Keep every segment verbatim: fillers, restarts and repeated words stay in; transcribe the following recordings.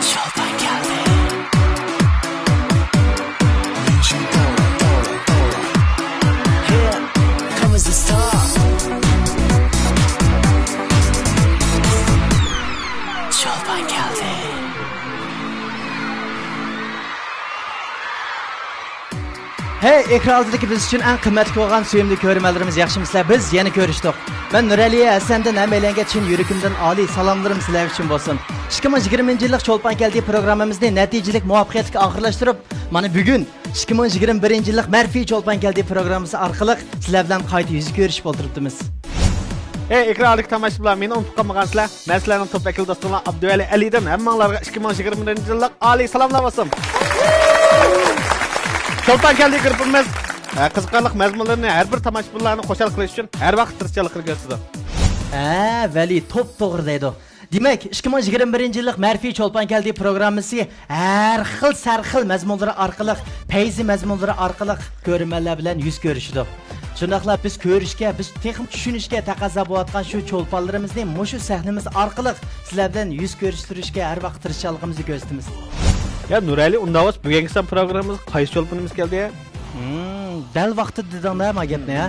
چولپان كەلدى. Here comes the star. چولپان كەلدى. ھەي، ئېكران ئالدىدىكى بىز ئۈچۈن ئەڭ قىممەتلىك بولغان سۆيۈملۈك كۆرۈرمەنلىرىمىز، ياخشىمۇسىلەر؟ بىز يەنە كۆرۈشتۇق. مەن نۇرئەلى ھەسەندىن ھەممەيلەنگە چىن يۈرىكىمدىن ئالىي سالاملىرىم سىلەر ئۈچۈن بولسۇن. ئىككى مىڭ يىگىرمىنچى يىللىق چولپان كەلدى پروگراممىمىزنى نەتىجىلىك، مۇۋەپپەقىيەتلىك ئاخىرلاشتۇرۇپ، مانا بۈگۈن ئىككى مىڭ يىگىرمە بىرىنچى يىللىق مەرفىي چولپان كەلدى پروگراممىسى ئارقىلىق سىلەر بىلەن قايتا يۈز كۆرۈشۈپ ئولتۇرۇپتىمىز. ئەي، ئېكران ئالدىدىكى تاماشىبىنلار، مېنى ئۇنتۇپ قالمىغانسىلەر. مەن سىلەرنىڭ توپ ۋەكىلى دوستۇڭلار ئابدۇۋەلى ئەلىدىن ھەممىڭلارغا ئىككى مىڭ يىگىرمە بىرىنچى يىللىق ئالىي سالاملار بولسۇن. چولپان كەلدى گۇرۇپپىمىز، ئە، قىزىقارلىق مەزمۇنلىرىنى، ھەر بىر تاماشىبىنلارنى خۇشال قىلىش ئۈچۈن ھەر ۋاقىت تىرىشچانلىقىنى كۆرسىتىدۇ. ھە، ۋەلى، توپتوغرا دەيدۇ. دېمەك، ئىككى مىڭ يىگىرمە بىرىنچى يىللىق مەرفىي چولپان كەلدى پروگراممىسى ھەر خىل سەرخىل مەزمۇنلىرى ئارقىلىق، پەيزى مەزمۇنلىرى ئارقىلىق كۆرۈرمەنلەر بىلەن يۈز كۆرۈشىدۇ. شۇنداقلا بىز كۆرۈشكە، بىز تېخىمۇ چۈشىنىشكە تەقەززا بولۇۋاتقان شۇ چولپانلىرىمىزنى مۇشۇ سەھنىمىز ئارقىلىق سىلەر بىلەن يۈز كۆرۈشتۈرۈشكە ھەر ۋاقىت تىرىشچانلىقىمىزنى كۆرسىتىمىز. يا نۇرئەلى، ئۇنداق بولسا بۈگۈنكى سان پروگراممىمىزغا قايسى چولپىنىمىز كەلدى؟ ھىم، دەل ۋاقتىدا دېدىڭ-دە ما گەپنى، ھە؟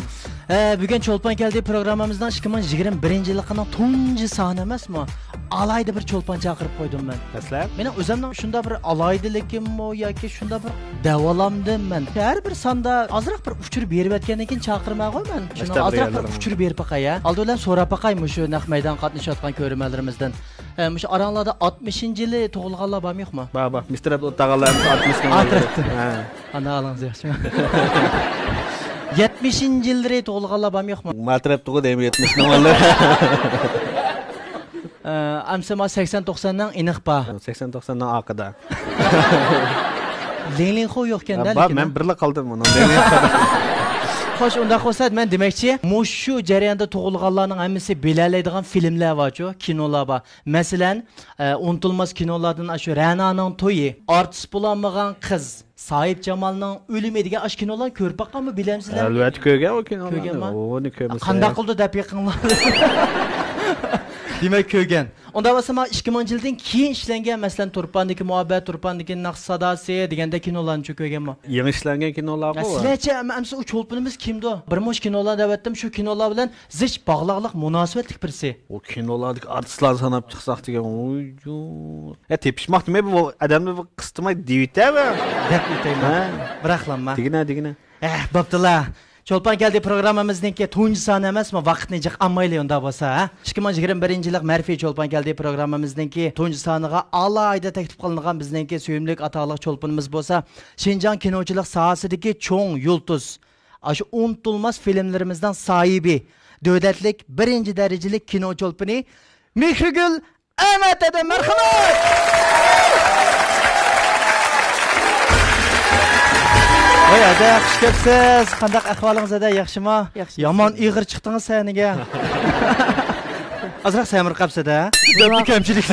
ھە، بۈگۈن چولپان كەلدى پروگراممىمىزنىڭ ئىككى مىڭ يىگىرمە بىرىنچى يىللىقىنىڭ تۇنجى سانى ئەمەسمۇ؟ ئالاھىدە بىر چولپان چاقىرىپ قويدۇم مەن. مەسىلەن؟ مېنىڭ ئۆزۈمنىڭ شۇنداق بىر ئالاھىدىلىكىممۇ ياكى شۇنداق بىر دەۋالامدىم مەن. ھەر بىر ساندا ئازراق بىر ئۇچۇر بېرىۋەتكەندىن كېيىن چاقىرىمەنغۇ مەن. شۇنىڭ ئازراق بىر ئۇچۇر بېرىپ باقاي، ھە. ئالدى بىلەن سوراپ باقاي مۇشۇ نەق مەيدانغا قاتنىشىۋاتقان كۆرۈرمەنلىرىمىزدىن. ھە، مۇشۇ ئاراڭلاردا ئاتمىشىنچى يىلى تۇغۇلغانلار بارمۇ يوقمۇ؟ بار، بار. مىستېر ئابدۇللا تاغىلار ئەمىسە ئاتمىشنىڭ ئالدى. ھە. ئانا ئالىڭىز ياخشىمۇ؟ يەتمىشىنچى يىللىرى تۇغۇلغانلار بارمۇ يوقمۇ؟ ماترەپ تۇغۇ دەيمەن يەتمىشنىڭ بالىلىرى. ئە، ئەمسە ما سەكسەن توقساننىڭ ئېنىق بار. سەكسەن توقساننىڭ ئارقىدا. لىڭلىڭخۇ يوقكەن-دە، بار، لېكىن، مەن ھە؟ بىرلا قالدىم ئۇنىڭ. خوش، ئۇنداق بولسا، مەن دېمەكچى، مۇشۇ جەرياندا تۇغۇلغانلارنىڭ ھەممىسى بىلەلەيدىغان فىلىملەر بارچۇ، كىنولار بار. مەسىلەن، ئە، ئۇنتۇلماس كىنولاردىن ئاشۇ رەنانىڭ تويى، ئارتىس بولالمىغان قىز، ساھىبجامالنىڭ ئۆلۈمى دېگەن ئاشۇ كىنولارنى كۆرۈپ باققانمۇ، بىلەمسىلەر؟ ئەلۋەتتە كۆرگەن ئۇ كىنولارنى. كۆرگەنما؟ ئۇنى كۆرمىسە. قانداق قىلدى دەپ يېقىنلار؟ دېمەك كۆرگەن. ئۇنداق بولسا، مانا ئىككى مىڭىنچى يىلدىن كېيىن ئىشلەنگەن، مەسىلەن، تۇرپاندىكى مۇھەببەت، تۇرپاندىكى ناخشا ساداسى دېگەندەك كىنولارنىچۇ كۆرگەنمۇ؟ يېڭى ئىشلەنگەن كىنولارغۇ. سىلەرچە، ئەمسە ئۇ چولپىنىمىز كىمدۇ؟ بىر مۇنچە كىنولار دەۋەتتىم، شۇ كىنولار بىلەن زىچ باغلاقلىق، مۇناسىۋەتلىك بىرسى. ئۇ كىنولاردىكى ئارتىسلارنى ساناپ چىقساق دېگەن، ۋوي جۇ. يا تېپىشماق نېمە بۇ ئادەمنى بىر قىستىماي دېيىۋېتەۋە. دەپ ئۆتەيمەن. ھە. بىر ئەقلەممە. دېگىنە، دېگىنە. ئەھ، بوپتۇلا. چولپان كەلدى پروگراممىمىزنىڭكى تۇنجى سانى ئەمەسمۇ؟ ۋاقىتنى جىق ئالمايلى ئۇنداق بولسا، ھە؟ ئىككى مىڭ يىگىرمە بىرىنچى يىللىق مەرفىي چولپان كەلدى پروگراممىمىزنىڭكى تۇنجى سانىغا ئالاھىدە تەكلىپ قىلىنغان بىزنىڭكى سۆيۈملۈك ئاتاقلىق چولپىنىمىز بولسا، شىنجاڭ كىنوچىلىق ساھەسىدىكى چوڭ يۇلتۇز، ئاشۇ ئۇنتۇلماس فىلىملىرىمىزنىڭ ساھىبى، دۆلەتلىك بىرىنچى دەرىجىلىك كىنو چولپىنى مېھرىگۈل ئەمەت ھەدە، مەرھەمەت! ۋاي ھەدە، خۇش كەپسىز. قانداق ئەھۋالىڭىز ھەدە، ياخشىمۇ؟ ياخشى. يامان ئېغىر چىقتىڭىز سەھنىگە. ئازراق سەمرىپ قاپسىز ھەدە. گەپنى كەمچىلىك.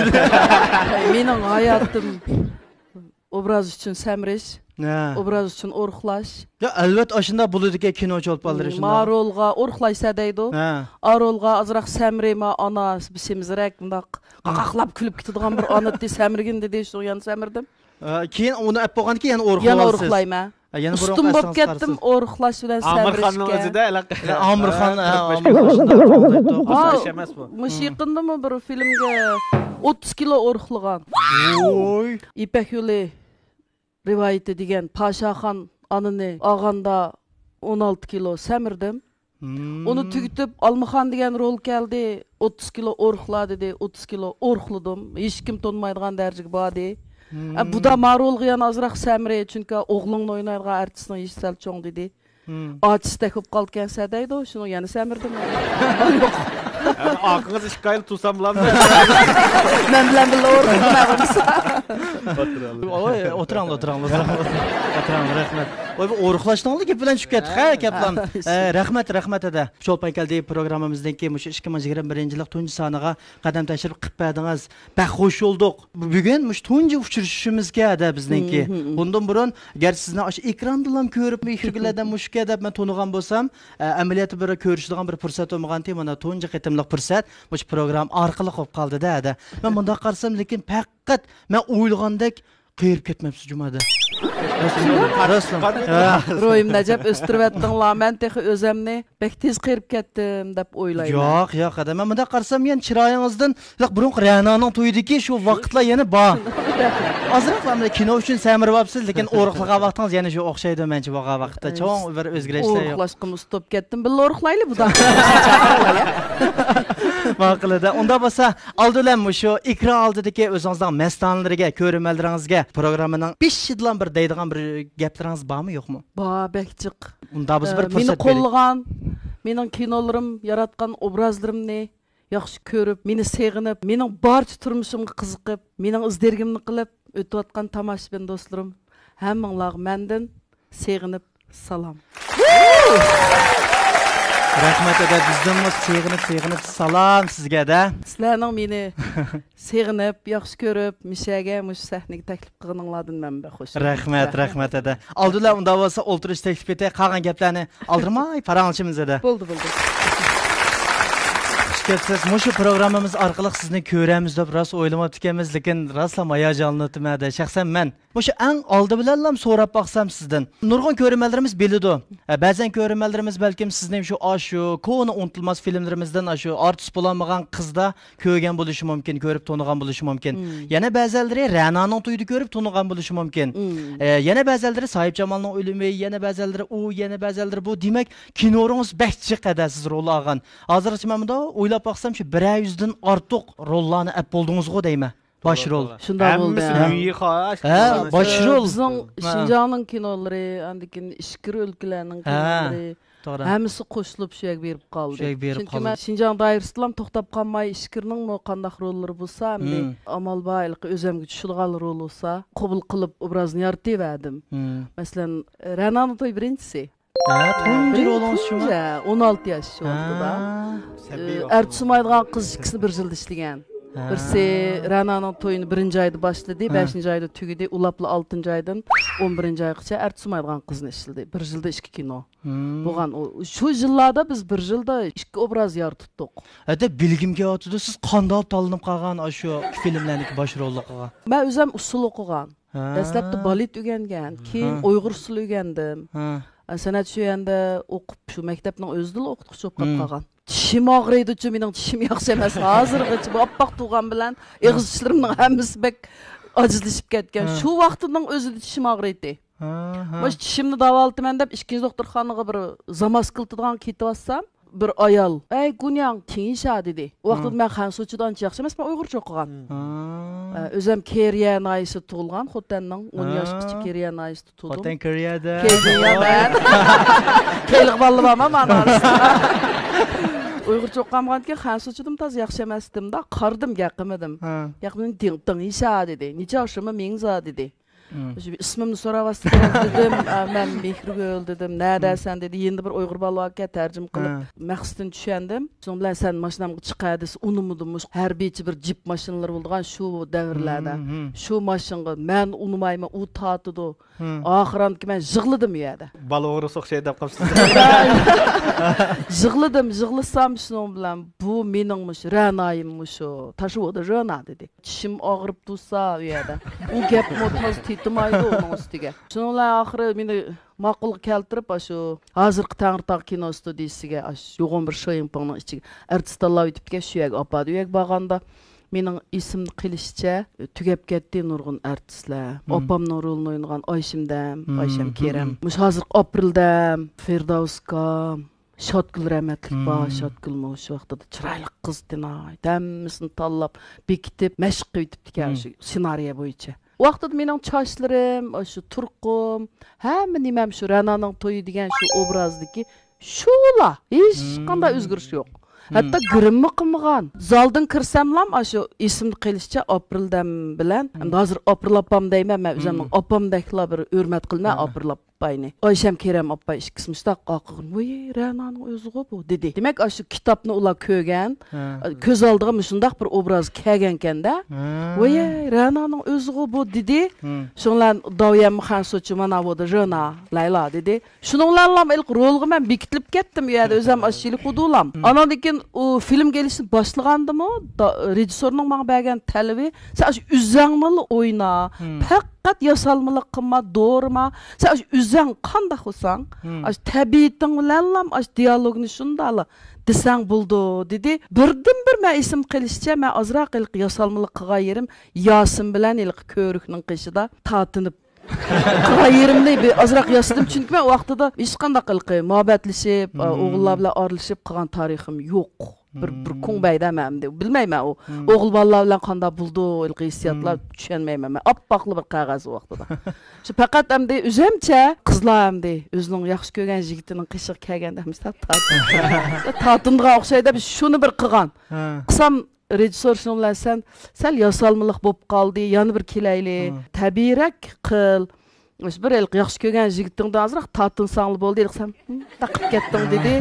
مېنىڭ ھاياتىم ئوبراز ئۈچۈن سەمرىش، ھە. ئوبراز ئۈچۈن ئورۇقلاش. يا، ئەلۋەتتە، ئاشۇنداق بولىدىكەن كىنو چولپانلىرى، شۇنداق. ما رولغا ئورۇقلايسەن دەيدۇ. ھە. ئا رولغا ئازراق سەمرىما، ئانا، بېشىمىزرەك، مۇنداق قاقاقلاپ كۈلۈپ كېتىدىغان بىر ئانا دېدى، سەمرىگىن دېدى، شۇ يەنە سەمرىدىم. ھە، كېيىن ئۇنى ئەپ بولغاندىن كېيىن يەنە ئورۇقلاۋالىسىز. يەنە ئورۇقلايمەن. ھە، يەنە بۇرۇنقى ئۈستۈم بولۇپ ئەسلىڭىزگە كەتتىم قارىسىز. ئورۇقلاش بىلەن سەمرىشكە. ئامىرخاننىڭ ئۆزىدە ھېلىقى. ھە، ئامىرخان، ھە، ھە، قىرىق بەش ئامىرخان، ئامىرخان. ھە، ئامىرخان. ئىش ئەمەس بۇ. مۇشۇ يېقىندىمۇ بىر فىلىمگە ئوتتۇز كىلو ئورۇقلىغان. ۋوي. يىپەك يولى رىۋايىتى دېگەن پاشاخان ئانىنى ئالغاندا ئون ئالتە كىلو سەمرىدىم. ھىم. ئۇنى تۈگىتىپ، ئالمىخان دېگەن رول كەلدى، ئوتتۇز كىلو ئورۇقلا دېدى، ئوتتۇز كىلو ئورۇقلىدىم. ھېچكىم تونۇمايدىغان دەرىجىگە باردى. ھىم. ئە، بۇدا ما رولغا يەنە ئازراق سەمرى، چۈنكى ئوغلۇڭنى ئوينايدىغان ئارتىسنىڭ يېشى سەل چوڭ دېدى. ھىم. ئاچىسىدەك بولۇپ قالىدىكەنسەن دەيدۇ، شۇنىڭ يەنە سەمرىدىم. ئاكىڭىز ئىككى ئايلا تۇرسام بولامدۇ؟ مەن بىلەن بىللە ئورۇقلىدىم بولمىسا. ئوي، ئولتۇراڭلار، ئولتۇراڭلار، ئولتۇراڭلار. ئولتۇراڭلار، رەھمەت. ئوي، بۇ ئورۇقلاشنىڭلا گېپى بىلەن چۈشۈپ كەتتۇق، ھە، كەپلان. ھە، ئە، رەھمەت، رەھمەت ھەدە. چولپان كەلدى پروگراممىمىزنىڭكى مۇشۇ ئىككى مىڭ يىگىرمە بىرىنچى يىللىق تۇنجى سانىغا قەدەم تەشرىپ قىلىپ بەردىڭىز. بەك خوش بولدۇق. بۈگۈن مۇشۇ تۇنجى ئۇچرىشىشىمىزكەن ھەدە بىزنىڭكى. ھىم، ھىم، ھىم. بۇندىن بۇرۇن، گەرچە سىزنى ئاشۇ ئېكراندىنلا كۆرۈپ، مېھرىگۈل ھەدە مۇشۇكەن دەپ مەن تونۇغان بولسام، ئە، ئەمەلىيەتتە بىر كۆرۈشىدىغان بىر پۇرسەت بولمىغانتى. مانا تۇنجى قېتىم پۇرسەت مۇشۇ پروگرامما ئارقىلىق بولۇپ قالدى-دە، ھەدە. مەن مۇنداق قارىسام، لېكىن پەقەت مەن ئويلىغاندەك قېرىپ كەتمەپسىز جۇمۇ، ھەدە. راستلا. روھىمنى ئەجەب ئۆستۈرۈۋەتتىڭلار. مەن تېخى ئۆزەمنى بەك تېز قېرىپ كەتتىم دەپ ئويلايمەن. ياق، ياق، ھەدە. مەن مۇنداق قارىسام، يەنە چىرايىڭىزدىن، ياق، بۇرۇنقى رەنانىڭ تويىدىكى شۇ ۋاقىتلار يەنە بار. ئازراقلا مانا كىنو ئۈچۈن سەمرىۋاپسىز، لېكىن ئورۇقلىغان ۋاقتىڭىز يەنە شۇ ئوخشايدۇ مەنچە بولغان ۋاقىتتا. چوڭ بىر ئۆزگىرىشلەر يوق. ئورۇقلاشقىمۇ ئۇستاپ كەتتىم. بىللە ئورۇقلايلى بۇدا. ماقۇل-دە. ئۇنداق بولسا، ئالدى بىلەن مۇشۇ ئېكران ئالدىدىكى ئۆزىڭىزنىڭ مەستانىلىرىگە، كۆرۈرمەنلىرىڭىزگە پروگراممىنىڭ بېشىدىلا بىر دەيدىغان بىر گەپلىرىڭىز بارمۇ، يوقمۇ؟ بار، بەك جىق. ئۇنداق بولسا، بىر پۇرسەت بېرىڭ. مېنى قوللىغان، مېنىڭ كىنولىرىم، ياراتقان ئوبرازلىرىمنى ياخشى كۆرۈپ، مېنى سېغىنىپ، مېنىڭ بارچە تۇرمۇشۇمغا قىزىقىپ، مېنىڭ ئىز-دېرىكىمنى قىلىپ ئۆتۈۋاتقان تاماشىبىن دوستلىرىم، ھەممىڭلارغا مەندىن سېغىنىپ سالام. رەھمەت، ھەدە، بىزدىنمۇ سېغىنىپ، سېغىنىپ سالام سىزگە، ھەدە. سىلەرنىڭ مېنى سېغىنىپ، ياخشى كۆرۈپ، مىشەگە مۇشۇ سەھنىگە تەكلىپ قىلغىنىڭلاردىن مەن بەك خۇش. رەھمەت، رەھمەت، ھەدە. ئالدى بىلەن ئۇنداق بولسا ئولتۇرۇش تەكلىپ ئېتەي، قالغان گەپلەرنى ئالدىرىماي پاراڭلىشىمىز، ھەدە. بولدى، بولدى. خۇش كەپسىز. مۇشۇ پروگراممىمىز ئارقىلىق سىزنى كۆرەرمىز دەپ راست ئويلىماپتىكەنمىز، لېكىن راستلا ھاياجانلىنىۋاتىمەن، ھەدە. شەخسەن مەن مۇشۇ ئەڭ ئالدى بىلەنلا سوراپ باقسام سىزدىن. نۇرغۇن كۆرۈرمەنلىرىمىز بىلىدۇ. ئە، بەزەن كۆرۈرمەنلىرىمىز بەلكىم سىزنى شۇ ئاشۇ كونا ئۇنتۇلماس فىلىملىرىمىزدىن، ئاشۇ ئارتىس بولالمىغان قىزدا كۆرگەن بولۇشى مۇمكىن، كۆرۈپ تونۇغان بولۇشى مۇمكىن. مم. يەنە بەزەنلىرى رەنانىڭ تويىدا كۆرۈپ تونۇغان بولۇشى مۇمكن. مم. ئە، يەنە بەزەنلىرى ساھىبجامالنىڭ ئۆلۈمى، يەنە بەزەنلىرى ئۇ، يەنە بەزەنلىرى بۇ. دېمەك، كىنورىڭىز بەك جىق ھەدە سىز رول ئالغان. ھازىرغىچە مەن مۇنداق ئويلاپ باقسام، شۇ بىرەر يۈزدىن ئارتۇق روللارنى ئەپ بولدىڭىزغۇ دەيمەن. باش رول. شۇنداق بولدى، ھەممىسى ھە. ھە، باش رول. بىزنىڭ ھە. شىنجاڭنىڭ كىنولىرى، ئاندىن كېيىن ئىچكىرى ئۆلكىلەرنىڭ ھە. كىنولىرى، توغرا. ھەممىسى قوشۇلۇپ شۇ يەرگە بېرىپ قالدى. شۇ يەرگە بېرىپ چۈنكى قالدى. مەن شىنجاڭ دائىرىسىدىلا توختاپ قالماي، ئىچكىرىنىڭمۇ قانداق روللىرى بولسا، ئەمدى مم. ئامال بار، ھېلىقى ئۆزۈمگە چۈشىدىغان رول بولسا، قوبۇل قىلىپ ئوبرازنى يارىتىۋەردىم. مم. مەسىلەن، رەنانىڭ تويى بىرىنچىسى. ھە، تۇنجى رولىڭىز شۇمۇ؟ تۇنجى، ئون ئالتە ياش ۋاقتىدا. ھە. ئە، ئەرتۇسۇمايدىغان قىز ئىككىسىنى بىر يىلدا ئىشلىگەن. ھە. بىرسى رەنانىڭ تويىنى بىرىنچى ئايدا باشلىدى، ھە. بەشىنچى ئايدا تۈگىدى، ئۇلاپلا ئالتىنچى ئايدىن ئون بىرىنچى ئايغىچە ئەرتۇسۇمايدىغان قىزنى ئىشلىدى. بىر يىلدا ئىككى كىنو. مم. بولغان ئۇ، شۇ يىللاردا بىز بىر يىلدا ئىككى ئوبراز يارىتىپتۇق. ھەتتا بىلگۈم كېلىۋاتىدۇ، سىز قانداق تاللىنىپ قالغان ئاشۇ فىلىملەرنىڭكى باش روللۇقىغا؟ مەن ئۆزۈم ئۇسسۇل ئوقۇغان. ھە. دەسلەپتە بالېت ئۆگەنگەن، كېيىن ھە. ئۇيغۇر ئۇسسۇلى ئۆگەندىم. ھە. ئە، سەنئەت شۆيەندە ئوقۇپ، شۇ مەكتەپنىڭ ئۆزىدىلا ئوقۇتقۇچى بولۇپ قېلىپ مم. قالغان. چىشىم ئاغرىيدۇچۇ، مېنىڭ چىشىم ياخشى ئەمەس. ھازىرغىچە بۇ ئاپئاق تۇغان بىلەن ھە. ئېغىز چىشلىرىمنىڭ ھەممىسى بەك ئاجىزلىشىپ كەتكەن. ھە. شۇ ۋاقىتنىڭ ئۆزىدە چىشىم ئاغرىيتتى. ھە، ھە. مۇشۇ چىشىمنى داۋالىتىمەن دەپ ئىككىنچى دوختۇرخانىغا بىر زاماسكا كېلىتىدىغان كېتىۋاتسام، بىر ئايال، «ئەي، گۇنياڭ، تىڭشا» دېدى. ئۇ ۋاقىتتا ھە. مەن خەنسۇچىدا ئانچە ياخشى ئەمەس، مەن ئۇيغۇرچە ئوقۇغان. ھە. ئە، ئۆزۈم كېرىيە ناھىيەسىدە تۇغۇلغان، خوتەننىڭ ئون ھە. ياشقىچە كېرىيە ناھىيەسىدە تۇغدۇم. خوتەن كېرىيەدە. كېرىيە مەن. كەيلىق بالىلار بارما مانا ئارىسىدا. ئۇيغۇرچە ئوقۇغانمىغاندىكىن خەنسۇچىدىمۇ تازا ياخشى ئەمەستىم دا، قارىدىم، گەپ قىلمىدىم. ھە. گەپ قىلمىدىم، دىڭ، دىڭ ئىشا دېدى. نىچاۋ شىما مىڭزا دېدى. مم. شۇ ئىسمىمنى سوراۋاتسا دېدىم، ئا، مەن مېھرىگۈل دېدىم. نەدە مم. سەن دېدى. يېنىدا بىر ئۇيغۇر بالا باركەن، تەرجىمە قىلىپ. ھە. مەقسىتىنى چۈشەندىم. شۇنىڭ بىلەن سەن ماشىنامغا چىقە دېسە ئۇنىمىدىم. مۇشۇ ھەربىيچە بىر جىپ ماشىنىلىرى بولىدىغان شۇ دەۋرلەردە. مم، مم. شۇ ماشىنىغا مەن ئۇنىمايمەن، ئۇ تارتىدۇ. ھە. ئاخىرانكى مەن يىغلىدىم ئۇ يەردە. بالا ئوغرىسى ئوخشايدۇ دەپ قاپسىز. يىغلىدىم، يىغلىسام شۇنىڭ بىلەن، «بۇ مېنىڭ مۇشۇ رەنايىم مۇشۇ، تاشۋودا رەنا» دېدى. چىشىم ئاغرىپ تۇرسا ئۇ يەردە. ئۇ گەپمۇ تازا تېتىمايدۇ ئۇنىڭ ئۈستىگە. شۇنىڭ بىلەن ئاخىرى مېنى ماقۇلغا كەلتۈرۈپ، ئاشۇ ھازىرقى تەڭرىتاغ كىنو ستۇدىيىسىگە، ئاشۇ يوغان بىر شويىڭپىڭنىڭ ئىچىگە ئارتىس تاللاپ ئۆتۈپتىكەن، شۇ يەرگە ئاپاردى. ئۇ يەرگە بارغاندا، مېنىڭ ئېسىمدە قېلىشىچە، تۈگەپ كەتتى نۇرغۇن ئارتىسلار. مم. ئاپامنىڭ رولىنى ئوينىغان ئايشەمدەم، مم، ئايشەم مم، كېرەم. مم. مۇشۇ ھازىرقى ئاپرېلدەم، فىردەۋس ئاكام، شاتگۈل رەھمەتلىك بار، مم. شاتگۈلمۇ شۇ ۋاقتىدا چىرايلىق قىز، ئىنايەت ھەممىسىنى تاللاپ، بېكىتىپ، مەشىق قىلىۋېتىپتىكەن مم. شۇ سېنارىيە بويىچە. ئۇ ۋاقتىدا مېنىڭ چاچلىرىم، شۇ تۇرقۇم، ھەممە نېمەم شۇ رەنانىڭ تويى دېگەن شۇ ئوبرازدىكى شۇلا، ھېچقانداق مم. ئۆزگىرىش يوق. ھەتتا گىرىممۇ قىلمىغان. زالدىن كىرسەملام، ئاشۇ ئېسىمدە قېلىشىچە ئاپرېلدەم بىلەن، مم. ئەمدى ھازىر ئاپرېل ئاپام دەيمەن، مەن ئۆزۈمنىڭ مم. ئاپامدەكلا بىر ھۆرمەت قىلىمەن، مم. ئاپرېل ئاپا. ئاپپاينى. ئايشەم كېرەم ئاپپاي ئىككىسى مۇشتاق قاقىغىن، ۋاي، رەنانىڭ ئۆزىغۇ بۇ، دېدى. دېمەك، ئاشۇ كىتابنى ئۇلار كۆرگەن، ھە، كۆز ئالدىغا مۇشۇنداق بىر ئوبراز كەلگەنكەندە، ھە، ۋاي، رەنانىڭ ئۆزىغۇ بۇ، دېدى. ھە. شۇڭلار داۋيەنمۇ خەنسۇچى مانا بۇدا رېنا، لايلا، دېدى. شۇنىڭ بىلەنلا ھېلىقى رولغا مەن بېكىتىلىپ كەتتىم ئۇ يەردە، ئۆزۈم ئاشۇ يىلى خۇدۇلام. ھە. ئاناندىن كېيىن ئۇ فىلىمگە ئېلىشنى باشلىغاندىمۇ، دا-، رېژىسسورنىڭ ماڭا بەرگەن تەلىپى، سەن ئاشۇ ئۆزۈڭنىلا ئوينا، ھە، پەقەت ياسالمىلىق قىلما، دورىما. سەن ئاشۇ ئۆزۈڭ قانداق بولساڭ، ھە، ئاشۇ تەبىئىتىڭ بىلەنلا ئاشۇ دىيالوگنى شۇنداقلا دېسەڭ بولىدۇ، دېدى. بىردىنبىر مەن ئېسىمگە قېلىشىچە، مەن ئازراق ھېلىقى ياسالمىلىق قىلغان يېرىم ياسىن بىلەن ھېلىقى كۆۋرۈكنىڭ قېشىدا تارتىنىپ قىلغان يېرىمنى بىر ئازراق ياسىدىم، چۈنكى مەن ئۇ ۋاقتىدا ھېچقانداق ھېلىقى مۇھەببەتلىشىپ، ئوغۇللار بىلەن ئارىلىشىپ قىلغان تارىخىم يوق. بىر، بىر كۇڭبەيدە مەن ئەمدى بىلمەيمەن ئۇ ئوغۇل بالىلار بىلەن قانداق بولىدۇ، ھېلىقى ھېسسىياتلار چۈشەنمەيمەن مەن. ئاپئاقلا بىر قەغەز ئۇ ۋاقتىدا. شۇ پەقەت ئەمدى ئۆزەمچە قىزلار ئەمدى ئۆزىنىڭ ياخشى كۆرگەن يىگىتىنىڭ قېشىغا كەلگەندە مۇشۇنداق تارتىنىدىغان ئوخشايدۇ، شۇنى بىر قىلغان. قىلسام، رېژىسسور شۇنىڭ بىلەن سەن سەل ياسالمىلىق بولۇپ قالدى، يەنە بىر كېلەيلى، تەبىئىيرەك قىل. مۇشۇ بىر ھېلىقى ياخشى كۆرگەن يىگىتىڭدىن ئازراق تارتىنساڭلا بولدى، ھېلىقى سەن تاقىپ كەتتىڭ دېدى.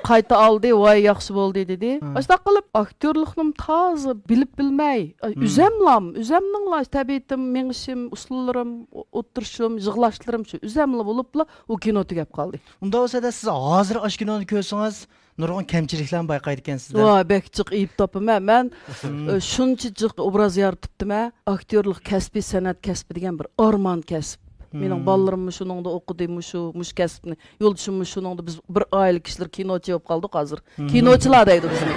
قايتا ئالدى، ۋاي ياخشى بولدى دېدى. ئاشۇنداق قىلىپ ئاكتيورلۇقنىمۇ تازا بىلىپ بىلمەي، ئۆزەملام، ئۆزەمنىڭلا تەبىئىتىم، مېڭىشىم، ئۇسسۇللىرىم، ئولتۇرۇشۇم، يىغلاشلىرىم شۇ ئۆزەملا بولۇپلا ئۇ كىنو تۈگەپ قالدى. ئۇنداق بولسا، سىز ھازىر ئاشۇ كىنونى كۆرسىڭىز، نۇرغۇن كەمچىلىكلەرنى بايقايدىكەنسىز-دە. ۋاي، بەك جىق ئېيىب تاپىمەن. مەن، ئە، شۇنچە جىق ئوبراز يارىتىپتىمەن. ئاكتيورلۇق كەسپى، سەنئەت كەسپى دېگەن بىر ئارمان كەسىپ. مېنىڭ بالىلىرىممۇ شۇنىڭدا ئوقۇدى، مۇشۇ، مۇشۇ كەسىپنى. يولدىشىممۇ شۇنىڭدا، بىز بىر ئائىلە كىشىلىرى كىنوچى بولۇپ قالدۇق ھازىر. كىنوچىلار دەيدۇ بىزنى.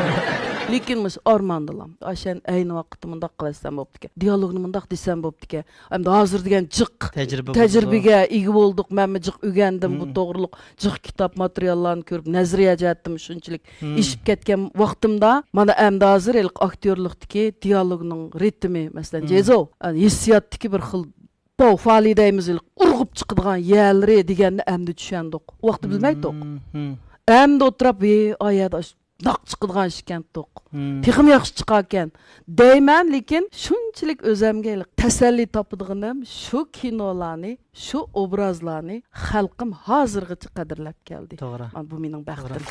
لېكىن مۇشۇ ئارماندىلا. ئاشەن ئەينى ۋاقىتتا مۇنداق قىلىۋەتسەم بوپتىكەن. دىيالوگنى مۇنداق دېسەم بوپتىكەن. ئەمدى ھازىر دېگەن جىق تەجرىبە بولىدۇ. تەجرىبىگە ئىگە بولدۇق. مەنمۇ جىق ئۆگەندىم بۇ توغرىلىق. جىق كىتاب ماتېرىياللارنى كۆرۈپ، نەزەرىيە جەھەتتىمۇ شۇنچىلىك ئېشىپ كەتكەن ۋاقتىمدا، مانا ئەمدى ھازىر ھېلىقى ئاكتيورلۇقتىكى دىيالوگنىڭ رىتىمى، مەسىلەن، جېزو، ھېسسىياتتىكى بىر خىل باۋ فالى دەيمىز، ھېلىقى ئۇرغۇپ چىقىدىغان يەرلىرى دېگەننى ئەمدى چۈشەندۇق. ئۇ ۋاقىتتا بىلمەيتتۇق. ئەمدى ئولتۇرۇپ، ۋى، ئا يەردە ئاش-، داق چىقىدىغان ئىشكەنتۇق. تېخىمۇ ياخشى چىقاركەن دەيمەن، لېكىن شۇنچىلىك ئۆزەمگە ھېلىقى تەسەللى تاپىدىغىنىم شۇ كىنولارنى، شۇ ئوبرازلارنى خەلقىم ھازىرغىچە قەدىرلەپ كەلدى. توغرا. مانا بۇ مېنىڭ بەختىم.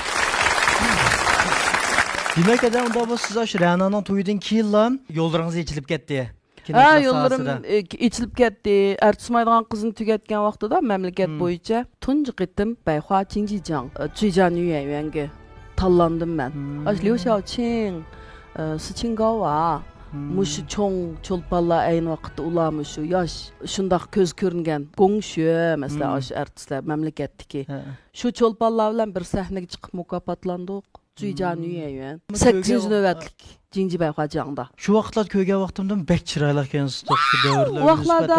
دېمەك، ئادەم ئۇنداق بولسا، سىز ئاشۇ رەنانىڭ تويىدىن كېيىنلا يوللىرىڭىز ئېچىلىپ كەتتى. ھە، يوللىرىم، ئە، ئېچىلىپ كەتتى. ئەرتىس ئوينايدىغان قىزنى تۈگەتكەن ۋاقتىدا مەملىكەت بويىچە تۇنجى قېتىم بەيخۇا چىڭجىجاڭ، ئە، چۈيجيەن يۈەنگە تاللاندىم مەن. ئاشۇ ليۇ شياۋچىڭ، ئە، سى چىڭگاۋا، مۇشۇ چوڭ چولپانلار ئەينى ۋاقىتتا ئۇلار مۇشۇ ياش، شۇنداق كۆز كۆرۈنگەن گوڭ شۈە، مەسىلەن، ئاشۇ ئەرتىسلەر مەملىكەتتىكى. شۇ چولپانلار بىلەن بىر سەھنىگە چىقىپ مۇكاپاتلاندۇق. جۇيجانۈ يۈەنيۈەن. سەككىزىنچى نۆۋەتلىك جىڭجى بەيخۇا جياڭدا. شۇ ۋاقىتلاردا كۆرگەن ۋاقتىمدىمۇ بەك چىرايلىق ئىكەنسىز، شۇ دەۋرلەر. ئۇ ۋاقىتلاردا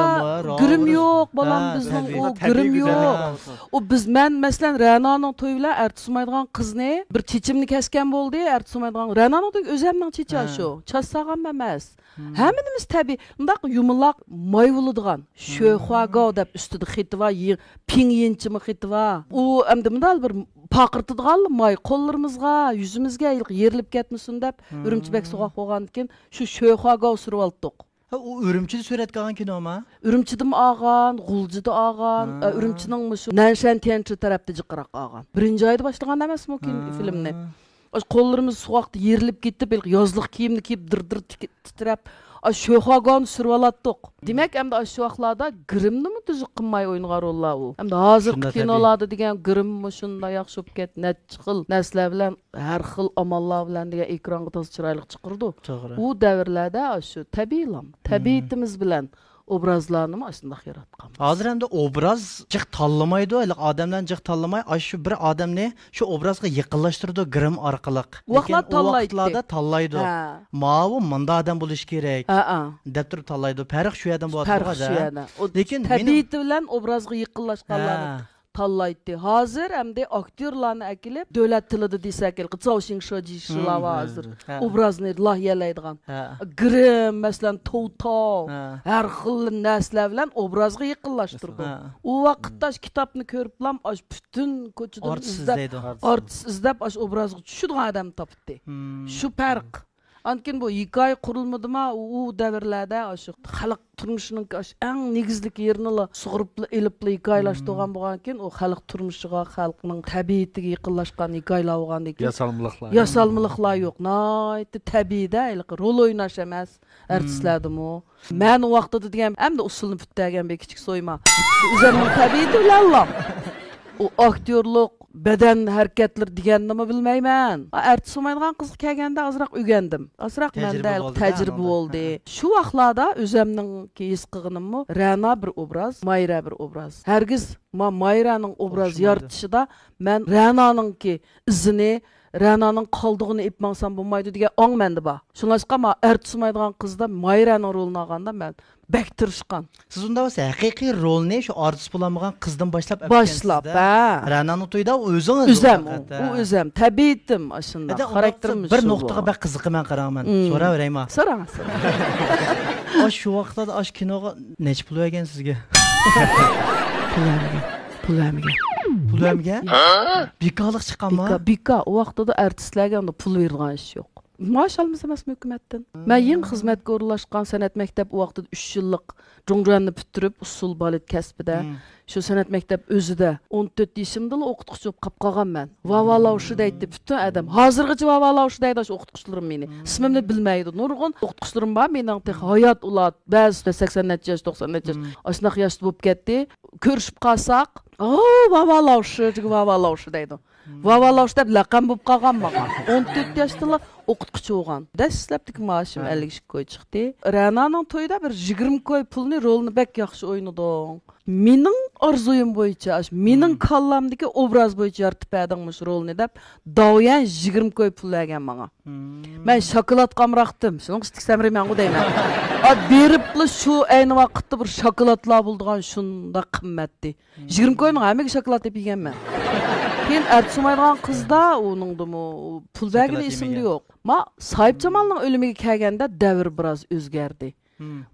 گىرىم يوق، بالام، بىزنىڭ ئۇ گىرىم يوق. ئۇ بىز، مەن، مەسىلەن، رەنانىڭ تويى بىلەن ئەرتىس ئوينايدىغان قىزنى بىر چېچىمنى كەسكەن بولدى، ئەرتىس ئوينايدىغان. رەنانىڭ تويى ئۆزەمنىڭ چېچى شۇ. چاچ سالغان ئەمەس. ھەممە نېمىسى تەبىئىي. مۇنداق يۇمىلاق ماي بولىدىغان. شۆخۇاگاۋ دەپ ئۈستىدە خېتى بار، يى-، پىڭ يىنچىمۇ خېتى بار. ئۇ ئەمدى مۇنداق بىر پارقىرىتىدىغانلا ماي، قوللىرىمىزغا، يۈزىمىزگە ھېلىقى يېرىلىپ كەتمىسۇن دەپ، ئۈرۈمچى بەك سوغۇق بولغاندىكىن شۇ شۆخۇاگاۋ سۈرۈۋالدۇق. ھە، ئۇ ئۈرۈمچىدە سۈرەتكە ئالغان كىنوما؟ ئۈرۈمچىدىمۇ ئالغان، غۇلجىدا ئالغان، ئە، ئۈرۈمچىنىڭ مۇشۇ نەنشەن تيەنچى تەرەپتە جىقراق ئالغان. بىرىنچى ئايدا باشلىغان ئەمەسمۇ كىن-، فىلىمنى. ئاشۇ قوللىرىمىز سوغۇقتا يېرىلىپ كېتىپ، ھېلىقى يازلىق كىيىمنى كىيىپ، دىر-دىر تىك-، تىترەپ، ئاشۇ شۆخۇاگاۋنى سۈرۈۋالاتتۇق. دېمەك، ئەمدى ئاشۇ ۋاقىتلاردا گىرىمنىمۇ تۈزۈك قىلماي ئوينىغان روللار ئۇ. ئەمدى ھازىرقى كىنولاردا دېگەن گىرىم مۇشۇنداق ياخشى بولۇپ كەت، نەچچە خىل نەرسىلەر بىلەن، ھەر خىل ئاماللار بىلەن دېگەن ئېكرانغا تازا چىرايلىق چىقىرىدۇ. توغرا. ئۇ دەۋرلەردە ئاشۇ تەبىئىيلا، تەبىئىتىمىز بىلەن ئوبرازلارنىمۇ ئاشۇنداق ياراتقانمىز. ھازىر ئەمدى ئوبراز جىق تاللىمايدۇ، ھېلىقى ئادەملەرنى جىق تاللىماي، ئاشۇ بىر ئادەمنى شۇ ئوبرازغا يېقىنلاشتۇرىدۇ گىرىم ئارقىلىق. ئۇ ۋاقىتلار لېكىن ئۇ تاللايتتى. ۋاقىتلاردا تاللايدۇ. ھە. ماۋۇ مۇنداق ئادەم بولۇشى كېرەك، ھە، ھە، دەپ تۇرۇپ تاللايدۇ. پەرق شۇ يەردىن بولۇۋاتىدۇ. پەرق شۇ يەردە. لېكىن تەبىئىتى بىلەن ئوبرازغا يېقىنلاشقانلارنى تاللايتتى. ھازىر ئەمدى ئاكتيورلارنى ئەكېلىپ، دۆلەت تىلىدا دېسەك، ھېلىقى زاۋشىڭ شېجى شىلار بار ھازىر. ھە. ئوبرازنى لايىھەلەيدىغان. ھە. گىرىم، مەسىلەن، توۋ تاۋ، ھە، ھەر خىل نەرسىلەر بىلەن ئوبرازغا يېقىنلاشتۇرىدۇ. ھە. ئۇ ۋاقىتتا ئاشۇ كىتابنى كۆرۈپلام، ئاشۇ پۈتۈن كوچىدىن ئارتىس ئىزدەپ، ئارتىس ئىزدەپ، ئاشۇ ئوبرازغا چۈشىدىغان ئادەمنى تاپتى. شۇ پەرق. ئاندىن كېيىن بۇ ھېكايە قۇرۇلمىدىما، ئۇ، ئۇ دەۋرلەردە ئاشۇ خەلق تۇرمۇشىنىڭكى ئاشۇ ئەڭ نېگىزلىكى يېرىنىلا سۇغۇرۇپلا ئېلىپلا ھېكايىلاشتۇرغان بولغاندىكىن، ئۇ خەلق تۇرمۇشىغا، خەلقنىڭ تەبىئىتىگە يېقىنلاشقان ھېكايىلار بولغاندىكىن، ياسالمىلىقلار ياسالمىلىقلار يوق. ناھايىتى تەبىئىيدە، ھېلىقى رول ئويناش ئەمەس. ئارتىسلەردىمۇ. مەن ئۇ ۋاقتىدا دېگەن ئەمدى ئۇسسۇلنى پۈتتۈرگەن بىر كىچىك سويما. ئۆزۈمنىڭ تەبىئىتى بىلەنلا. ئۇ ئاكتيورلۇق، بەدەن ھەرىكەتلىرى دېگەننىمۇ بىلمەيمەن. ئارتىس بولمايدىغان قىزغا كەلگەندە ئازراق ئۆگەندىم. ئازراق مەندە تەجرىبە بولدى. شۇ ۋاقىتلاردا ئۆزۈمنىڭ ھېس قىلغىنىممۇ رەنا بىر ئوبراز، مايرا بىر ئوبراز. ھەرگىز ما-، مايرانىڭ ئوبراز يارىتىشىدا مەن رەنانىڭكى ئىزىنى، رەنانىڭ قالدۇقىنى ئېلىپ ماڭسام بولمايدۇ دېگەن ئاڭ مەندە بار. شۇڭلاشقا ما ئارتىس بولمايدىغان قىزدا مايرانىڭ رولىنى ئالغاندا مەن بەك تىرىشقان. سىز ئۇنداق بولسا ھەقىقىي رولنى شۇ ئارتىس بولالمىغان قىزدىن باشلاپ باشلاپ، ھە. رەنانىڭ تويىدا ئۇ ئۆزىڭىز. ئۆزەم ئۇ، ئۇ ئۆزەم. تەبىئىتىم ئاشۇنداق. خاراكتېرىم بىر نۇقتىغا بەك قىزىقىمەن، قاراڭ مەن. سوراۋېرەيما؟ سوراڭ، سوراڭ. ئاشۇ ۋاقىتلاردا ئاشۇ كىنوغا نەچچە پۇل بەرگەن سىزگە؟ پۇل بەرمىگەن. پۇل بەرمىگەن. پۇل بەرمىگەن؟ بىكارلىق چىققانما؟ بىكار، بىكار. ئۇ ۋاقتىدا ئارتىسلارغا ئۇنداق پۇل بېرىدىغان ئىش يوق. مائاش ئالىمىز ئەمەسمۇ ھۆكۈمەتتىن؟ مەن يېڭى خىزمەتكە ئورۇنلاشقان، سەنئەت مەكتەپ ئۇ ۋاقتىدا ئۈچ يىللىق جۇڭجۈەننى پۈتتۈرۈپ، ئۇسسۇل بالېت كەسپىدە. شۇ سەنئەت مەكتەپ ئۆزىدە ئون تۆت يېشىمدىلا ئوقۇتقۇچى بولۇپ قاپ قالغان مەن. ۋاۋا لاۋشى دەيتتى پۈتۈن ئادەم. ھازىرغىچە ۋاۋا لاۋشى دەيدۇ ئاشۇ ئوقۇتقۇچىلىرىم مېنى. ئىسمىمنى بىلمەيدۇ. نۇرغۇن ئوقۇتقۇچىلىرىم بار مېنىڭ تېخى ھايات ئۇلار. بەزىسى سەكسەن نەچچە ياش، توقسان نەچچە ياش. ئاشۇنداق ياشتا بولۇپ كەتتى. كۆرۈشۈپ قالساق، ئاۋۇ ۋاۋا لاۋشى، ۋاۋا لاۋشى دەيدۇ. ۋاۋا لاۋشى دەپ لەقەم بولۇپ قالغان ماڭا. ئون تۆت ياشتىلا ئوقۇتقۇچى بولغان. دەسلەپتىكى مائاشىم ئەللىك ئىككى كوي چىقتى. رەنانىڭ تويىدا بىر يىگىرمە كوي پۇلنى رولنى بەك ياخشى ئوينىدىڭ. مېنىڭ ئارزۇيۇم بويىچە، ئاشۇ مېنىڭ كاللامدىكى ئوبراز بويىچە يارىتىپ بەردىڭ مۇشۇ رولنى دەپ، داۋيەن يىگىرمە كوي پۇل بەرگەن ماڭا. مەن شاكىلاتقا ئامراقتىم. شۇنىڭ ئۈستىگە سەمرىمەنغۇ دەيمەن. ئا، بېرىپلا شۇ ئەينى ۋاقىتتا بىر شاكىلاتلار بولىدىغان شۇنداق قىممەتتى. يىگىرمە كوينىڭ ھەممىگە شاكىلات ئېلىپ يېگەنمەن. كېيىن ئارتىس بولمايدىغان قىزدا ئۇنىڭدىمۇ پۇل بەرگىنى ئېسىمدە يوق. ما ساھىبجامالنىڭ ئۆلۈمىگە كەلگەندە دەۋر بىراز ئۆزگەردى.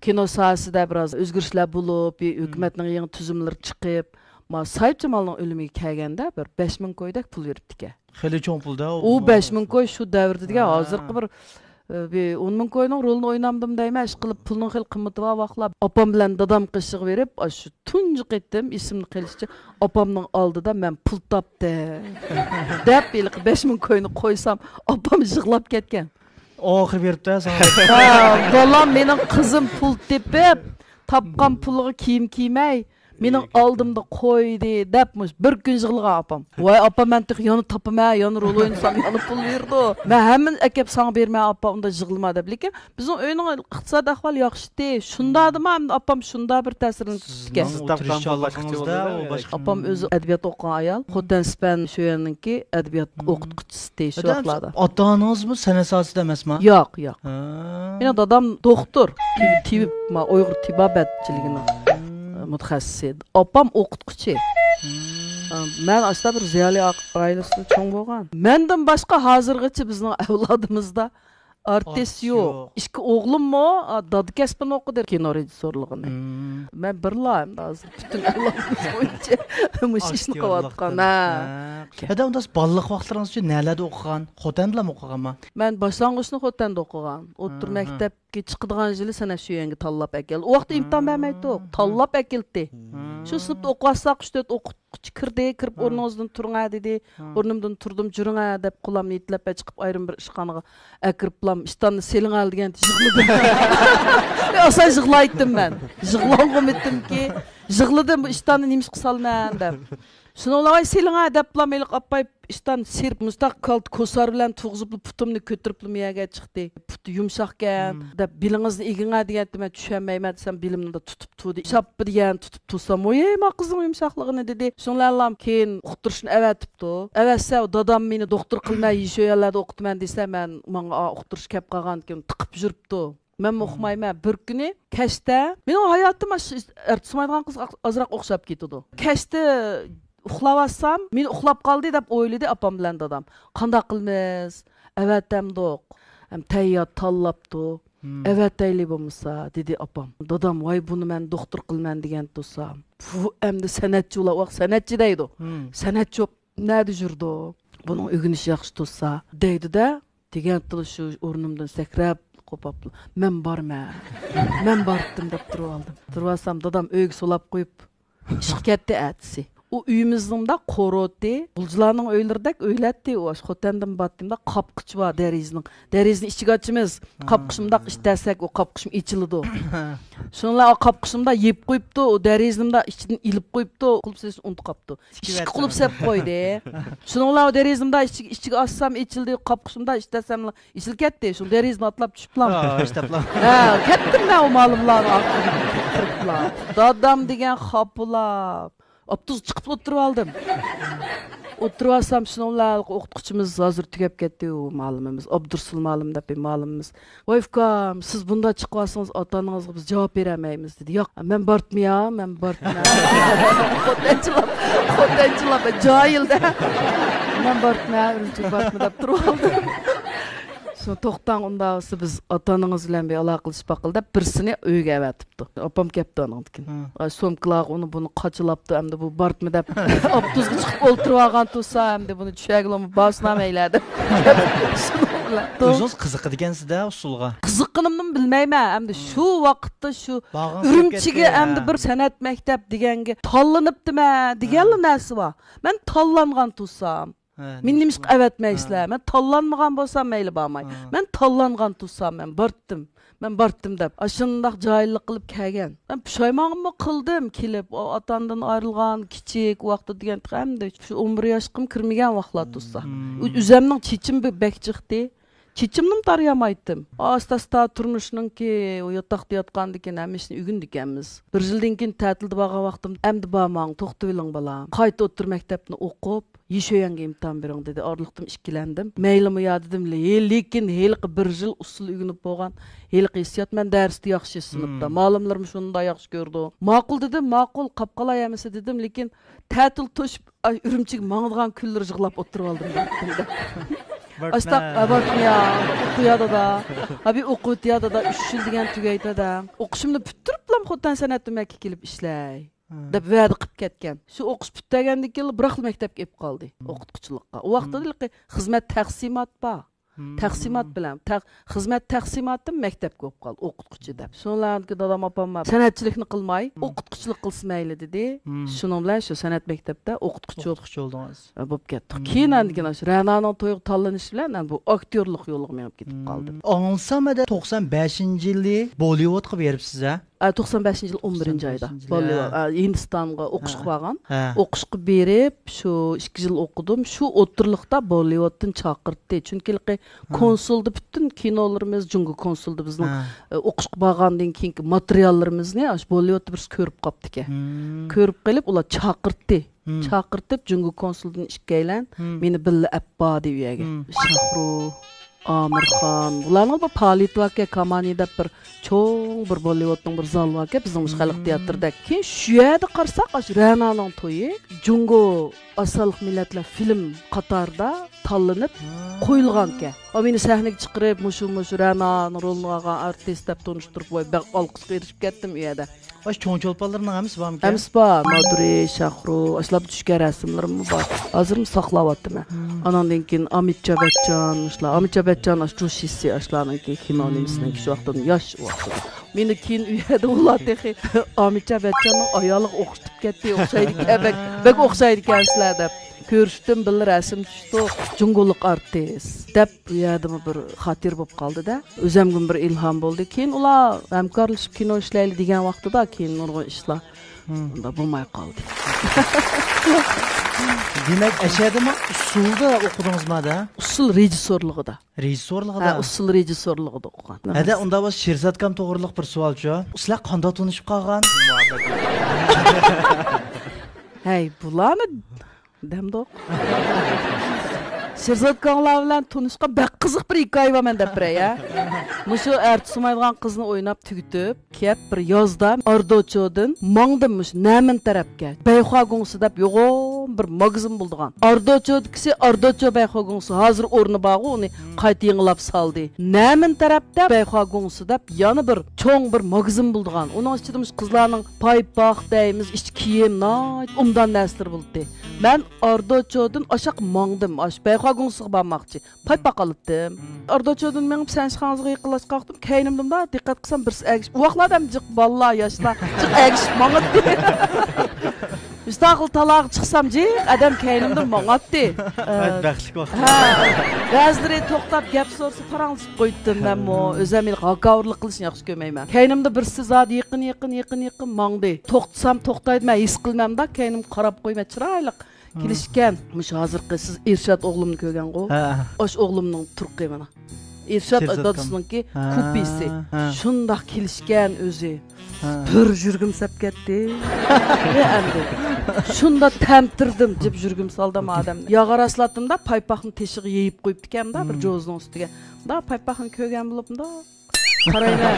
كىنو ساھەسىدە بىراز ئۆزگىرىشلەر بولۇپ، ھۆكۈمەتنىڭ يېڭى تۈزۈملىرى چىقىپ، ما ساھىبجامالنىڭ ئۆلۈمىگە كەلگەندە بىر بەش مىڭ كويدەك پۇل بېرىپتىكەن. خېلى چوڭ پۇل-دە ئۇ. ئۇ بەش مىڭ كوي شۇ دەۋردە دېگەن ھازىرقى بىر، ئى، بىر ئون مىڭ كوينىڭ رولىنى ئوينامدىم دەيمەن، ئىشقىلىپ پۇلنىڭ خېلى قىممىتى بار ۋاقىتلار. ئاپام بىلەن دادام قېشىغا بېرىپ، ئاشۇ تۇنجى قېتىم ئېسىمدە قېلىشىچە ئاپامنىڭ ئالدىدا مەن پۇل تاپتىم دەپ ھېلىقى بەش مىڭ كوينى قويسام، ئاپام يىغلاپ كەتكەن. ئاخىرى بېرىپتۇ ساڭا. ھە، بالام، مېنىڭ قىزىم پۇل تېپىپ، تاپقان پۇلىغا كىيىم كىيمەي، مېنىڭ ئالدىمدا قويدى دەپ مۇش بىر كۈن يىغلىغان ئاپام. ۋاي ئاپا، مەن تېخى يەنە تاپىمەن، يەنە رول ئوينىسام يەنە پۇل بېرىدۇ. مەن ھەممىنى ئەكەپ ساڭا بېرىمەن ئاپا، ئۇنداق يىغلىما دەپ. لېكىن بىزنىڭ ئۆينىڭ ئىقتىسادىي ئەھۋالى ياخشىتى. شۇنداقتىمۇ ئەمدى ئاپام شۇنداق بىر تەسىرىنى تۇتۇپتىكەن. سىزنىڭ ئۇ تىرىشچانلىقىڭىزدا ئۇ باشقا. ئاپام ئۆزى ئەدەبىيات ئوقۇغان ئايال. خوتەن سىپەن شۇ يەرنىڭكى ئەدەبىيات ئوقۇتقۇچىسى شۇ ۋاقىتلاردا. ئاتا-ئانىڭىزمۇ سەنئەت ساھەسىدە ئەمەسما؟ ياق، ياق. مېنىڭ دادام دوختۇر، تېبىب، ما ئۇيغۇر تېبابەتچىلىكىنىڭ مۇتەخەسسىسى. ئاپام ئوقۇتقۇچى. مەن ئاشۇنداق بىر زىيالىي ئائىلىسىدە چوڭ بولغان. مەندىن باشقا ھازىرغىچە بىزنىڭ ئەۋلادىمىزدا ئارتىس يوق. ئىككى ئوغلۇممۇ، ئا، دادا كەسپىنى ئوقۇدى، كىنو رېژىسسورلۇقىنى. مەن بىرلا ئەمدى ھازىر پۈتۈن ئەۋلادىمىز بويىچە مۇشۇ ئىشنى قىلىۋاتقان. ھە. ھەدە ئۇنداق بالىلىق ۋاقىتلىرىڭىز ئۈچۈن نەلەردە ئوقۇغان؟ خوتەندىلامۇ ئوقۇغانما؟ مەن باشلانغۇچنى خوتەندە ئوقۇغان. ئوتتۇرا مەكتەپكە چىقىدىغان يىلى سەنئەت شۆيۈەنگە تاللاپ ئەكەلدى. ئۇ ۋاقىتتا ئىمتىھان بەرمەيتتۇق. تاللاپ ئەكەلتتى. شۇ سىنىپتا ئوقۇۋاتساق، ئۈچ تۆت ئوقۇتقۇچى كىردى، كىرىپ ئورنىڭىزدىن تۇرۇڭە دېدى. ئورنۇمدىن تۇردۇم، جۈرۈڭە دەپ قولامنى يېتىلەپ چىقىپ ئايرىم بىر ئىشخانىغا ئەكىرىپلام ئىشتاننى سېلىڭە دېگەنتى يىغلىدىم. ئاسان يىغلايتتىم مەن. يىغلانغۇمىتىمكى، يىغلىدىم بۇ ئىشتاننى نېمىشقا سالىمەن دەپ. شۇنىڭ بىلەن ۋاي سېلىڭە دەپلا مېلىق ئاپاي ئىشتان سېرىپ مۇشتاق كالتا كوسار بىلەن تۇغۇزۇپلا پۇتۇمنى كۆتۈرۈپلا مۇ يەرگە چىقتى. پۇتى يۇمشاقكەن دەپ بېلىڭىزنى ئېگىڭە دېگەنتى مەن چۈشەنمەيمەن دېسەم بېلىمنى تۇتۇپ تۇردى. شاپپا دېگەن تۇتۇپ تۇرسام، ۋوي، ما قىزنىڭ يۇمشاقلىقىنى دېدى. شۇڭلارلام كېيىن ئۇقتۇرۇشنى ئەۋەتىپتۇ. ئەۋەتسە، دادام مېنى دوختۇر قىلماي، يېشىل يەرلەردە ئوقۇتىمەن دېسە، مەن ماڭا ئا، ئۇقتۇرۇش كەپ قالغاندىكىن تىقىپ يۈرۈپتۇ. مەنمۇ ئۇقمايمەن. بىر كۈنى كەچتە، مېنىڭ ھاياتىم ئاشۇ ئارتىس بولمايدىغان قىزغا ئازراق ئوخشاپ كېتىدۇ. كەچتە ئۇخلاۋاتسام، مېنى ئۇخلاپ قالدى دەپ ئويلىدى ئاپام بىلەن دادام. قانداق قىلىمىز؟ ئەۋەتەمدۇق؟ ھەم تەييار تاللاپتۇ. ئەۋەتەيلى بولمىسا، دېدى ئاپام. دادام، ۋاي، بۇنى مەن دوختۇر قىلىمەن دېگەن تۇرسام، بۇ ئەمدى سەنئەتچى، ئۇلار ئۇ ۋاقىت سەنئەتچى دەيدۇ. سەنئەتچى بولۇپ نەدە يۈرىدۇ؟ بۇنىڭ ئۆگىنىشى ياخشى تۇرسا، دەيدۇ-دە، دېگەنتىلا شۇ ئورنۇمدىن سەكرەپ قوپاپلا، مەن بارمەن، مەن بارتتىم دەپ تۇرۇۋالدىم. تۇرۇۋالسام دادام ئۆيگە سولاپ قويۇپ ئىشقا كەتتى ئەتىسى. ئۇ ئۆيىمىزنىڭ مۇنداق قورۇتى، غۇلجىلارنىڭ ئۆيلىرىدەك ئۆيلەتتى ئۇ. ئاشۇ خوتەندىن بارتتىم، مۇنداق قاپقۇچى بار دېرىزىنىڭ. دېرىزىنى ئىچىگە ئاچىمىز. قاپقۇچنى مۇنداق ئىتەسەك، ئۇ قاپقۇچمۇ ئېچىلىدۇ. شۇنىڭ بىلەن ئۇ قاپقۇچنى مۇنداق يېپىپ قويۇپتۇ، ئۇ دېرىزىنى مۇنداق ئىچىدىن ئېلىپ قويۇپتۇ، قۇلۇپ سېلىشنى ئۇنتۇپ قاپتۇ. ئىككى قۇلۇپ سەپ قويدى. شۇنىڭ بىلەن ئۇ دېرىزىنى مۇنداق ئىچىگە، ئىچىگە ئاچسام ئېچىلدى، قاپقۇچنى مۇنداق ئىتەسەملا ئېچىلىپ كەتتى. شۇ دېرىزىنى ئاتلاپ چۈشۈپلا. ھە، كەتتىم مەن ئۇ مالىملارنىڭ ئارقىسىدىن كىرىپلا. دادام دېگەن خاپىلاپ. ئاپتوبۇسقا چىقىپ ئولتۇرۇۋالدىم. ئولتۇرۇۋالسام، شۇنىڭ بىلەن ھېلىقى ئوقۇتقۇچىمىز ھازىر تۈگەپ كەتتى، ئۇ مۇئەللىمىمىز، ئابدۇرسۇل مۇئەللىم دەپ بىر مۇئەللىمىمىز. ۋاي ئۇكام، سىز بۇنداق چىقىۋالسىڭىز، ئاتا ئانىڭىزغا بىز جاۋاب بېرەلمەيمىز، دېدى. ياق، مەن بارتمىيا، مەن بارتمەن. خوتەنچىلاپ، خوتەنچىلاپ، جاھىلدە. مەن بارتمەن، ئۈرۈمچىگە بارتمەن دەپ تۇرۇۋالدىم. شۇ توختاڭ، ئۇنداق بولسا بىز ئاتا ئانىڭىز بىلەن بىر ئالاقىلىشىپ باقىلى دەپ، بىرسىنى ئۆيگە ئەۋەتىپتۇ. ئاپام كەپتۇ ئانىڭدىن كېيىن. ھە. ئاي، سومكىلارغا ئۇنى بۇنى قاچىلاپتۇ، ئەمدى بۇ بارتمۇ دەپ، ئاپتوبۇسقا چىقىپ ئولتۇرۇۋالغان تۇرسا، ئەمدى بۇنى چۈشەرگىلىمۇ بارسىنا مەيلى دەپ. شۇنىڭ بىلەن. ئۆزىڭىز قىزىقىدىكەنسىز-دە ئۇسسۇلغا. قىزىققىنىمنىمۇ بىلمەيمەن. ئەمدى شۇ ۋاقىتتا شۇ ئۈرۈمچىگە ئەمدى بىر سەنئەت مەكتەپ دېگەنگە تاللىنىپتىمەن دېگەنلا نەرسە بار. مەن تاللانغان تۇرسام. ھە، مېنى نېمىشقا ئەۋەتمەيسىلەر؟ ھە. مەن تاللانمىغان بولسام مەيلى بارماي. ھە. مەن تاللانغان تۇرسام مەن بارتتىم. مەن بارتتىم دەپ ئاشۇنداق جاھىللىق قىلىپ كەلگەن. مەن پۇشايمانمۇ قىلدىم كېلىپ. ئاتا ئانىدىن ئايرىلغان كىچىك ۋاقتى دېگەن تېخى ئەمدى شۇ ئون بىر ياشقىمۇ كىرمىگەن ۋاقىتلار تۇرسا. مم. ئۆ-، ئۆزەمنىڭ چېچىم بەك جىقتى. چېچىمنىمۇ تارىيالمايتتىم. ئاستا ئاستا تۇرمۇشنىڭكى ئۇ ياتاقتا ياتقاندىكىن ھەممە ئىشنى ئۆگىنىدىكەنمىز. بىر يىلدىن كېيىن تەتىلدە بارغان ۋاقتىم، ئەمدى بارماڭ، توختىۋېلىڭ بالام. قايتا ئوتتۇرا مەكتەپنى ئوقۇپ، يىشۆيەنگە ئىمتىھان بېرىڭ دېدى. ئارىلىقتىن ئىككىلەندىم. مەيلىمۇ يا دېدىم، لېكىن ھېلىقى بىر يىل ئۇسسۇل ئۆگىنىپ بولغان ھېلىقى ھېسسىيات، مەن دەرستە ياخشى سىنىپتا. مم. مۇئەللىملىرىمۇ شۇنداق ياخشى كۆرىدۇ. ماقۇل دېدىم، ماقۇل، قاپقالاي ھەممىسى دېدىم، لېكىن تەتىل توشۇپ، ئاي، ئۈرۈمچىگە ماڭىدىغان كۈنلىرى يىغلاپ ئولتۇرۇۋالدىم. ئاشتاق، ئا، بارتمۇ يا؟ ئوقۇ يا دادا. ھە، بىر ئوقۇۋېتى يا دادا، ئۈچ يىل دېگەن تۈگەيتە دە. ئوقۇشۇمنى پۈتتۈرۈپلا خوتەن سەنئەت ئۆمەككە كېلىپ ئىشلەي. ھە. دەپ ۋەدە قىلىپ كەتكەن. شۇ ئوقۇش پۈتتۈرگەندىن كېيىنلا بىراقلا مەكتەپكە ئېلىپ قالدى، ھە. ئوقۇتقۇچىلىققا. ئۇ ۋاقىتتا ھېلىقى خىزمەت تەقسىمات بار. ھە. تەقسىمات بىلەن، تەق-، خىزمەت تەقسىماتىدىن مەكتەپكە بولۇپ قالدى، ئوقۇتقۇچى دەپ. شۇنىڭ بىلەن دادام، ئاپام ماڭا سەنئەتچىلىكنى قىلماي، ھە. ئوقۇتقۇچىلىق قىلسا مەيلى دېدى. ھە. شۇنىڭ بىلەن شۇ سەنئەت مەكتەپتە ئوقۇتقۇچى بولۇپ، ئوقۇتقۇچى بولدىڭىز. ئە، بولۇپ كەتتۇق. ھە. كېيىن ئاندىن كېيىن ئاشۇ رەنانىڭ تويىغا تاللىنىش بىلەن، ئەنە بۇ ئاكتيورلۇق يولىغا مېڭىپ كېتىپ قالدىم. ئاڭلىسام، ھەدە توقسان بەشىنچى يىلى بوللىۋۇدقا بېرىپسىز، ھە؟ ئە، توقسان بەشىنچى يىل ئون بىرىنچى ئايدا توقسان بەشىنچى يىل، بوللىۋۇد، ھە. ئە، ھىندىستانغا ئوقۇشقا ھە. بارغان. ھە. ئوقۇشقا بېرىپ، شۇ ئىككى يىل ئوقۇدۇم. شۇ ئوتتۇرىلىقتا بوللىۋۇدتىن چاقىرتتى. چۈنكى ھېلىقى ھە. كونسۇلدا پۈتۈن كىنولىرىمىز، جۇڭگو كونسۇلدا بىزنىڭ، ھە. ئە، ئوقۇشقا بارغاندىن كېيىنكى ماتېرىياللىرىمىزنى ئاشۇ بوللىۋۇدتا بىرسى كۆرۈپ قاپتىكەن. ھىم. كۆرۈپ قېلىپ، ئۇلار چاقىرتتى. ھىم. چاقىرتىپ، جۇڭگو كونسۇلدىن ئىككىيلەن ھىم. مېنى بىللە ئەپ باردى ئۇ يەرگە. ھىم. شاھرۇخ، ئامىرخان، بۇلارنىڭ بىر پائالىيىتى باركەن، كامانى دەپ بىر چوڭ بىر بوللىۋۇدنىڭ بىر زالى باركەن، بىزنىڭ مۇشۇ خەلق ھىم. تىياتىرىدەك. كېيىن شۇ يەردە قارىساق، ئاشۇ رەنانىڭ تويى جۇڭگو ئاز سانلىق مىللەتلەر فىلىم قاتارىدا تاللىنىپ ھىم. قويۇلغانىكەن. ئا، مېنى سەھنىگە چىقىرىپ، مۇشۇ، مۇشۇ رەنانىڭ رولىنى ئالغان ئارتىس دەپ تونۇشتۇرۇپ، ۋاي، بەك ئالقىشقا ئېرىشىپ كەتتىم ئۇ يەردە. ئاشۇ چوڭ چولپانلىرىنىڭ ھەممىسى بارمىكەن؟ ھەممىسى بار. مادۇرى، شاھرۇ، ئاشۇلار چۈشكەن رەسىملىرىممۇ بار. ھازىرمۇ ساقلاۋاتىمەن. مم. ئاناندىن كېيىن ئامىتشا بەچچان، شۇلار. ئامىتشا بەچچان ئاشۇ جۇشىسى، ئاشۇلارنىڭكى كىنو مم. نېمىسىنىڭكى شۇ ۋاقتىدا ياش ۋاقتىدا. مېنى كېيىن ئۇ يەردە ئۇلار تېخى ئامىتشا بەچچاننىڭ ئايالىغا ئوخشىتىپ كەتتى، ئوخشايدىكەن، بەك، بەك ئوخشايدىكەنسىلەر دەپ. كۆرۈشتۈم، بىللە رەسىم چۈشتۇق. جۇڭگولۇق ئارتىس دەپ. ئۇ يەردىمۇ بىر خاتىرە بولۇپ قالدى-دە. ئۆزەمگىمۇ بىر ئىلھام بولدى. كېيىن ئۇلار ھەمكارلىشىپ كىنو ئىشلەيلى دېگەن ۋاقتىدا، كېيىن نۇرغۇن ئىشلار مم. ئۇنداق بولماي قالدى. دېمەك، ئەشەدىمۇ ئۇسسۇلدا ئوقۇدىڭىزما-دە؟ ئۇسسۇل رېژىسسورلۇقىدا. رېژىسسورلۇقىدا؟ ھە، ئۇسسۇل رېژىسسورلۇقىدا ئوقۇغان. ھەدە، ئۇنداق بولسا، شېرزادكام توغرىلىق بىر سوئالچۇ. سىلەر قانداق تونۇشۇپ قالغان؟ ھەي، بۇلارنى دەمدۇق. شېرزادكاڭلار بىلەن تونۇشقان بەك قىزىق بىر ھېكايە بار، مەن دەپ بېرەي، ھە. مۇشۇ ئەرتىس ئوينايدىغان قىزنى ئويناپ تۈگىتىپ، كەپ بىر يازدا ئاردوچودىن ماڭدىم مۇشۇ نەمىن تەرەپكە. بەيخۇا گۇڭسى دەپ يوغان بىر ماگىزىن بولىدىغان. ئاردوچودىكىسى ئاردوچو بەيخۇا گۇڭسى، ھازىر ئورنى بارغۇ، ئۇنى قايتا يېڭىلاپ سالدى. نەمىن تەرەپتە بەيخۇا گۇڭسى دەپ يەنە بىر چوڭ بىر ماگىزىن بولىدىغان. ئۇنىڭ ئىچىدە مۇشۇ قىزلارنىڭ پايپاق دەيمىز، ئىچ كىيىم، ناھايىتى ئوبدان نەرسىلىرى بولاتتى. مەن ئاردوچودىن ئاشاق ماڭدىم، ئاشۇ بەيخۇا گۇڭسىغا بارماقچى. پايپاق ئالاتتىم. ئاردوچودىن مېڭىپ سەنشىخاڭزىغا يېقىنلاشقان ۋاقتىم، كەينىمدىمدا دىققەت قىلسام، بىرسى ئەگىشىپ، ئۇ ۋاقىتلاردا ھەم جىق بالىلار، ياشلار جىق ئەگىشىپ ماڭاتتى. مۇشتاقىل تالاغا چىقسام، جىق ئادەم كەينىمدىن ماڭاتتى. بەختلىك ۋاقىت. ھە. بەزىلىرى توختاپ گەپ سورىسا، پاراڭلىشىپ قوياتتىم مەنمۇ. ئۆزۈم ھېلىقى ھاكاۋۇرلۇق قىلىشنى ياخشى كۆرمەيمەن. كەينىمدە بىرسى زادى يېقىن، يېقىن، يېقىن، يېقىن ماڭدى. توختىسام توختايدۇ، مەن ھېس قىلمامدا، كەينىمگە قاراپ قويمەن، چىرايلىق. كېلىشكەن. مۇشۇ ھازىرقى سىز ئىرشات ئوغلۇمنى كۆرگەنغۇ؟ ھە. ئاشۇ ئوغلۇمنىڭ تۇرقى مانا. ئىرشات دادىسىنىڭكى كوپىيىسى. ھە. شۇنداق كېلىشكەن ئۆزى. ھە. بىر يۈرىكىم سەپ كەتتى. ئەمدى شۇنداق تەمتىردىم، جىپ يۈرىكىم سالدىم ئادەمنى. ياغار ئاسلاتتىم دا، پايپاقنى تېشىغا يېيىپ قويۇپتىكەن دا، بىر جوزىنىڭ ئۈستىگە. دا پايپاقنى كۆرگەن بولۇپ دا. قارايمەن.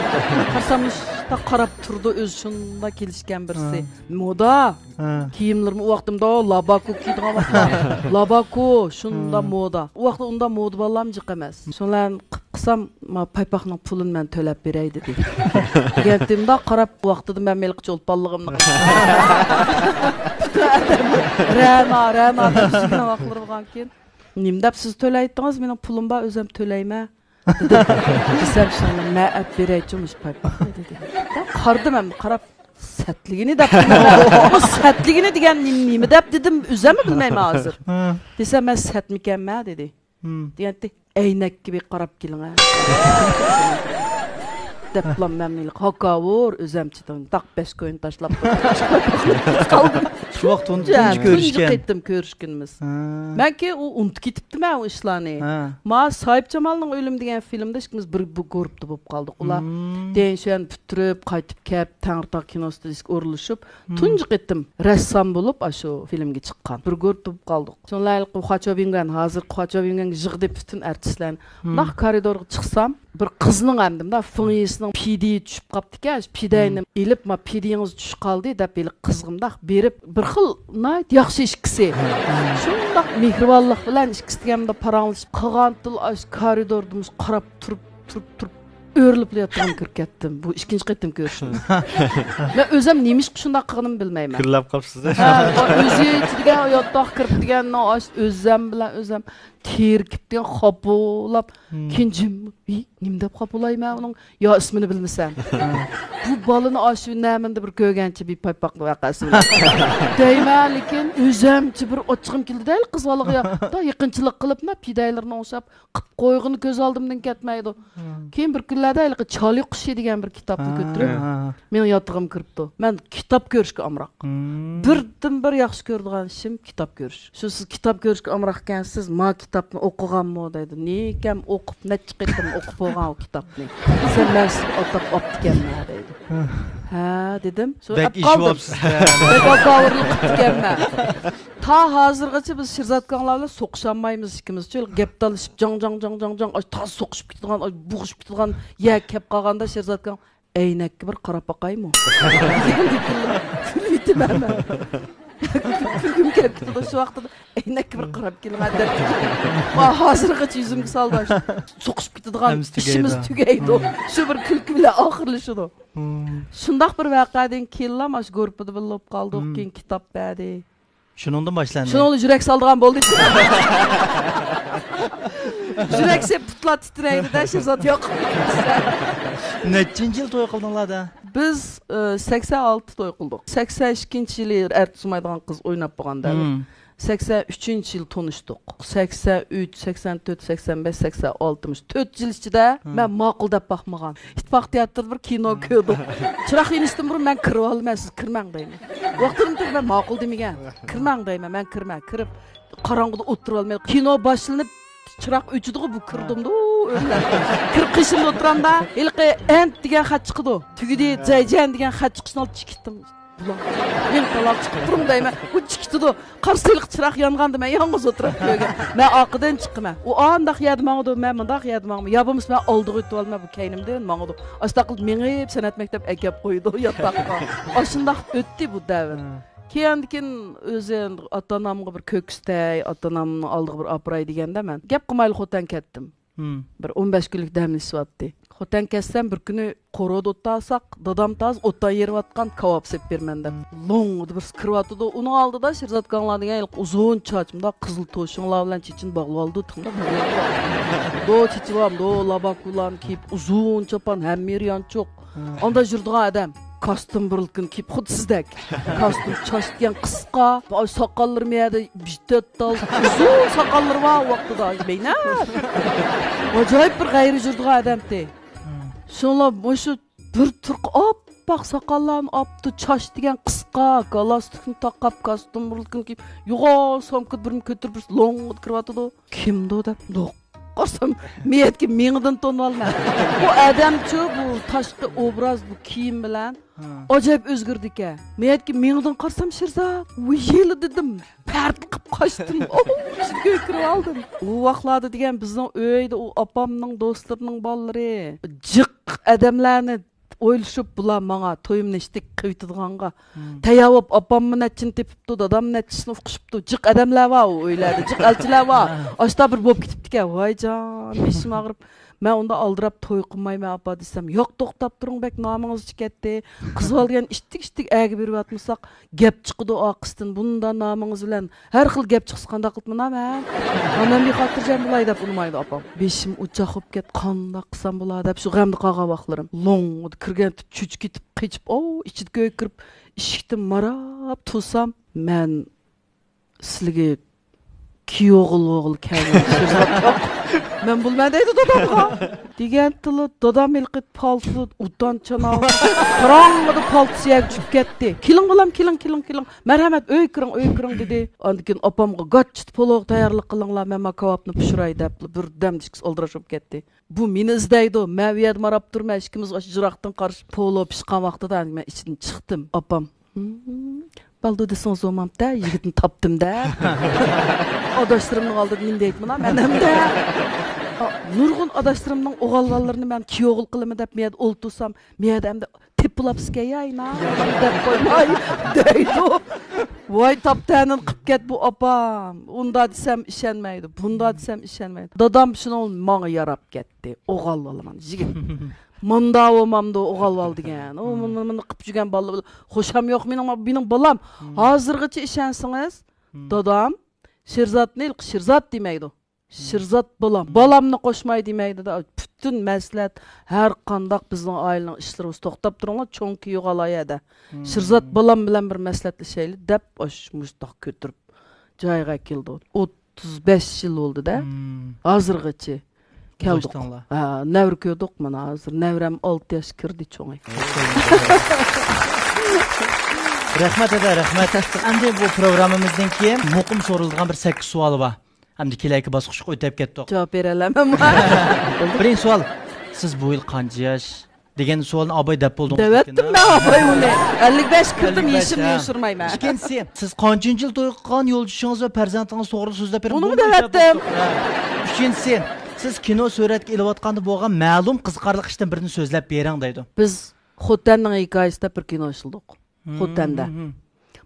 قارىسام، مۇشۇنداق قاراپ تۇرىدۇ، ئۆزى شۇنداق كېلىشكەن بىرسى. ھە. مودا. ھە. كىيىملىرىمۇ ئۇ ۋاقتىمدا لاباكو كىيىدىغان ۋاقىتلار. لاباكو، شۇنداق مودا. ئۇ ۋاقىتتا ئۇنداق مودا بالىلارمۇ جىق ئەمەس. شۇلارنى قىپ قىلسام، ما پايپاقنىڭ پۇلىنى مەن تۆلەپ بېرەي دېدى. دېگەنتىمدا قاراپ، ۋاقتىدا مەن مېلىقى چولپانلىقىمنى رەنا، رەنا دەپ يۈرگەن ۋاقىتلىرى بولغانكىن. نېمە دەپ سىز تۆلەيتتىڭىز؟ مېنىڭ پۇلۇم بار، ئۆزۈم تۆلەيمەن. دېدىم. دېسەم، شۇڭا مەن ئەپ بېرەيچۇ مۇشۇ پايپاقنى دېدى. قارىدىم ھەم قاراپ، سەتلىگىنى دەپ. ئۇ سەتلىگىنى دېگەن نېمە، نېمە دەپ دېدىم، ئۆزۈممۇ بىلمەيمەن ھازىر. ھە. دېسەم، مەن سەتمىكەنمەن دېدى. ھىم. دېگەنتى، ئەينەككە بىر قاراپ كېلىڭە. دەپلا مەن ھاكاۋۇر، ئۆزەمچىدىن داق بەش كوينى تاشلاپ قالدىم. شۇ ۋاقىت ئۇنى تۇنجى كۆرۈشكەن. تۇنجى قېتىم كۆرۈشكىنىمىز. ھە. مەنكى ئۇ ئۇنتۇپ كېتىپتىمەن ئۇ ئىشلارنى. ھە. ما ساھىبجامالنىڭ ئۆلۈمى دېگەن فىلىمدا ئىككىمىز بىر، بىر گۇرۇپپىدا بولۇپ قالدۇق. ئۇلار دېنشۈەن پۈتتۈرۈپ، قايتىپ كەپ، تەڭرىتاغ كىنوستۇدىيىسىغا ئورۇنلىشىپ، تۇنجى قېتىم رەسسام بولۇپ، ئاشۇ فىلىمگە چىققان. بىر گۇرۇپپا بولۇپ قالدۇق. شۇڭلار ھېلىقى خۇاچاۋيۈنگەن، ھازىر خۇاچاۋيۈنگەنگە يىغدى پۈتۈن ئارتىسلارنى. مۇنداق كارىدورغا چىقسام، بىر قىزنىڭ ئەمدى مۇنداق فېڭيىسىنىڭ پىدىيى چۈشۈپ قاپتىكەن، شۇ پىدەينى ئېلىپ، ما پىدىيىڭىز چۈشۈپ قالدى دەپ، ھېلىقى قىزغا مۇنداق بېرىپ، بىر خىل ناھايىتى ياخشى ئىككىسى. شۇنداق مېھرىبانلىق بىلەن ئىككىسى دېگەن مۇنداق پاراڭلىشىپ، قىلغانتىلا ئاشۇ كارىدوردا مۇشۇ قاراپ تۇرۇپ، تۇرۇپ، تۇرۇپ، ئۆرۈلۈپلا ياتقىنىمغا كىرىپ كەتتىم. بۇ ئىككىنچى قېتىم كۆرۈشۈم. مەن ئۆزۈم نېمىشقا شۇنداق قىلغىنىمنى بىلمەيمەن. گۈللەپ قاپسىز. ھە، ئۆزى دېگەن ياتاق كىرىپ دېگەن، ئۆزۈم بىلەن ئۆزۈم تېرىكىپ دېگەن خاپىلاپ. كېيىن جىم، ھېي، نېمە دەپ خاپىلايمەن ئۇنىڭ يا ئىسمىنى بىلمىسەم. بۇ بالىنى ئاشۇ نەمىندە بىر كۆرگەنچە بىر پايپاقنى ۋەقەسى بىلەن دەيمەن، لېكىن ئۆزەمچە بىر ئاچچىقىم كېلدى دەيلى قىز بالىغا يا. دا يېقىنچىلىق قىلىپلا پىدەيلىرىنى ئوڭشاپ، قىپ قويغىنى كۆز ئالدىمدىن كەتمەيدۇ. كېيىن بىر كۈنلەردە ھېلىقى چالى قۇشى دېگەن بىر كىتابنى كۆتۈرۈپ، مېنىڭ ياتىقىمغا كىرىپتۇ. مەن كىتاب كۆرۈشكە ئامراق. بىردىنبىر ياخشى كۆرىدىغان ئىشىم كىتاب كۆرۈش. شۇ، سىز كىتاب كۆرۈشكە ئامراق ئىكەنسىز، ما كىتابنى ئوقۇغانمۇ دەيدۇ. نېكەم ئوقۇپ، نەچچە قېتىم ئوقۇپ بولغان ئۇ كىتابنى. دېسەم، مەن سىزگە ئاتاپ ئاپتىكەنمەن دەيدۇ. ھە دېدىم. شۇ بەك ئەپ قالدىم. بەك ھاكاۋۇرلۇق قىپتىكەنمەن. تا ھازىرغىچە بىز شىرزاتكاڭلار بىلەن سوقۇشالمايمىز ئىككىمىزچۇ. گەپ تالىشىپ، جاڭ، جاڭ، جاڭ، جاڭ، جاڭ، ئاش تازا سوقۇشۇپ كېتىدىغان، ئاش بوغۇشۇپ كېتىدىغان يەر كەپ قالغاندا شىرزاتكاڭ، ئەينەككە بىر قاراپ باقايمۇ؟ دېگەندەك كۈلۈۋېتىمەن مەن. كۈلگۈم كەپ كېتىدۇ شۇ ۋاقىتتا. ئەينەككە بىر قاراپ كېلىڭە دەپ. ھازىرغىچە يۈزۈمگە سالدى. سوقۇشۇپ كېتىدىغان ئىشىمىز تۈگەيدۇ. شۇ بىر كۈلكە بىلەن ئاخىرلىشىدۇ. شۇنداق بىر ۋەقەدىن كېيىنلا مانا شۇ گۇرۇپپىدا بىللە بولۇپ قالدۇق. كېيىن كىتاب بەردى. شۇنىڭدىن باشلاندى. شۇنىڭدىن يۈرەك سالىدىغان بولدى. يۈرەك سېلىپ پۇتلار تىترەيدۇ-دە، شۇ زات يوق. نەچچىنچى يىل توي قىلدىڭلار-دە؟ بىز، ئى، سەكسەن ئالتە توي قىلدۇق. سەكسەن ئىككىنچى يىلى ئەرتىس ئۇمايدىغان قىز ئويناپ بولغاندا. سەكسەن ئۈچىنچى يىل تونۇشتۇق. سەكسەن ئۈچ، سەكسەن تۆت، سەكسەن بەش، سەكسەن ئالتە، مۇشۇ تۆت يىل ئىچىدە مەن ماقۇل دەپ باقمىغان. ئىتتىپاق تىياتىرىدا بىر كىنو كۆردۇق. چىراغ يېنىشتىن بۇرۇن مەن كىرىۋالىمەن، سىز كىرمەڭ دەيمەن. ۋاقتىدا مەن ماقۇل دېمىگەن. كىرمەڭ دەيمەن، مەن كىرمەن. كىرىپ قاراڭغۇدا ئولتۇرۇۋالماي، كىنو باشلىنىپ چىراغ ئۆچىدىغۇ، بۇ كىردىمدۇ ئۆيلەر. كىرىپ قېشىمدا ئولتۇرامدا، ھېلىقى ئەنت دېگەن خەت چىقىدۇ. تۈگىدى، زەيجەن دېگەن خەت چىقىشنى ئالدى چىكىتتىم. بۇلار، مېڭ تالاغا چىقىپ تۇرۇڭ دەيمەن. بۇ چىكىتىدۇ. قارىسا ھېلىقى چىراغ يانغاندا مەن يالغۇز ئولتۇرۇپ كۆرگەن. مەن ئارقىدىن چىقىمەن. ئۇ ئانداق يەردە ماڭىدۇ، مەن مۇنداق يەردە ماڭىمەن. يا بولمىسا مەن ئالدىغا ئۆتۈۋالىمەن، بۇ كەينىمدىن ماڭىدۇ. ئاشۇنداق قىلىپ مېڭىپ سەنئەت مەكتەپ ئەكەپ قويىدۇ ياتاققا. ئاشۇنداق ئۆتتى بۇ دەۋر. كېيىندىكىن ئۆزى ئاتا ئانامغا بىر كۆكۈستەي، ئاتا ئانامنىڭ ئالدىغا بىر ئاپىراي دېگەندە مەن گەپ قىلمايلا خوتەن كەتتىم. بىر ئون بەش كۈنلۈك دەم ئېلىشىۋاتتى. خوتەن كەتسەم بىر كۈنى قورۇدا ئولتۇرساق، دادام تازا ئوتتا يېرىۋاتقان، كاۋاپ سېلىپ بېرىمەن دەپ. لوڭ دېدى بىرسى كىرىۋاتىدۇ. ئۇنىڭ ئالدىدا شىرزات كاڭلا دېگەن ھېلىقى ئۇزۇن چاچ، مۇنداق قىزىل توشۇڭلار بىلەن چېچىنى باغلىۋالىدۇ. تىڭدا دو چېچىۋام، دو لاباكۇلارنى كىيىپ، ئۇزۇن چاپان، ھەممە يېرى يانچۇق. ئاندا يۈرىدىغان ئادەم. كاستيۇم بۇرۇلكىنى كىيىپ، خۇددى سىزدەك. كاستيۇم، چاچ دېگەن قىسقا. ئاي، ساقاللىرىمۇ يەردە بىر تۆت تال. ئۇزۇن ساقاللىرى بار ئۇ ۋاقتىدا. مەينەت. ئاجايىپ بىر غەيرىي يۈرىدىغان ئادەمتى. شۇڭلا مۇشۇ بىر تۇرقا ئاپئاق ساقاللارنى ئاپتۇ، چاچ دېگەن قىسقا، گالستۇكنى تاقاپ، كاستيۇم بۇرۇلكىنى كىيىپ، يوغان سومكىدا بىرنى كۆتۈرۈپ، بىر لوڭ كىرىۋاتىدۇ. كىمدۇ دەپ، قارىسام، مېيەتكە مېڭىدىن تونۇۋالىمەن. بۇ ئادەمچۇ، بۇ تاشقى ئوبراز، بۇ كىيىم بىلەن ئاجايىپ ئۆزگىرىدىكەن. مېيەتكە مېڭىدىن قارىسام، شىرزات، ۋىيىلا دېدىم. پەردە قىپ قاچتىم. ئوۋ، ئىچىگە كىرىپ ئالدىم. ئۇ ۋاقلاردا دېگەن بىزنىڭ ئۆيدە ئۇ ئاپامنىڭ دوستلىرىنىڭ بالىلىرى جىق ئادەملەرنى ئويلىشىپ، بۇلار ماڭا تويۇمنى ئىشتىك قىلىۋېتىدىغانغا تەييار بولۇپ، ئاپاممۇ نەچچىنى تېپىپتۇ، دادام نەچچىسىنى ئۇقۇشۇپتۇ. جىق ئادەملەر بار ئۇ ئۆيلەردە، جىق ئەلچىلەر بار. ئاشتا بىر بولۇپ كېتىپتىكەن. ۋايجان، بېشىم ئاغرىپ، مەن ئۇنداق ئالدىراپ توي قىلمايمەن ئاپا دېسەم، ياق، توختاپ تۇرۇڭ، بەك نامىڭىز چىقىپ كەتتى. قىز بالا دېگەن ئىتتىك ئىتتىك ئەگە بېرىۋاتمىساق، گەپ چىقىدۇ ئارقىسىدىن، بۇنداق نامىڭىز بىلەن ھەر خىل گەپ چىقسا قانداق قىلىمەن مەن؟ ھا، مەن بىخاتىرجەم بولاي دەپ ئۇنىمايدۇ ئاپام. بېشىم ئوچاق بولۇپ كەت، قانداق قىلسام بولا دەپ شۇ غەمدە قالغان ۋاقىتلىرىم. لوڭ كىرگەن چۆچۈپ كېتىپ، قېچىپ، ئوۋ، ئىچىدىكى ئۆيگە كىرىپ، ئىشىكتىن ماراپ تۇرسام، مەن سىلىگە كىيوغىل بولغىلى كەلگەن شىرزات يوق. مەن بولىمەن دەيدۇ دادامغا. دېگەنتىلا دادام ھېلىقى پالتا ئۇدان چاناق، قاراڭغۇدا پالتىسى يەرگە چۈشۈپ كەتتى. كېلىڭ بالام، كېلىڭ، كېلىڭ، كېلىڭ. مەرھەمەت، ئۆيگە كىرىڭ، ئۆيگە كىرىڭ، دېدى. ئاندىن كېيىن ئاپامغا گاچچىدا پولۇغا تەييارلىق قىلىڭلار، مەن مانا كاۋاپنى پىشۇراي دەپلا بىردەم ئىككىسى ئالدىراش بولۇپ كەتتى. بۇ مېنى ئىزدەيدۇ، مەن ئۇ يەردە ماراپ تۇرمەن، ئىككىمىز ئاشۇ يىراقتىن قارىشىپ، پولۇ پىشقان ۋاقتىدا مەن ئىچىدىن چىقتىم. ئاپام، «ھىم، بالدۇر دېسىڭىز بولمامتە، يىگىتنى تاپتىم» دەپ. ئاداشلىرىمنىڭ ئالدىدا نېمە دەيتتىم مانا مەن ئەمدى؟ نۇرغۇن ئاداشلىرىمنىڭ ئوغۇل بالىلىرىنى مەن كىيوغۇل قىلىمەن دەپ مەن يەردە ئولتۇرسام، مەن يەردە ئەمدى تېپىلاپسىكەن يا ئاينا دەپ قويماي دەيدۇ. ۋاي تاپتەنىن قىپ كەت بۇ ئاپام. ئۇندا دېسەم ئىشەنمەيدۇ، بۇندا دېسەم ئىشەنمەيدۇ. دادام شۇنىڭ ماڭا ياراپ كەتتى. ئوغۇل بالىمان يىگىت. ماندا بولمامدۇ ئوغۇل بالا دېگەن. ئۇ مۇنى، مۇنى قىپ يۈرگەن بالىلار بىلەن خوشام يوق مېنىڭ، بىنىڭ بالام. ھازىرغىچە ئىشەنسىڭىز، دادام شىرزاتنى شىرزات دېمەيدۇ. شىرزات بالام. بالامنى قوشماي دېمەيدۇ-دە. پۈتۈن مەسلىھەت، ھەر قانداق بىزنىڭ ئائىلىنىڭ ئىشلىرىمىز، توختاپ تۇرۇڭلار، چوڭ كىيوغا ئالايە دە. شىرزات بالام بىلەن بىر مەسلىھەتلىشەيلى دەپ، ئاش-، مۇشتاق كۆتۈرۈپ جايىغا ئەكېلىدۇ. ئوتتۇز بەش يىل بولدى-دە. ھازىرغىچە كەلدۇق. ئۇزاشتىڭلار. ھە، نەۋرە كۆردۇق مانا ھازىر. نەۋرەم ئالتە ياش كىردى چوڭى. رەھمەت، ھەدە، رەھمەت. ئەمدى بۇ پروگراممىمىزدىن كېيىن مۇقىم سورىلىدىغان بىر سەككىز سوئال بار. ئەمدى كېلەركى باسقۇچقا ئۆتۈپ كەتتۇق. جاۋاب بېرەلەيمەنمۇ؟ بىرىنچى سوئال، سىز بۇ يىل قانچە ياش؟ دېگەن سوئالنى ئاباي دەپ بولدىڭىز لېكىن. دەۋەتتىم مەن ئاباي ئۇنى. ئەللىك بەش كىردىم، ئەللىك بەش، يېشىمنى ھە. يوشۇرمايمەن. ئىككىنچىسى، سىز قانچىنچى يىل توي قىلغان يولدىشىڭىز ۋە پەرزەنتىڭىز توغرىلىق سۆزلەپ بېرىڭ. ئۇنىمۇ دەۋەتتىم. ھە. ئۈچىنچىسى، سىز كىنو سۈرەتكە ئېلىۋاتقاندا بولغان مەلۇم قىزىقارلىق ئىشتىن بىرنى سۆزلەپ بېرىڭ دەيدۇ. بىز خوتەننىڭ ھېكايىسىدە بىر كىنو ئىشلىدۇق. خوتەندە.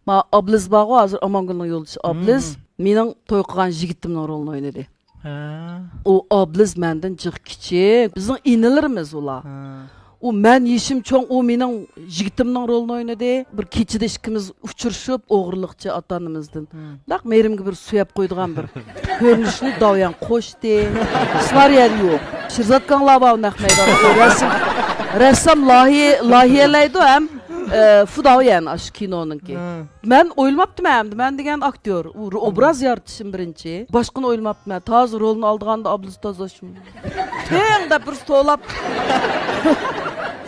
ما ئابلىز بارغۇ، ھازىر ئامانگۈلنىڭ يولدىشى ئابلىز مېنىڭ توي قىلغان يىگىتىمنىڭ رولىنى ئوينىدى. ھە. ئۇ ئابلىز مەندىن جىق كىچىك. بىزنىڭ ئىنىلىرىمىز ئۇلار. ھە. ئۇ مەن يېشىم چوڭ، ئۇ مېنىڭ يىگىتىمنىڭ رولىنى ئوينىدى. بىر كېچىدە ئىككىمىز ئۇچرىشىپ، ئوغرىلىقچە ئاتا ئانىمىزدىن. ھە. نەق مېھرىمگە بىر سۆيەپ قويىدىغان بىر كۆرۈنۈشنى داۋيەن قوشتى. سىلەر يەردە يوق. شىرزات كاڭلا بار نەق مەيداندا. ئۇ رەسىم، رەسسام لايىھە، لايىھەلەيدۇ ھەم، ئە، فۇداۋيەن ئاشۇ كىنونىڭكى. ھە. مەن ئويلىماپتىمەن ئەمدى. مەن دېگەن ئاكتيور. ئۇ ر-، ئوبراز يارىتىشىم بىرىنچى. باشقىنى ئويلىماپتىمەن. تازا رولنى ئالىدىغاندا ئابلىز تازا شۇ. تىڭ دەپ بىرسى توۋلاپ.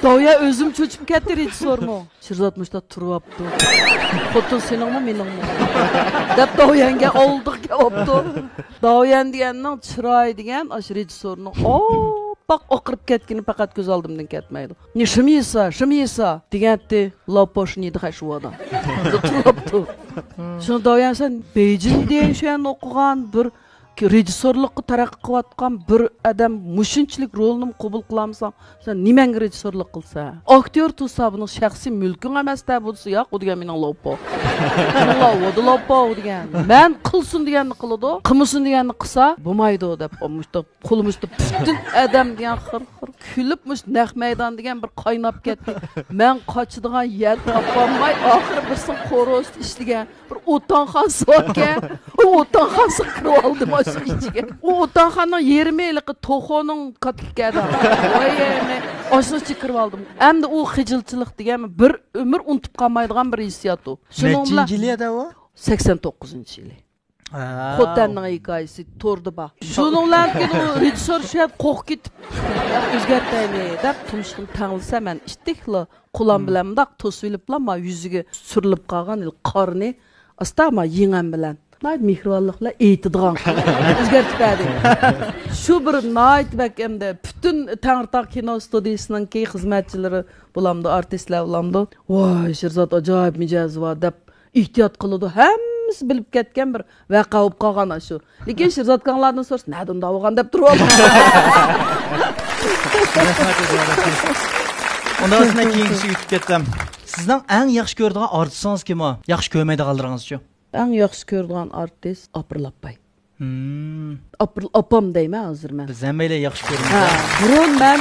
داۋيا ئۆزۈم چۆچۈپ كەتتى، رېژىسسورمۇ. شىرزات مۇشتا تۇرۇۋاپتۇ. خوتۇن سېنىڭمۇ، مېنىڭمۇ؟ دەپ داۋيەنگە ئالدىغا كەلۋاپتۇ. داۋيەن دېگەننىڭ چىرايى دېگەن ئاشۇ رېژىسسورنىڭ ئاپئاق ئاقىرىپ كەتكىنى پەقەت كۆز ئالدىمدىن كەتمەيدۇ. نى شىمىسا، شىمىسا دېگەنتى، لاپاشنى دېخەشۋادا. تۇرۇپتۇ. شۇنى داۋيەن سەن بېيجىڭدە شۇ يەرنى ئوقۇغان بىر رېژىسسورلۇققا تەرەققىي قىلىۋاتقان بىر ئادەم مۇشۇنچىلىك رولنىمۇ قوبۇل قىلالمىساڭ، سەن نېمەڭگە رېژىسسورلۇق قىلىسەن؟ ئاكتيور تۇرسا بۇنىڭ شەخسىي مۈلكىڭ ئەمەس-دە، بولسا ياق، ئۇ دېگەن مېنىڭ لوپو. مېنىڭ لوپو، لوپو دېگەن. مەن قىلسۇن دېگەننى قىلىدۇ، قىلمىسۇن دېگەننى قىلسا، بولمايدۇ دەپ، مۇشۇنداق قولىمۇزدا پۈتۈن ئادەم دېگەن خىر خىر كۈلۈپ، مۇشۇ نەق مەيدان دېگەن بىر قايناپ كەتتى. مەن قاچىدىغان يەر تاپالماي، ئاخىرى بىرسىنىڭ قورۇسىدا ئىشلىگەن بىر ئوتانخانىسى باركەن، ئۇ ئوتانخانىسىغا كىرىۋالدىم ئاشۇ ئىچىگە. ئۇ ئوتانخانىنىڭ يېرىمى ھېلىقى توخۇنىڭ كاتلىكى ئەدە. ۋاي، ئاشۇنىڭ ئىچىگە كىرىۋالدىم. ئەمدى ئۇ خىجىلچىلىق دېگەن بىر ئۆمۈر ئۇنتۇپ قالمايدىغان بىر ھېسسىيات ئۇ. شۇنىڭ بىلەن نەچچىنچى يىلى ئەدە ئۇ؟ سەكسەن توققۇزىنچى يىلى. ھە. خوتەننىڭ ھېكايىسى توردا بار. شۇنىڭ بىلەن كېيىن ئۇ رېژىسسور شۇ يەردە قورقۇپ كېتىپ، ئۆزگەرتەيلى دەپ تۇمشۇقىنى تەڭلىسە، مەن ئىتتىكلا قولام بىلەن مۇنداق توسۇۋېلىپلا، ما يۈزىگە سۈرۈلۈپ قالغان ھېلى قارنى ئاستا ما يېڭەم بىلەن ناھايىتى مېھرىبانلىق بىلەن ئېيتىدىغان قىلىپ ئۆزگەرتىپ بەردى. شۇ بىر ناھايىتى بەك ئەمدى پۈتۈن تەڭرىتاغ كىنو ستۇدىيىسىنىڭكى خىزمەتچىلىرى بولامدۇ، ئارتىسلار بولامدۇ، ۋاي، شېرزات ئاجايىپ مىجەزى بار دەپ ئېھتىيات قىلىدۇ. ھەممىسى بىلىپ كەتكەن بىر ۋەقە بولۇپ قالغان ئاشۇ. لېكىن شېرزاتكاڭلاردىن سورىسا، نەدە ئۇنداق بولغان دەپ تۇرۇۋالىدۇ. رەھمەت، رەھمەت. ئۇنداق بولسا مەن كېيىنكىسىگە ئۆتۈپ كەتسەم. سىزنىڭ ئەڭ ياخشى كۆرىدىغان ئارتىسىڭىز كىم ئۇ؟ ياخشى كۆرمەيدىغانلىرىڭىزچۇ؟ ئەڭ ياخشى كۆرىدىغان ئارتىس ئاپرىل ئاپاي. ھىم. ئاپرىل ئاپام دەيمەن ھازىر مەن. بىز ھەممەيلەن ياخشى كۆرىمىز. ھە، بۇرۇن مەن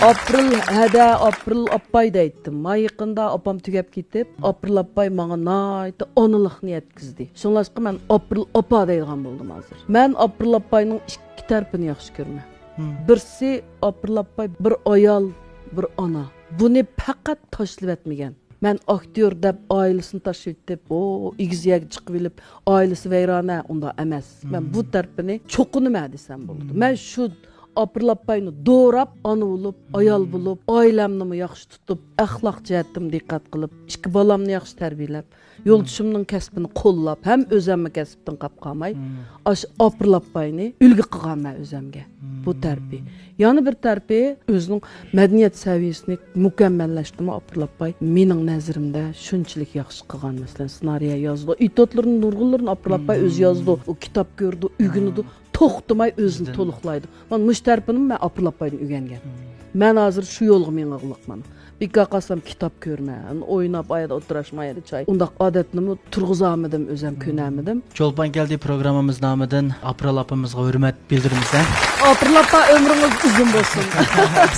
ئاپرىل ھەدە، ئاپرىل ئاپاي دەيتتىم. ما يېقىندا ئاپام تۈگەپ كېتىپ، ئاپرىل ئاپاي ماڭا ناھايىتى ئانىلىقنى يەتكۈزدى. شۇڭلاشقا مەن ئاپرىل ئاپا دەيدىغان بولدۇم ھازىر. مەن ئاپرىل ئاپاينىڭ ئىككى تەرىپىنى ياخشى كۆرىمەن. ھىم. بىرسى ئاپرىل ئاپاي بىر ئايال، بىر ئانا. بۇنى پەقەت تاشلىۋەتمىگەن. مەن ئاكتيور دەپ ئائىلىسىنى تاشلىۋېتىپ، ئو، ئېگىز يەرگە چىقىۋېلىپ، ئائىلىسى ۋەيرانە، ئۇنداق ئەمەس. مەن بۇ تەرىپىنى چوقۇنىمەن دېسەم بولىدۇ. مەن شۇ ئاپرىل ئاپاينى دوراپ، ئانا بولۇپ، ئايال بولۇپ، ئائىلەمنىمۇ ياخشى تۇتۇپ، ئەخلاق جەھەتتىمۇ دىققەت قىلىپ، ئىككى بالامنى ياخشى تەربىيەلەپ، يولدىشىمنىڭ كەسپىنى قوللاپ، ھەم ئۆزەممۇ كەسىپتىن قاپ قالماي، ئاشۇ ئاپرىل ئاپاينى ئۈلگە قىلغان مەن ئۆزەمگە. بۇ تەرىپى. يەنە بىر تەرىپى، ئۆزىنىڭ مەدەنىيەت سەۋىيەسىنى مۇكەممەللەشتىمۇ ئاپرىل ئاپاي؟ مېنىڭ نەزىرىمدە شۇنچىلىك ياخشى قىلغان. مەسىلەن، سېنارىيە يازىدۇ، ئېتيۇدلىرىنى نۇرغۇنلىرىنى ئاپرىل ئاپاي ئۆزى يازىدۇ، ئۇ كىتاب كۆرىدۇ، ئۆگىنىدۇ، توختىماي ئۆزىنى تولۇقلايدۇ. مانا مۇشۇ تەرىپىنىمۇ مەن ئاپرىل ئاپايدىن ئۆگەنگەن. مەن ھازىر شۇ يولغا مېڭىغلىق مانا. بىكار قالسام كىتاب كۆرمە، ئويناپ، ئايدا ئولتۇراشما، ئايدا چاي. ئۇنداق ئادەتنىمۇ تۇرغۇزالمىدىم، ئۆزەم كۆنەلمىدىم. چولپان كەلدى پروگراممىمىز نامىدىن ئاپرىل ئاپىمىزغا ھۆرمەت بىلدۈرىمىز-دە. ئاپرىل ئاپا، ئۆمرىڭىز ئۇزۇن بولسۇن.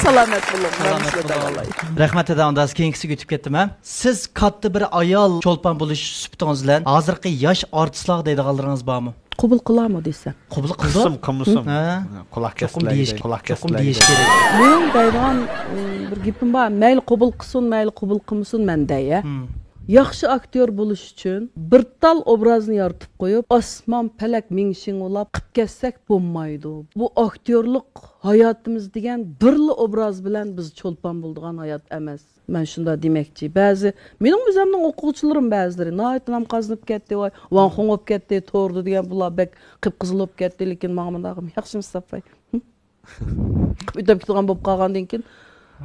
سالامەت بولۇڭ. سالامەت بولۇڭ. رەھمەت ئەدە، ئانداز كېيىنكىسىگە ئۆتۈپ كەتتىم ھە. سىز كاتتا بىر ئايال چولپان بولۇش سۈپىتىڭىز بىلەن ھازىرقى ياش ئارتىسلارغا دەيدىغانلىرىڭىز بارمۇ؟ قوبۇل قىلارمۇ دېسە؟ قوبۇل قىلسۇن، قىلمىسۇن. ھە. قۇلاق چوقۇم دېيىش، چوقۇم دېيىش كېرەك. مېنىڭ دەيدىغان، ئى، بىر گېپىم بار. مەيلى قوبۇل قىلسۇن، مەيلى قوبۇل قىلمىسۇن، مەن دەي، ھە. ياخشى ئاكتيور بولۇش ئۈچۈن بىر تال ئوبرازنى يارىتىپ قويۇپ، ئاسمان پەلەك مىڭشىڭ ئۇلاپ قىپ كەتسەك بولمايدۇ. بۇ ئاكتيورلۇق ھاياتىمىز دېگەن بىرلا ئوبراز بىلەن بىز چولپان بولىدىغان ھايات ئەمەس. مەن شۇنداق دېمەكچى. بەزى، مېنىڭ ئۆزۈمنىڭ ئوقۇغۇچىلىرىم بەزىلىرى ناھايىتى نام قازىنىپ كەتتى، ۋاي، ۋاڭ خۇڭ بولۇپ كەتتى، توردا دېگەن بۇلار بەك قىپقىزىل بولۇپ كەتتى، لېكىن ماڭا مۇنداق ياخشىمۇ ساپاي. قىپ ئۆتۈپ كېتىدىغان بولۇپ قالغاندىن كېيىن،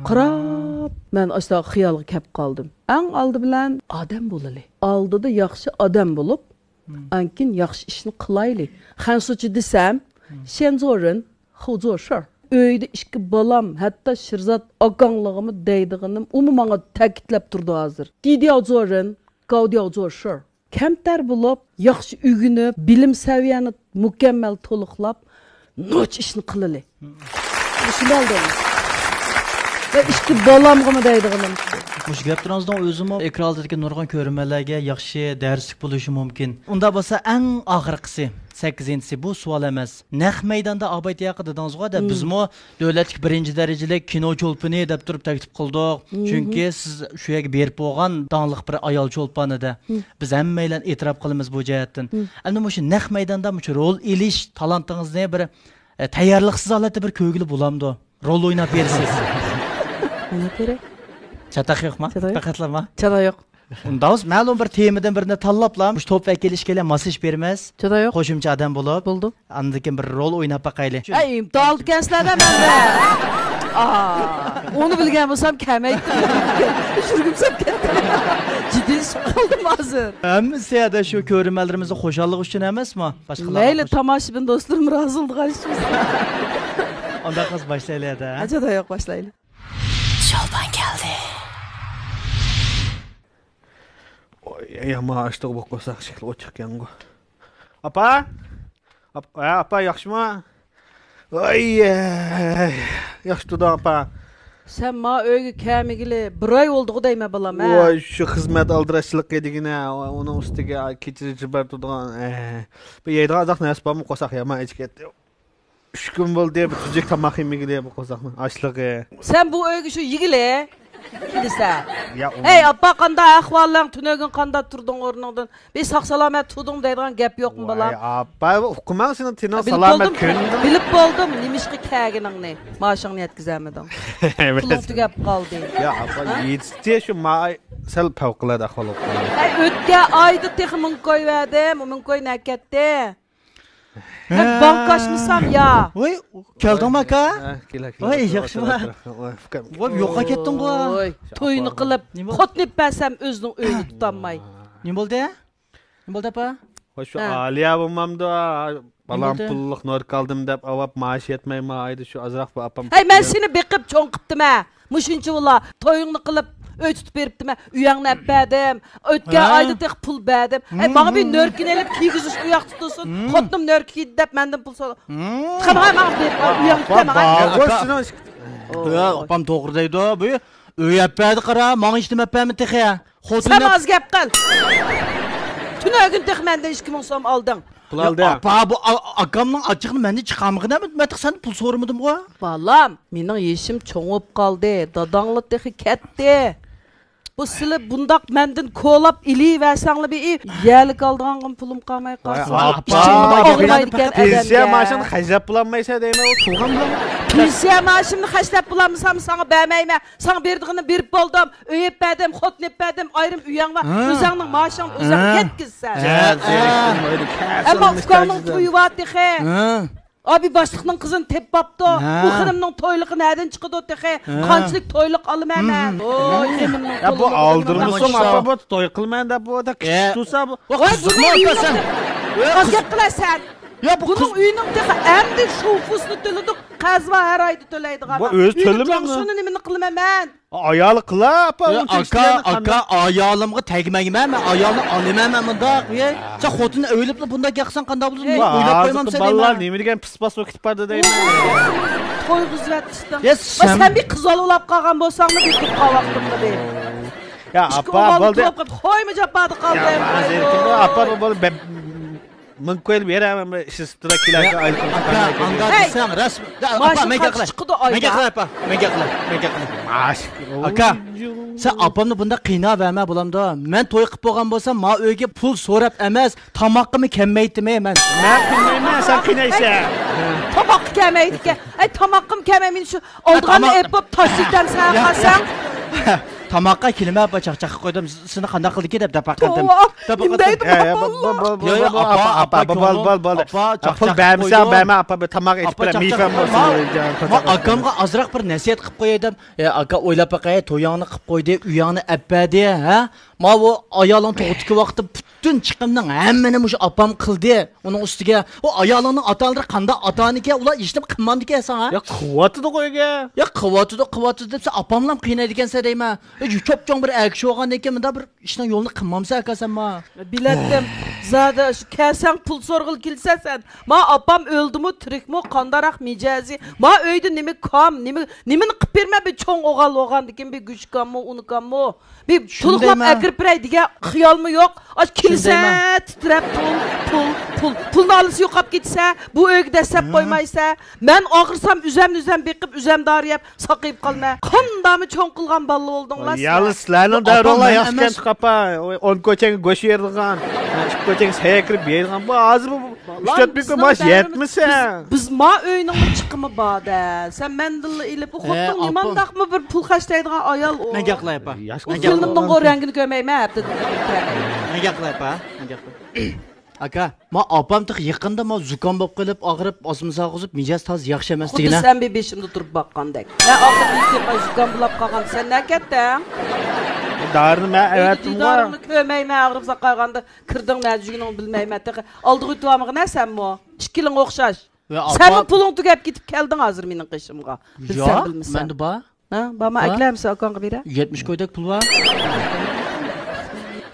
قاراپ، مەن ئاشۇنداق خىيالغا كەپ قالدىم. ئەڭ ئالدى بىلەن ئادەم بولىلى. ئالدىدا ياخشى ئادەم بولۇپ، ئاندىن كېيىن ياخشى ئىشنى قىلايلى. خەنسۇچە دېسەم، شيەنزورېن خۇزورشېر. ئۆيدە ئىككى بالام، ھەتتا شىرزات ئاكاڭلىغىمۇ دەيدىغىنىم، ئۇمۇ ماڭا تەكىتلەپ تۇرىدۇ ھازىر. دىدياۋزورېن، گاۋدياۋزورشېر. كەمتەر بولۇپ، ياخشى ئۆگىنىپ، بىلىم سەۋىيەنى مۇكەممەل تولۇقلاپ، نوچ ئىشنى قىلىلى. شۇنداق دەيمەن. ۋە ئىككى بالامغىمۇ دەيدىغىنىم شۇ. مۇشۇ گەپ تۇرىڭىزنىڭ ئۆزىمۇ ئېكران ئالدىدىكى نۇرغۇن كۆرۈرمەنلەرگە ياخشى دەرسلىك بولۇشى مۇمكىن. ئۇنداق بولسا ئەڭ ئاخىرقىسى، سەككىزىنچىسى، بۇ سوئال ئەمەس. نەق مەيداندا ئاباي تېئاتىر دېدىڭىزغۇ، دە، بىزمۇ دۆلەتلىك بىرىنچى دەرىجىلىك كىنو چولپىنى دەپ تۇرۇپ تەكلىپ قىلدۇق. چۈنكى سىز شۇ يەرگە بېرىپ بولغان داڭلىق بىر ئايال چولپان ئىدى. بىز ھەممەيلەن ئېتىراپ قىلىمىز بۇ جەھەتتىن. ئەمدى مۇشۇ نەق مەيداندا مۇشۇ رول ئېلىش تالانتىڭىزنى بىر، ئە، تەييارلىقسىز ھالەتتە بىر كۆرگىلى بولامدۇ؟ رول ئويناپ بېرىسىز. ئويناپ بېرەي. چاتاق يوقما؟ چاتاق يوق. پەقەتلەما؟ چاتاق يوق. ئۇنداق بولسا مەلۇم بىر تېمىدىن بىرنى تاللاپلا، مۇشۇ توپ ۋەكىلى ئىككىيلەن ماسلىشىپ بېرىمىز. چاتاق يوق. قوشۇمچە ئادەم بولۇپ. بولدى. ئاندىن كېيىن بىر رول ئويناپ باقايلى. ئەي، ئىمتىھاندا ئىكەنسىلەر-دە مەندە. ئاھا. ئۇنى بىلگەن بولسام كەلمەيتتىم. يۈرگۈم ساپ كەتتى. جىددىيلىشىپ. قىلدىم ھازىر. ھەممىسى ھەدە شۇ كۆرۈرمەنلىرىمىزنىڭ خۇشاللىقى ئۈچۈن ئەمەسمۇ؟ باشقىلارنىڭ مەيلى، خۇش- تاماشىبىن دوستلىرىم رازى بولىدىغان ئىش بولسا. ئانداق قىلسا باشلايلى ھەدە. ھە، جادا يوق، باشلايلى. شولپان كەلدى. ئوي، يامان ئاشتۇق بۇ قورساق شەكلى ئوچۇق ياڭغۇ. ئاپا! ئاپ-، ھە، ئاپا، ياخشىمۇ؟ ۋاي، ياخشى تۇردۇڭ، ئاپا. سەن ما ئۆيگە كەلمىگىلى بىر ئاي بولدىغۇ دەيمەن، بالام، ھە؟ ۋاي، شۇ خىزمەت ئالدىراشچىلىقى دېگىنە، ئۇنىڭ ئۈستىگە كېچىدە جىبەر تۇرىدىغان، ئە، بىر يەيدىغان ئازاق نەرسە بارمۇ؟ قورساق يامان ئېچىپ كەتتى. ئۈچ كۈن بولدى، بىر تۈزۈك تاماق يېمىگىلى بۇ قورساقنىڭ ئاچلىقى. سەن بۇ ئۆيگە شۇ يېگىلى كېلىسەن. يا، ئۇ ھەي، ئاپا، قانداق ئەھۋالىڭ؟ تۈنۈگۈن قانداق تۇردۇڭ ئورنۇڭدىن؟ بىر ساق-سالامەت تۇردۇڭمۇ دەيدىغان گەپ يوقمۇ، بالام؟ ۋاي، ئاپا، ئۇقماڭ، سېنىڭ تېنىڭ سالامەت، كۈنۈڭ. بىلىپ بولدۇم نېمىشقا كەلگىنىڭنى. مائاشىڭنى يەتكۈزەلمىدىڭ. پۇلۇڭ تۈگەپ قالدى. يا، ئاپا، ھە؟ يېتىشتى شۇ مائاش سەل پەۋقۇلئاددە ئەھۋال بولۇپ قالدى. ھەي، ئۆتكەن ئايدا تېخى مىڭ كوي بەردىم، ئۇ مىڭ كوي نەگە كەتتى؟ ھە، بانكا ئاچمىسام يا. ۋاي، كەلدىڭمۇ، ئاكا؟ ھە، كېلە، كېلە، ۋاي، ئولتۇر، ياخشىما؟ ئولتۇر، ئولتۇر. ۋاي، يوقاپ كەتتىڭغۇ. ۋاي، توينى قىلىپ، نېمە بولدى؟ خوتۇن ئېلىپ بەرسەم ئۆزىنىڭ ئۆيىنى تۇتالماي. نېمە بولدى؟ نېمە بولدى، ئاپا؟ ۋاي، شۇ ھە. ئالىيە بولمامدۇ؟ بالام پۇللۇق نوركا ئالدىم دەپ ئاۋاپ مائاش يەتمەي ما ئايدا شۇ ئازراق بۇ ئاپام. ھەي، مەن سېنى بېقىپ چوڭ قىپتىمە. مۇشۇنچە ئۇلا تويۇڭنى قىلىپ ئۆي تۇتۇپ بېرىپتىمەن، ئۆيۈڭنى ئەپ بەردىم. ئۆتكەن ھە. ئايدا تېخى پۇل بەردىم. ئەي، ماڭا بىر نۆركىنى ئېلىپ كىيگۈزۈش ئۇياق تۇتۇلسۇن. خوتۇنۇم نۆركە كىيدى دەپ مەندىن پۇل سورىدى. قىلغاي ماڭا بېرىپ ئۆيۈڭگە كىتىمەن. ئاپام توغرا دەيدۇ. بۇ ئۆي ئەپ بەردى قارا، ماڭا ھېچنېمە ئەپ بەرمىدى تېخى. خوتۇن سەن ئاز گەپ قىل. تۈنۈگۈن تېخى مەندىن ئىككى مىڭ سوم ئالدىڭ. پۇل ئالدى. ئاپا، بۇ ئا-، ئاكامنىڭ ئاچچىقىنى مەندىن چىقارمىغىن، مەن تېخى سەندىن پۇل سورىمىدىمغۇ. بالام، مېنىڭ يېشىم چوڭىيىپ قالدى، داداڭلا تېخى كەتتى. بۇ سىلى بۇنداق مەندىن كولاپ ئېلىۋەرسەڭلار بىر يەرلىك ئالىدىغانغىمۇ پۇلۇم قالماي قالسۇن. ۋاي، ئاپا، ئاغلايدىكەن ئادەمگە. پېنسىيە مائاشىڭنى خەجلەپ بولالمايسەن دەيمەن، ئۇ تۇغقان بىلەن. پېنسىيە مائاشىمنى خەجلەپ بولالمىسام ساڭا بەرمەيمەن. ساڭا بېرىدىغىنىمنى بېرىپ بولدۇم. ئۆي ئېلىپ بەردىم، خوتۇن ئېلىپ بەردىم، ئايرىم ئۆيۈڭ بار. ھە. ئۆزۈڭنىڭ مائاشىڭنى ئۆزۈڭ ھە. يەتكۈزىسەن. ھە، زېرىكتىم، ئەمما ئۇكاڭنىڭ تويى بار تېخى. ھە. ئابى باشلىقنىڭ قىزىنى تېپىپ باپتۇ. ھە. ئۇ خېنىمنىڭ تويلۇقى نەدىن چىقىدۇ تېخى؟ ھە. قانچىلىك تويلۇق ئالىمەن مەن. ھىم. ۋوي، خېنىمنىڭ يا، بۇ تويلۇقى ئالدۇرمىسۇن، ئالىمەن. ئاپا، بۇ توي قىلىمەن دەپ، بۇ ئادا كىچىك تۇرسا، بۇ. ۋاي، بۇنىڭ ئۆيىنىڭ تېخى، ئاز گەپ قىلە سەن. يا، بۇ بۇنىڭ ئۆيىنىڭ تېخى ئەمدى شوفىسىنى تۆلىدۇق. قەرز بار ھەر ئايدا تۆلەيدىغان. بۇ ئۆزى تۆلىمەڭ. شۇنى نېمىنى قىلىمەن مەن؟ ئايالى قىلا، ئاپا، ئۇنچە ئاكا، ئىشلەرنى ئاكا، قانداق؟ ئايالىمغا تەگمەيمەن مەن، ئايالنى ئالىمەن مەن مۇنداق. ئەي، سەن خوتۇننى ئۆيلەپلا بۇنداق گەقسەن قانداق بولىدۇ؟ ئويلاپ قويمامسەن دەيمەن. ھازىرقى بالىلار نېمە دېگەن پىس-پاس بولۇپ كېتىپ بارىدۇ دەيمەن. توي قىزىۋەتتىڭ. يا، سەن بىر قىز ئالىۋالاپ قالغان بولساڭمۇ بىر تۇغقان ۋاقتىڭدا بىر. يا، ئاپا، بولدى. تويمۇ جاپادا قالدى. يا، ھازىر ئاپا، بولدى. مىڭ كوي بېرەمەن، بىر ئىشلىتىپ تۇرا، كېلەركەن ئايلىقىم چىقارماي كېلىدۇ. ئاكا، ئانداق دېسەڭ راست. ئاپا، مەن گەپ قىلاي. مەن گەپ قىلاي، ئاپا. مەن گەپ قىلاي. مەن گەپ قىلاي. ئاكا، سەن ئاپامنى بۇنداق قىيناۋەرمە، بولامدۇ؟ مەن توي قىلىپ بولغان بولسام، ما ئۆيگە پۇل سوراپ ئەمەس، تاماققىمۇ كەلمەيتتىمەي مەن. مەن قىينايمەن، سەن قىينايسەن. تاماققا كەلمەيدىكەن. ئەي، تاماققىمۇ كەلمەي، مېنى شۇ ئالدىغاننى ئېلىپ بوپ تاشلىتەمسەن قالساڭ. تاماققا كېلىمە، بۇ چاقچاققا قويدۇم، سېنى قانداق قىلدىكىن دەپ دەپ باققانتىم. توۋا، نېمە دەيدۇ؟ يا، يا، بول، بول، بول، ئاپا، بول، بول، بول، بول. ئاپا، پۇل بەرمىسەڭ بەرمە، ئاپا، بىر تاماق ئېتىپ بېرە، مېيىپ بولسۇن. ما ئاكامغا ئازراق بىر نەسىھەت قىلىپ قوياي دېدىم. يا، ئاكا، ئويلاپ باقاي، تويۇڭنى قىلىپ قويدى، ئۆيۈڭنى ئەپ بەردى، ھە؟ ما ئۇ ئايالىڭ تۇغۇتتىكى ۋاقىتتا پۈتۈن چىقىمنىڭ ھەممىنى مۇشۇ ئاپام قىلدى. ئۇنىڭ ئۈستىگە ئۇ ئايالىڭنىڭ ئاتا-ئانىلىرى قانداق ئاتا-ئانىكەن، ئۇلار ھېچنېمە قىلمامدىكەن ساڭا. يا، قىلىۋاتىدىغۇ ئۆيگە. يا، قىلىۋاتىدۇ، قىلىۋاتىدۇ دەپ سەن ئاپاملام قىينايدىكەنسەن دەيمەن. ئۆي، چوپچوڭ بىر ئەر كىشى بولغاندىن كېيىن مۇنداق بىر ئىشنىڭ يولىنى قىلمامسەن ئاكا سەنمۇ. بىلەتتىم. زادى شۇ كەلسەڭ پۇل سورىغىلى كېلىسەن سەن. ما ئاپام ئۆلدىمۇ، تىرىكمۇ، قانداقراق مىجەزى؟ ما ئۆيدە نېمە كام، نېمە، نېمىنى قىلىپ بېرىمەن؟ بىر چوڭ ئوغۇل بولغاندىكىن بىر گۆشكاممۇ، ئۇنىكاممۇ. بىر تولۇقلاپ ئەكىرىپ بېرەي دېگەن خىيالمۇ يوق. ئاشۇ كېلىسە تىترەپ پۇل، پۇل، پۇل. پۇلنى ئالىسى يوقاپ كېتىسە، بۇ ئۆيگە دەسسەپ قويمايسە. مەن ئاغرىسام ئۆزەمنى ئۆزەم بېقىپ، ئۆزەم دارى يەپ ساقىيىپ قالىمەن. قانداقمۇ چوڭ قىلغان بالىلار بولدۇڭلار سىلەر. يالىس، سىلەرنىڭ دەۋرىڭلار ياخشىكەن ئاپا. ئون كوچەڭگە گۆش يېيىدىغان، ئىككى كوچەڭگە سەيەك كىرىپ يەيدىغان. بۇ ھازىر بۇ ئۈچ تۆت مىڭ كوي مائاش يەتمىسە. بىز، بىز ما ئۆينىڭمۇ چىقىمى بار-دە. سەن مەندىنلا ئېلىپ، ئۇ خوتۇن نېمانداقمۇ بىر پۇل خەجلەيدىغان ئايال ئۇ. مەن گەپ قىلاي، ئاپا. مەن گەپ قىلاي. كېلىنىمنىڭ رەڭگىنى كۆرمەيمەن ھەپتىدە بىر قېتىم. مەن گەپ قىلاي، ئاپا. مەن گەپ قىلاي. ئاكا، ما ئاپام تېخى يېقىندا ما زۇكام بولۇپ قېلىپ، ئاغرىپ، ئاسما سالغۇزۇپ، مىجەزى تازا ياخشى ئەمەس دېگىنە. خۇددى سەن بىر بېشىمدا تۇرۇپ باققاندەك. مەن ئاخىرى زۇكام بولاپ قالغان، سەن نەگە كەتتىڭ؟ دارىنى مەن ئەۋەتتىمغۇ. دىدارىڭنى كۆرمەيمەن، ئاغرىپ ساقايغاندا كىردىڭ نەدىجىكىنىڭ بىلمەيمەن تېخى. ئالدىغا ئۆتۈۋالمىغىن ھە سەنمۇ. ئىككىلىڭ ئوخشاش. سەنمۇ پۇلۇڭ تۈگەپ كېتىپ كەلدىڭ ھازىر مېنىڭ قېشىمغا. بىلسەڭ ياق، بىلمىسەڭ. مەندە بار. ھە، بارما؟ ھە؟ ئەكلەمسە ئاكاڭغا بېرە. يەتمىش كويدەك پۇل بار.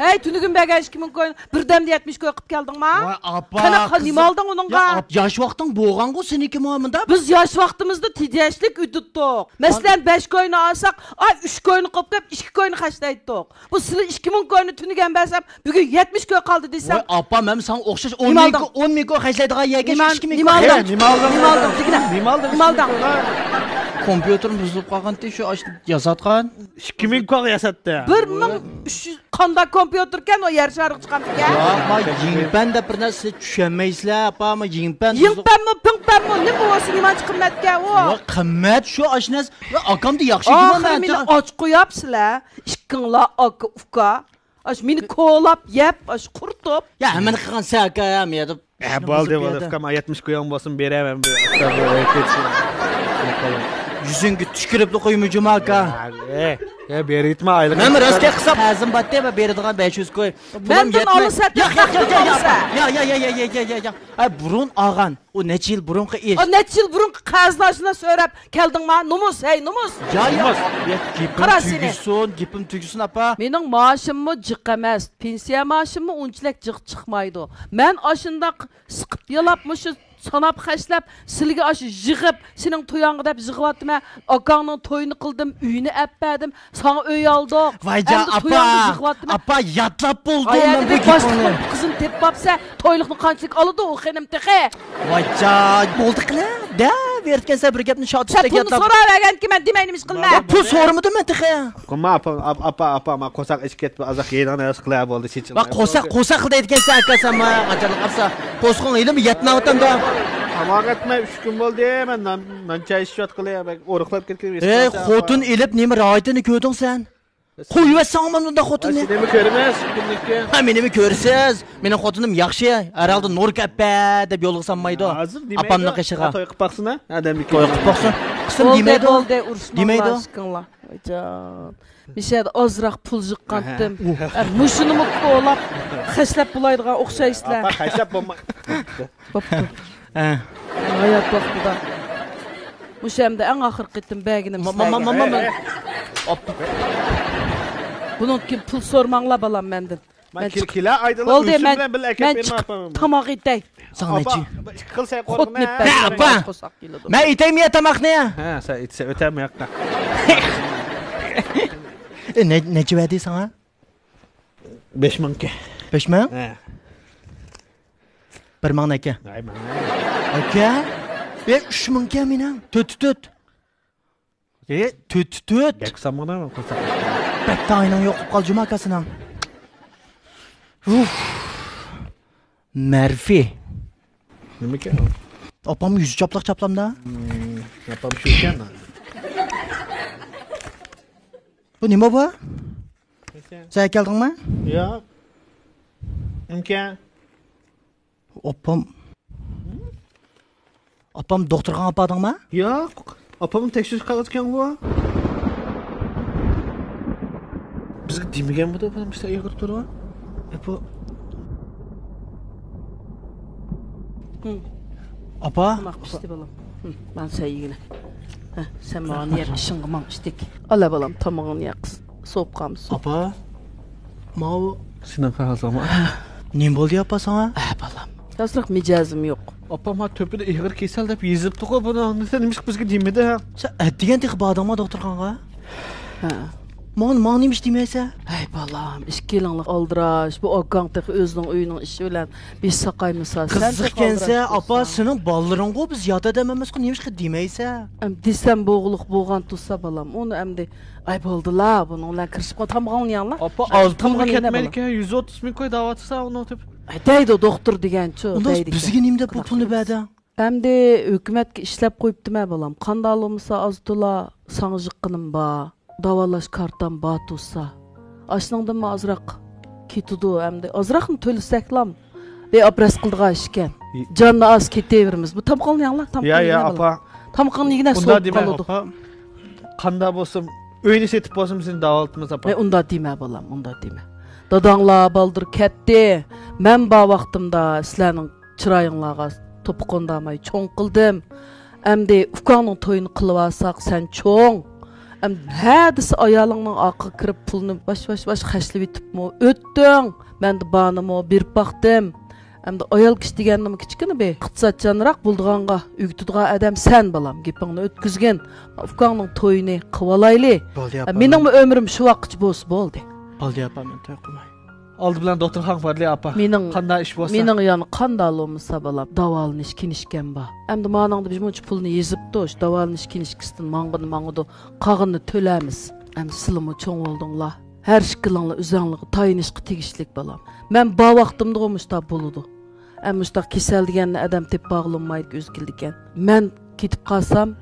ھەي، تۈنۈگۈن بەرگەن ئىككى مىڭ كوينى بىردەمدە يەتمىش كوي قىلىپ كەلدىڭما؟ ۋاي ئاپا، قانداق، قىزىق. نېمە ئالدىڭ ئۇنىڭغا؟ يا، ئاپ-، ياش ۋاقتىڭ بولغانغۇ سېنىڭكىمۇ مۇنداق. بىز ياش ۋاقتىمىزدا تېجەشلىك ئۆتۈتتۇق. مەسىلەن، بەش كوينى ئالساق، ئاي، ئۈچ كوينى قىلىپ كېلىپ، ئىككى كوينى خەجلەيتتۇق. بۇ سىلى ئىككى مىڭ كوينى تۈنۈگۈن بەرسەم، بۈگۈن يەتمىش كوي قالدى دېسەم. ۋاي ئاپا، مەن ساڭا ئوخشاش ئون مىڭ كوي، ئون مىڭ كوي خەجلەيدىغان يەرگە شۇ ئىككى مىڭ كوي. نېمە ئالدىڭ؟ نېمە ئالدىڭ؟ نېمە ئالدىڭ؟ دېگىنە. نېمە ئالدىڭ؟ نېمە ئالدىڭ؟ كومپيۇتېرىم بۇزۇلۇپ قالغانتى، شۇ ئاشۇ ياساتقان. ئىككى مىڭ كويغا ياساتتى. بىر مىڭ ئۈچ يۈز قانداق كومپيۇتېركەن ئۇ يەر شارىغا چىققاندىكەن؟ ياق، ما يىڭپەن دەپ بىر نەرسە چۈشەنمەيسىلەر، ئاپا، ما يىڭپەن. يىڭپەنمۇ، پىڭپەنمۇ، نېمە بولسا نېمانچە قىممەتكەن ئۇ؟ ۋاي قىممەت شۇ ئاشۇ نەرسە. ۋاي ئاكامدا ياخشى ئىدىغۇ مەن. ئاخىرى مېنى ئاچ قوياپسىلەر. ئىككىڭلار ئاكا ئۇكا. ئاشۇ مېنى كولاپ يەپ، ئاشۇ قۇرۇتۇپ. يا، ھەممىنى قىلغان سەن ئاكا، يا، مېيادىپ. ھە، بولدى، بولدى، ئۇكام، يەتمىش كويۇڭ بولسۇن، بېرەمەن بۇ. يۈزۈڭگە تۈكۈرۈپلا قويىمەن جۇما ئاكا. ھە، ھە، بېرىۋېتىمەن ئايلىقىنى. مەن راست گەپ قىلسام، قەرزىم بارتى، بېرىدىغان بەش يۈز كوي. مەندىن ئالىسەن، ياق، ياق، ياق، ياق، ياق، ياق. ئە، بۇرۇن ئالغان. ئۇ نەچچە يىل بۇرۇنقى ئىش. ئا، نەچچە يىل بۇرۇنقى قەرزنى ئاشۇنداق سۆرەپ كەلدىڭما؟ نومۇس، ھەي، نومۇس! يا، يا، يا، گېپىم تۈگىسۇن، گېپىم تۈگىسۇن، ئاپا. مېنىڭ مائاشىممۇ جىق ئەمەس، پېنسىيە مائاشىممۇ ئۇنچىلىك جىق چىقمايدۇ. مەن ئاشۇنداق سىقىپ يالاپ، مۇشۇ ساناپ خەجلەپ، سىلىگە ئاشۇ يىغىپ، سېنىڭ تويۇڭغا دەپ يىغىۋاتىمەن. ئاكاڭنىڭ تويىنى قىلدىم، ئۆينى ئەپ بەردىم، ساڭا ئۆي ئالدۇق. ۋاي جان، ئەمدى تويۇڭغا يىغىۋاتىمەن. ئاپا، ياتلاپ بولدۇم مەن بۇ گېپىڭنى. باشلىقنىڭ قىزىنى تېپىپ ئاپسەن، تويلۇقنى قانچىلىك ئالىدۇ ئۇ خېنىم تېخى؟ ۋاي جان، بولدى قىلە، دەۋېرىدىكەنسەن بىر گەپنى شاتۇشتەك ياتلاپ. سەن پۇلنى سوراۋەرگەنكى مەن دېمەي نېمە ئىش قىلىمەن؟ پۇل سورىمىدىم مەن تېخى. قوما ئاپا، ئاپا، ئاپا، ئاپا، ما قورساق ئېچىپ كېتىپ ئازراق يەيدىغان نەرسە قىلە بولدى، شىچىل. ۋا قورساق، قورساق دەيدىكەنسەن ئاكا سەن، ما ئاجاللىق ئاپسا. قورسىقىڭ ھېلىمۇ يەتمەيۋاتامدۇ؟ تاماق ئەتمەي ئۈچ كۈن بولدى، مەن نان، نان چاي ئىچىۋاتقىلى، بەك ئورۇقلاپ كەتكەن. ئەي، خوتۇن ئېلىپ نېمە راھىتىنى كۆردۈڭ سەن؟ قويۇۋەتسەڭمۇ مۇنداق خوتۇننى. سېنىمۇ كۆرىمىز كۈنلۈككە. ھە، مېنىمۇ كۆرىسىز. مېنىڭ خوتۇنۇم ياخشى. ھەر ھالدا نوركا ئەپە دەپ يولغا سالمايدۇ. ھازىر دېمەيدۇ. ئاپامنىڭ قېشىغا. توي قىلىپ باقسىنا، ئادەمگە. توي قىلىپ باقسۇن. قىسىم دېمەيدۇ. بولدى، ئۇرۇشماڭلار، دېمەيدۇ. ئىككىڭلار. ۋايجان. مىشەدە ئازراق پۇل يىغقانتىم. ئە، مۇشۇنىمۇ كولاپ، خەجلەپ بولايدىغان ئوخشايسىلەر. ئاپا، خەجلەپ بولماي. بوپتۇ. ھە. ھايات ۋاقتىدا مۇشۇ ئەمدى ئەڭ ئاخىرقى قېتىم بەرگىنىم سىلەرگە. بۇنىڭدىن كېيىن پۇل سورىماڭلار بالام مەندىن. مەن كېلە ئايدىلا بولدى، مەن، مەن چىقىپ تاماق ئېتەي. ساڭا نەچچە؟ ئىككى خىل سەي قورۇڭ. ھە، ئاپا. مەن ئېتەيمۇ يا تاماقنى؟ ھە، سەن ئېتسە ئۆتەم ياققا. نەچچە بەردى ساڭا؟ بەش مىڭ ئىكەن. بەش مىڭ؟ ھە. بىر مىڭ ئەكە. ئەكە؟ ئە، ئۈچ مىڭ ئىكەن مېنىڭ. تۆت تۆت. ئە، تۆت تۆت. بەك سامغىنا قىلساق. بەك تايىنىڭ يوق بولۇپ قالدى جۇما ئاكا سېنىڭ. ئۇف. مەرفى. نېمىكەن؟ ئاپام يۈزى چاپلاق چاپلامدا. ئاپام شۇ ئىكەن. بۇ نېمە بۇ؟ سەن كەلدىڭمۇ؟ ياق. ئىكەن. ئاپام. ئاپام دوختۇرخانىغا ئاپاردىڭما؟ ياق. ئاپامنىڭ تەكشۈرۈش قەغىزى ئىكەنغۇ. بىزگە دېمىگەنمىدى ئاپام بىزدە ئېغىر تۇرۇپ. ئاپا. ئاپا. تاماق پىشتى بالام. مانا سەن يېگىنە. ھە، سەن ماڭا يەپ ئىشىڭغا ماڭ ئىشتىك. ئالا بالام تامىقىڭنى يە قىز. سوۋۇپ قالمىسۇن. ئاپا، ماۋۇ. سېنىڭ قەغىزىڭمۇ؟ نېمە بولدى ئاپا ساڭا؟ ھە بالام، ئازراق مىجەزىم يوق. ئاپا، ما تۆپىدە ئېغىر كېسەل دەپ يېزىپتىغۇ بۇنى، ئاندىن نېمىشقا بىزگە دېمىدى؟ سەن ئەتىگەن تېخى باردىڭما دوختۇرخانىغا؟ ھە. ماڭا، ماڭا نېمە ئىش دېمەيسەن؟ ھەي بالام، ئىككىلىڭلار ئالدىراش، بۇ ئاكاڭ تېخى ئۆزىنىڭ ئۆيىنىڭ ئىشى بىلەن بېشى ساقايمىسا. قىزىق ئىكەنسەن ئاپا، سېنىڭ بالىلىرىڭغۇ، بىز يات ئادەم ئەمەسقۇ، نېمىشقا دېمەيسەن؟ ئەم، دېسەم بوغۇلۇق بولغان تۇرسا بالام، ئۇنى ئەمدى ئاي بولدىلا، بۇنىڭ بىلەن كىرىشىپ قال، تامىقىڭنى يەڭلار. ئاپا، ئاز پۇلغا كەتمەيدىكەن، يۈز ئوتتۇز مىڭ كوي دەۋاتىسەن ئۇنى دەپ. ئاي، دەيدۇ، دوختۇر دېگەنچۇ، ئۇنداق دەيدىكەن. بىزگە نېمە دەپ بۇ پۇلنى بەردىڭ؟ ئەمدى ھۆكۈمەتكە ئىشلەپ قويۇپتىمەن بالام، قانداق بولمىسا ئاز تولا ساڭا يىغقىنىم بار، داۋالاش كارتام بار تۇرسا. ئاشۇنىڭدىنمۇ ئازراق كېتىدۇ ئەمدى، ئازراقمۇ تۆلىسەكلام. بىر ئاپرېس قىلىدىغان ئىش ئىكەن. جاننى ئاز كېتىۋېرىمىز. بۇ تامىقىڭنى يەڭلار، تامىقىڭنى يە، يە، يەڭلار، ئاپا. تامىقىڭنى يېگىنە سوۋۇپ قالىدۇ. قانداق بولسۇن، ئۆينى سېتىپ بولسىمۇ سېنى داۋالىتىمىز، ئاپا. ئەي، ئۇنداق دېمە، بالام، ئۇنداق دېمە. داداڭلار بالدۇر كەتتى. مەن بار ۋاقتىمدا سىلەرنىڭ چىرايىڭلارغا توپا قوندۇرماي چوڭ قىلدىم. ئەمدى ئۇكاڭنىڭ تويىنى قىلىۋالساق، سەن چوڭ. ئەمدى ھە دېسە، ئايالىڭنىڭ ئارقىغا كىرىپ، پۇلنى ۋاش، ۋاش، ۋاش خەجلىۋېتىپمۇ ئۆتتۈڭ. مەن بارنىمۇ بېرىپ باقتىم. ئەمدى ئايال كىشى دېگەننىمۇ كىچىككىنە بىر ئىقتىسادچانراق بولىدىغانغا ئۆگىتىدىغان ئادەم سەن، بالام. گېپىڭنى ئۆتكۈزگىن. ئۇكاڭنىڭ تويىنى قىلىۋالايلى. بولدى، ئاپا. مېنىڭمۇ ئۆمرۈم شۇ ۋاققىچە بولسا بولدى. بولدى، ئاپا، مەن توي قىلماي. ئالدى بىلەن دوختۇرخانىغا بارلى، ئاپا. مېنىڭ، قانداق ئىش بولسا. مېنىڭ يەنە قانداق بولمىسا، بالام، داۋالىنىش كىنىشكام بار. ئەمدى مانىڭدا بىر مۇنچە پۇلنى يېزىپتۇ، شۇ داۋالىنىش كىنىشكىسىدىن ماڭغىنى ماڭىدۇ، قالغىنىنى تۆلەيمىز. ئەمدى سىلىمۇ چوڭ بولدۇڭلار. ھەر ئىككىلىڭلار ئۆزەڭلارغا تايىنىشقا تېگىشلىك، بالام. مەن بار ۋاقتىمدىغۇ مۇشتاق بولىدۇ. ئەمما مۇشتاق كېسەل دېگەننى ئادەم تېپىپ باغلىمايدىكەن، ئۆزگىلىدىكەن. مەن كېتىپ قالسام،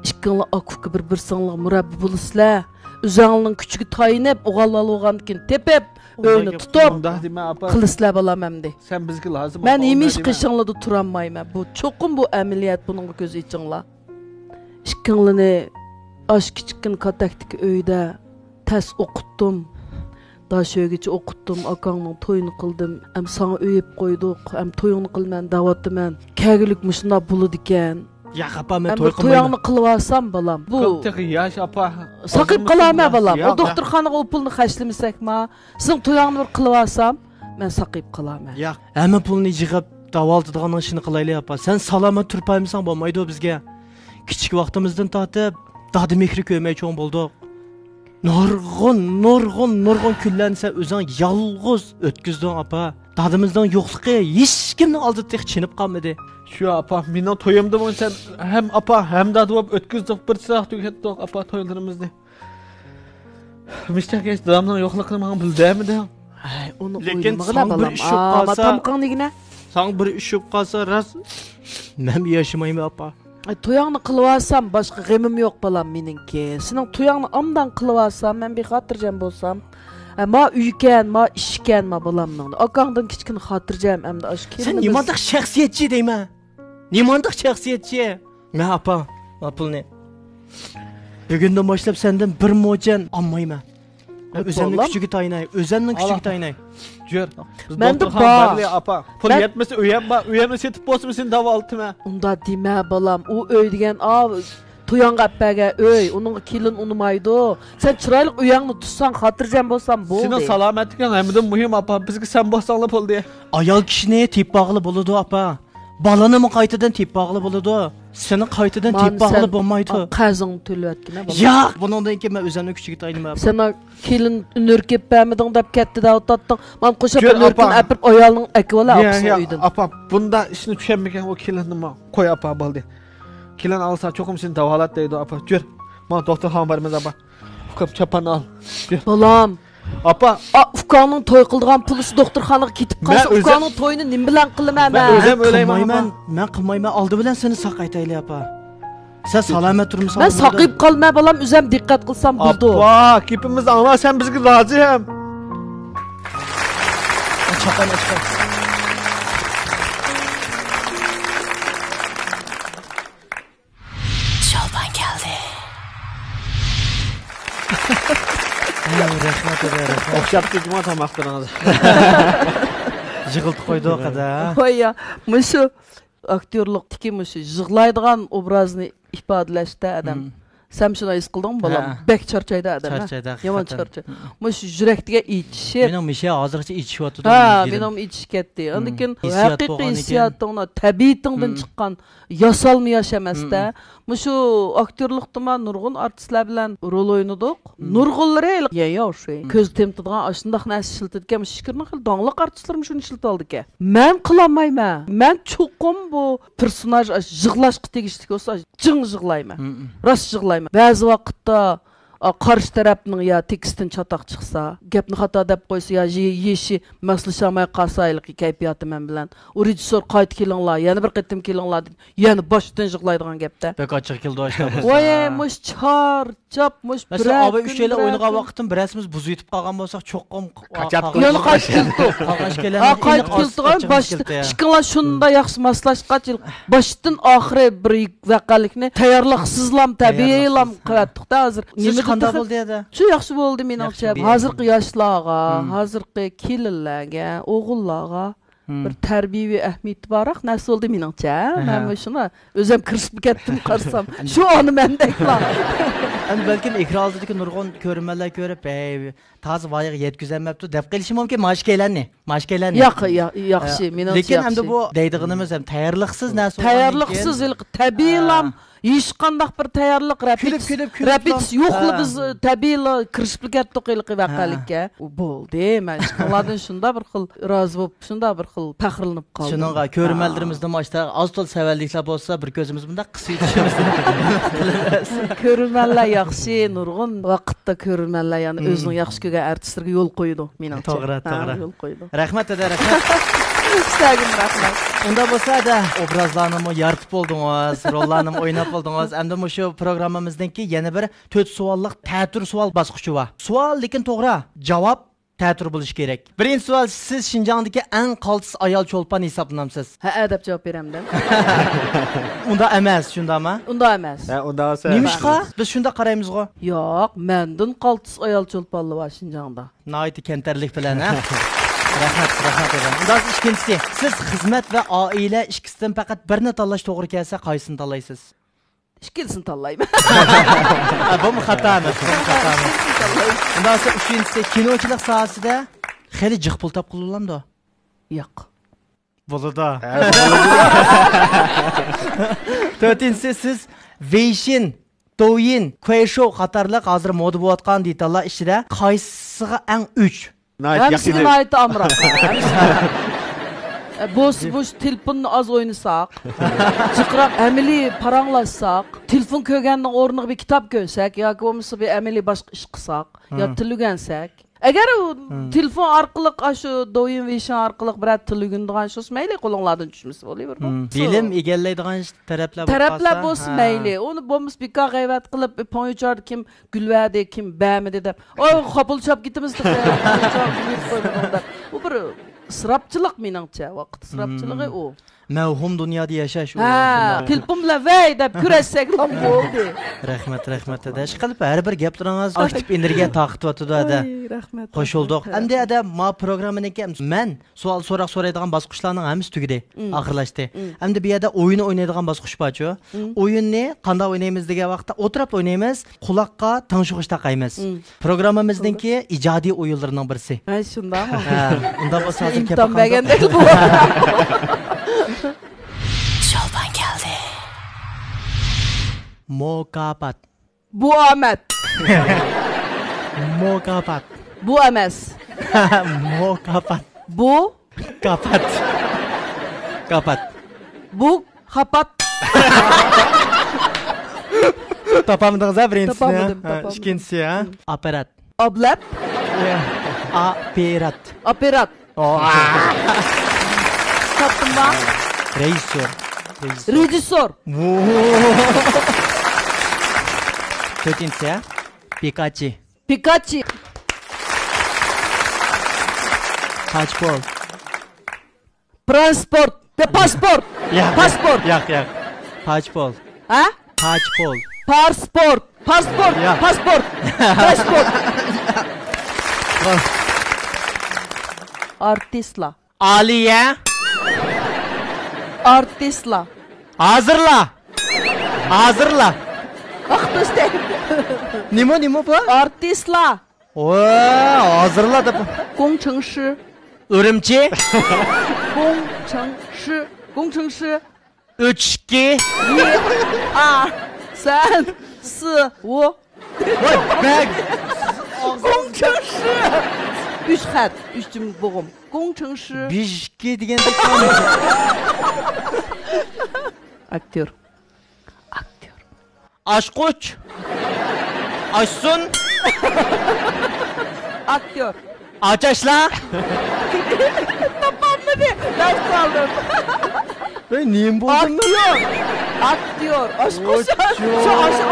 ئىككىڭلار ئاكا-ئۇكا بىر-بىرسىڭلارغا مۇرەببى بولىسىلەر. ئۆزەڭلارنىڭ كۈچىگە تايىنىپ، ئوغۇل بالا بولغاندىن كېيىن تېپىپ، ئۆينى تۇتۇپ، ئۇنداق دېمە، ئاپا. قىلىسىلەر، بالام، ئەمدى. سەن بىزگە لازىم، مەن ئاپا، ھېمىشە قېشىڭلاردا تۇرالمايمەن. بۇ چوقۇم بۇ ئەمەلىيەت، بۇنىڭغا كۆز ئېچىڭلار. ئىككىڭلارنى ئاشۇ كىچىككىنە كاتەكتىكى ئۆيدە تەس ئوقۇتتۇم. داشۆگىچە ئوقۇتتۇم، ئاكاڭنىڭ تويىنى قىلدىم. ئەم ساڭا ئۆي ئېلىپ قويدۇق، ئەم تويۇڭنى قىلىمەن دەۋاتىمەن. كەلگۈلۈك مۇشۇنداق بولىدىكەن. ياق، ئاپا، مەن ئەم توي بىر قىلمايمەن. تويۇڭنى قىلىۋالسام، بالام، بۇ تېخى ياش، ئاپا. ساقىيىپ قالامەن، بالام. ياق، ئۇ دوختۇرخانىغا ئۇ پۇلنى خەجلىمىسەكما، سېنىڭ تويۇڭنى بىر قىلىۋالسام، مەن ساقىيىپ قالامەن. ياق، ھەممە پۇلنى يىغىپ، داۋالىتىدىغاننىڭ ئىشىنى قىلايلى، ئاپا. سەن سالامەت تۇرۇپ باقمىساڭ بولمايدۇ بىزگە. كىچىك ۋاقتىمىزدىن تارتىپ، دادا مېھرى كۆرمەي چوڭ بولدۇق. نۇرغۇن، نۇرغۇن، نۇرغۇن كۈنلەرنى سەن ئۆزۈڭ يالغۇز ئۆتكۈزدۈڭ، ئاپا. دادىمىزنىڭ يوقلۇقى ھېچكىمنىڭ ئالدىدا تېخى چېنىپ قالمىدى. شۇ، ئاپا، مېنىڭ تويۇمدىمۇ سەن ھەم ئاپا، ھەم دادا بولۇپ ئۆتكۈزدۇق، بىر ساغ تۈگەتتۇق، ئاپا، تويلىرىمىزنى. مىشتەك ھېچ دادامنىڭ يوقلۇقىنى ماڭا بىلدۈرمىدىڭ. ھەي، ئۇنى لېكىن ئويلىمىغىلا، ساڭا بىر بالام. ئىش بولۇپ قالسا، تامىقىڭنى يېگىنە. ساڭا بىر ئىش بولۇپ قالسا، راست، مەن ياشىمايمەن، ئاپا. ئاي، تويۇڭنى قىلىۋالسام، باشقا غېمىم يوق، بالام، مېنىڭكى. سېنىڭ تويۇڭنى ئامدان قىلىۋالسام، مەن بىر خاتىرجەم بولسام. ئە، ما ئۆيكەن، ما ئىشكەن، ما بالامنىڭ. ئاكاڭدىن كىچىككىنە خاتىرجەم، ئەمدى ئاشۇ سەن كېلىنىمىز. نېمانداق شەخسىيەتچى دەيمەن؟ نېمانداق شەخسىيەتچى؟ مەن ئاپا، ما پۇلنى. بۈگۈندىن باشلاپ سەندىن بىر موچەن ئالمايمەن. مەن ئۆزەمنىڭ كۈچىگە تايىناي، ئۆزەمنىڭ كۈچىگە تايىناي. جۈر. بىز مەندە دوختۇرخانا بار. بارلى، ئاپا. پۇل يەتمىسە، ئۆيەم بار، ئۆيەمنى سېتىپ بولسىمۇ سېنى داۋالىتىمەن. ئۇنداق دېمە، بالام. ئۇ ئۆي دېگەن، ئا، تويۇڭغا ئەپەرگەن ئۆي، ئۇنىڭغا كېلىن ئۇنىمايدۇ. سەن چىرايلىق ئۆيۈڭنى تۇتساڭ، خاتىرجەم بولسام بولدى. سېنىڭ سالامەتلىكىڭ ھەممىدىن مۇھىم، ئاپا. بىزگە سەن بولساڭلا بولدى. ئايال كىشىنى تېپىپ باغلى بولىدۇ، ئاپا. بالىنىمۇ قايتىدىن تېپىپ باغلى بولىدۇ. سېنى قايتىدىن تېپىپ باغلى بولمايدۇ. قەرزىڭنى تۆلىۋەتكىنە، بالام. ياق، بۇنىڭدىن كېيىن مەن ئۆزۈمنىڭ كۈچىگە تايىنىمەن، ئاپا. سەن كېلىن نۆركە ئېلىپ بەرمىدىڭ دەپ كەتتى دەۋاتاتتىڭ. مانا قوشاپ نۆركىنى ئەپىرىپ ئايالىڭ ئەكىۋالە، ئاپىسىنىڭ ئۆيىدىن. ئاپا، بۇندا ئىشنى چۈشەنمىگەن ئۇ كېلىننىمۇ قوي، ئاپا، بولدى. كېلىن ئالسا چوقۇم سېنى داۋالات دەيدۇ، ئاپا. جۈر. مانا دوختۇرخانىغا بارىمىز، ئاپا. ئۇكام، چاپان ئال. جۈر. بالام. ئاپا. ئا، ئۇكاڭنىڭ توي قىلىدىغان پۇلى شۇ دوختۇرخانىغا كېتىپ قالسا، ئۇكاڭنىڭ تويىنى نېمە بىلەن قىلىمەن مەن؟ مەن ئۆزۈم ئۆيلەيمەن، ئاپا. مەن قىلمايمەن. ئالدى بىلەن سېنى ساقايتايلى، ئاپا. سەن سالامەت تۇرمىساڭ مەن ساقىيىپ قالىمەن، بالام، ئۆزۈم دىققەت قىلسام بولىدۇ. ئاپا، گېپىمىزنى ئاڭلا، سەن بىزگە لازىم. چاپان ئەچكەن. شولپان كەلدى. رەھمەت، رەھمەت. ئوخشاپ كېتىدىغان تاماقلىرىڭىز. يىغلىتىپ قويدۇق، قەدە. ۋاي يا، مۇشۇ ئاكتيورلۇقتىكى مۇشۇ يىغلايدىغان ئوبرازنى ئىپادىلەشتە ئادەم. مم. سەن شۇنى ھېس قىلدىڭمۇ، بالام؟ ھە. بەك چارچايدۇ ئادەم، ھە؟ چارچايدۇ، يامان ھەقىقەتەن. چارچايدۇ. مم. مۇشۇ يۈرەكتىگە ئېچىشىپ. مېنىڭ مۇشۇ ھازىرغىچە ئېچىشىۋاتىدۇ، ھە، مېنىڭ يۈرىكىم. مېنىڭمۇ ئېچىشىپ كەتتى. مم. ئاندىن كېيىن ھېسسىيات ھەقىقىي بولغاندىن كېيىن. ھېسسىياتىڭنى، تەبىئىتىڭدىن مم. چىققان، ياسالما ياش ئەمەستە. مم. مۇشۇ ئاكتيورلۇقتىمۇ نۇرغۇن ئارتىسلار بىلەن رول ئوينىدۇق. مم. نۇرغۇنلىرى ھېلىقى يەنە شۇ مم. كۆزگە تېمىتىدىغان ئاشۇنداق نەرسە ئىشلىتىدىكەن. مۇشۇ ئىچكىرىنىڭ خېلى داڭلىق ئارتىسلىرىمۇ شۇنى ئىشلىتىۋالىدىكەن. مەن قىلالمايمەن. مەن چوقۇم بۇ پېرسوناژ ئاش-، يىغلاشقا تېگىشلىك بولسا، جىڭ يىغلايمەن. مم. راست يىغلايمەن. بەزى ۋاقىتتا، ئا، قارشى تەرەپنىڭ يا تېكىستتىن چاتاق چىقسا، گەپنى خاتا دەپ قويسا، يا يېشى ماسلىشالماي قالسا، ھېلىقى كەيپىياتى مەن بىلەن. ئۇ رېژىسسور قايتا كېلىڭلار، يەنە بىر قېتىم كېلىڭلار دېدى. يەنە باشتىن يىغلايدىغان گەپتە. بەك ئاچچىقى كېلىدۇ ئاشۇنداق بولسا. ۋاي، مۇشۇ چارچاپ، مۇشۇ مەسىلەن، بىرەر ئاۋۇ ئۈچ كۈن، يىلى بىرەر ئوينىغان كۈن. ۋاقىتتىن بىرەرسىمىز بۇزۇۋېتىپ قالغان بولساق، چوقۇم قا-، قاچاپ قالغان كېلىدۇ. يەنە قايتا كېلىدۇ. قالغان ئىككىلەرنىڭ ھا، قايتا ئېنىق كېلىدىغان ئاچچىقىنى باشتا، كېلتۈرۈپ. ئىككىڭلار شۇنداق ياخشى ماسلاشقاچ، باشتىن ئاخىرى بىر ۋەقەلىكنى تەييارلىقسىزلام، تەبىئىيلام قىلىۋەتتۇق-دە ھازىر. سىز نېمە دېسە شۇنداق بولدى يا-دە. شۇ ياخشى بولدى مېنىڭچە. ياخشى بولدى. ھازىرقى ياشلارغا، ھازىرقى كېلىنلەرگە، ئوغۇللارغا بىر تەربىيەۋى ئەھمىيىتى بارراق نەرسە بولدى مېنىڭچە. مەن مۇشۇنى ئۆزۈم كىرىشىپ كەتتىم قارىسام. شۇ ئانا مەندەكلا. ئەمدى بەلكىم ئېكران ئالدىدىكى نۇرغۇن كۆرۈرمەنلەر كۆرۈپ، ھەي، تازا ۋايىغا يەتكۈزەلمەپتۇ دەپ قېلىشى مۇمكىن مانا شۇ ئىككىيلەننى. مانا شۇ ئىككىيلەننى. ياق، يا-، ياخشى، مېنىڭچە لېكىن ئەمدى ياخشى. بۇ دەيدىغىنىمىز ھەم تەييارلىقسىز نەرسە بولغاندىن تەييارلىقسىز، كېيىن ھېلىقى تەبىئىيلا ھېچقانداق بىر تەييارلىق، رەپىتس-، كۈلۈپ، كۈلۈپ، كۈلۈپ رەپىتس يوقلا بىز تەبىئىيلا كىرىشىپلا كەتتۇق ھېلىقى ۋەقەلىككە. ئۇ بولدى، مەن ئىشقىللاردىن شۇنداق بىر خىل رازى بولۇپ، شۇنداق بىر خىل پەخىرلىنىپ قالدىم. شۇنىڭغا كۆرۈرمەنلىرىمىزنىمۇ ئاشتا ئاز تولا سەۋەنلىكلەر بولسا، بىر كۆزىمىز مۇنداق قىسىۋېتىشىمىزنى تىلەيمىز. كۆرۈرمەنلەر ياخشى، نۇرغۇن ۋاقىتتا كۆرۈرمەنلەر يەنە ئۆزىنىڭ ياخشى كۆرگەن ئارتىسلىرىغا يول قويىدۇ، مېنىڭچە. توغرا، ھە، توغرا. يول قويىدۇ. رەھمەت، دادا، رەھمەت. سىلەرگىمۇ رەھمەت. ئۇنداق بولسا، دادا، ئوبرازلارنىمۇ يارىتىپ بولدىڭىز، روللارنىمۇ ئويناپ بولدىڭىز. ئەمدى مۇشۇ پروگراممىمىزنىڭكى يەنە بىر تۆت سوئاللىق تەتۈر سوئال باسقۇچى بار. سوئال، لېكىن توغرا جاۋاب تەتۈر بولۇشى كېرەك. بىرىنچى سوئال، سىز شىنجاڭدىكى ئەڭ قالتىس ئايال چولپان ھېسابلىنامسىز؟ ھەئە دەپ جاۋاب بېرەمدىم. ئۇنداق ئەمەس، شۇنداقمۇ؟ ئۇنداق ئەمەس. ھە، ئۇنداق ئەمەس. نېمىشقا؟ بىز شۇنداق قارايمىزغۇ. ياق، مەندىن قالتىس ئايال چولپانلار بار شىنجاڭدا. ناھايىتى كەمتەرلىك بىلەن، ھە؟ رەھمەت، رەھمەت، رەھمەت. ئۇنداق ئىككىنچىسى، سىز خىزمەت ۋە ئائىلە ئىككىسىدىن پەقەت بىرنى تاللاش توغرا كەلسە، قايسىنى تاللايسىز؟ ئىككىلىسىنى تاللايمەن. ھە، بۇمۇ خاتا ئەمەس، بۇمۇ خاتا ئەمەس. ئىككىلىسىنى تاللايمەن. ئۇنداق بولسا ئۈچىنچىسى، كىنوچىلىق ساھەسىدە خېلى جىق پۇل تاپقىلى بولامدۇ؟ ياق. بولىدۇ. تۆتىنچىسى، سىز ۋېيشىن، دوۋيىن، كۇەيشوۋ قاتارلىق ھازىر مودا بولۇۋاتقان دېتاللار ئىچىدە قايسىسىغا ئەڭ ئۆچ؟ ناھايىتى ياخشى. ھەممىسىگە ناھايىتى ئامراق. بولسا مۇشۇ تېلېفوننى ئاز ئوينىساق، جىقراق ئەمەلىي پاراڭلاشساق، تېلېفون كۆرگەننىڭ ئورنىغا بىر كىتاب كۆرسەك ياكى بولمىسا بىر ئەمەلىي باشقا ئىش قىلساق يا تىل ئۆگەنسەك. ئەگەر ئۇ تېلېفون ئارقىلىق، ئاشۇ دوۋيىن ۋېيشىن ئارقىلىق بىرەر تىل ئۆگىنىدىغان ئىش بولسا، مەيلى، قولۇڭلاردىن چۈشمىسە بولۇۋېرىدۇ. بىلىم ئىگىلەيدىغان تەرەپلەر بولۇپ قالسا، بولسا مەيلى. ئۇنى بولمىسا بىكار غەيۋەت قىلىپ، پوڭيۇچاردا كىم گۈل بەردى، كىم بەرمىدى دەپ، ئوي، خاپىلا چاپ كېتىمىز دەپ، پوڭيۇچاردا گۈل بېرىپ قويمىدىڭ دەپ. ئۇ بىر ئىسراپچىلىق مېنىڭچە، ۋاقىت ئىسراپچىلىقى ئۇ. مەۋھۇم دۇنيادا ياشاش ئۇ. ھە، شۇنداق. تېلېفون بىلەن ۋەي دەپ كۈرەشسەكلا بولدى. رەھمەت، رەھمەت، دادا. ئىشقىلىپ، ھەر بىر گەپلىرىڭىز ئاكتىپ ئېنېرگىيە تارقىتىۋاتىدۇ، ھەدە. ئاي، رەھمەت، خوش بولدۇق. رەھمەت. ئەمدى، ھەدە، ما پروگراممىنىڭكى مەن سوئال سوراق سورايدىغان باسقۇچلارنىڭ ھەممىسى تۈگىدى، ئاخىرلاشتى. ئەمدى بۇ يەردە ئويۇن ئوينايدىغان باسقۇچ بارچۇ؟ ئويۇننى قانداق ئوينايمىز دېگەن ۋاقىتتا، ئولتۇرۇپ ئوينايمىز، قۇلاققا تىڭشىغۇچ تاقايمىز. پروگراممىمىزنىڭكى ئىجادىي ئويۇنلىرىنىڭ بىرسى. ھە، شۇنداقمۇ؟ ھە، ئۇنداق بولسا ھازىر ئىمتىھان بەرگەندەك بولدى. شولپان كەلدى. مۇكاپات. بۇ ئامەت. مۇكاپات. بۇ ئەمەس. مۇكاپات. بۇ. كاپات. كاپات. بۇ خاپات. تاپالمىدىڭىز ھە بىرىنچىسىنى؟ تاپالمىدىم، ھە، تاپالمىدىم. ئىككىنچىسى ھە؟ ئابلەت. ئاپېرات. ئاپېرات. تاپتىمما؟ رېژىسسور. رېژىسسور. رېژىسسور. تۆتىنچىسى ھە؟ پىكاچى. پىكاچى. پاچپول. پرانسپورت. پاسپورت. ياق، پاسپورت. ياق، ياق. پاچپول. ھە؟ پاچپول. پاسپورت. پاسپورت. ياق. پاسپورت. پاسپورت. ئارتىسلار. ئالىيە. ئارتىسلار. ھازىرلا. ھازىرلا. ۋاقىت ئۆتتى. نېمە، نېمە بۇ؟ ئارتىسلار. ۋا، ھازىرلا دەپ. 工程师. ئۈرۈمچى. 工程师. 工程师. ئۆچكە. ئا، سەن، سى، ۋو. ۋاي، بەگ. 工程师. ئۈچ خەت، ئۈچ جۈملە بوغۇم. 工程师. بېشىكى دېگەندەك. ئاكتيور. ئاكتيور. ئاچقۇچ. ئاچسۇن. ئاكتيور. ئاچاشلا. تاپالمىدى. دەرس قالدىم. ۋەي، نېمە بولدى؟ ئاكتيور. ئاكتيور. ئاچقۇچ. شۇ، شۇ، شۇ،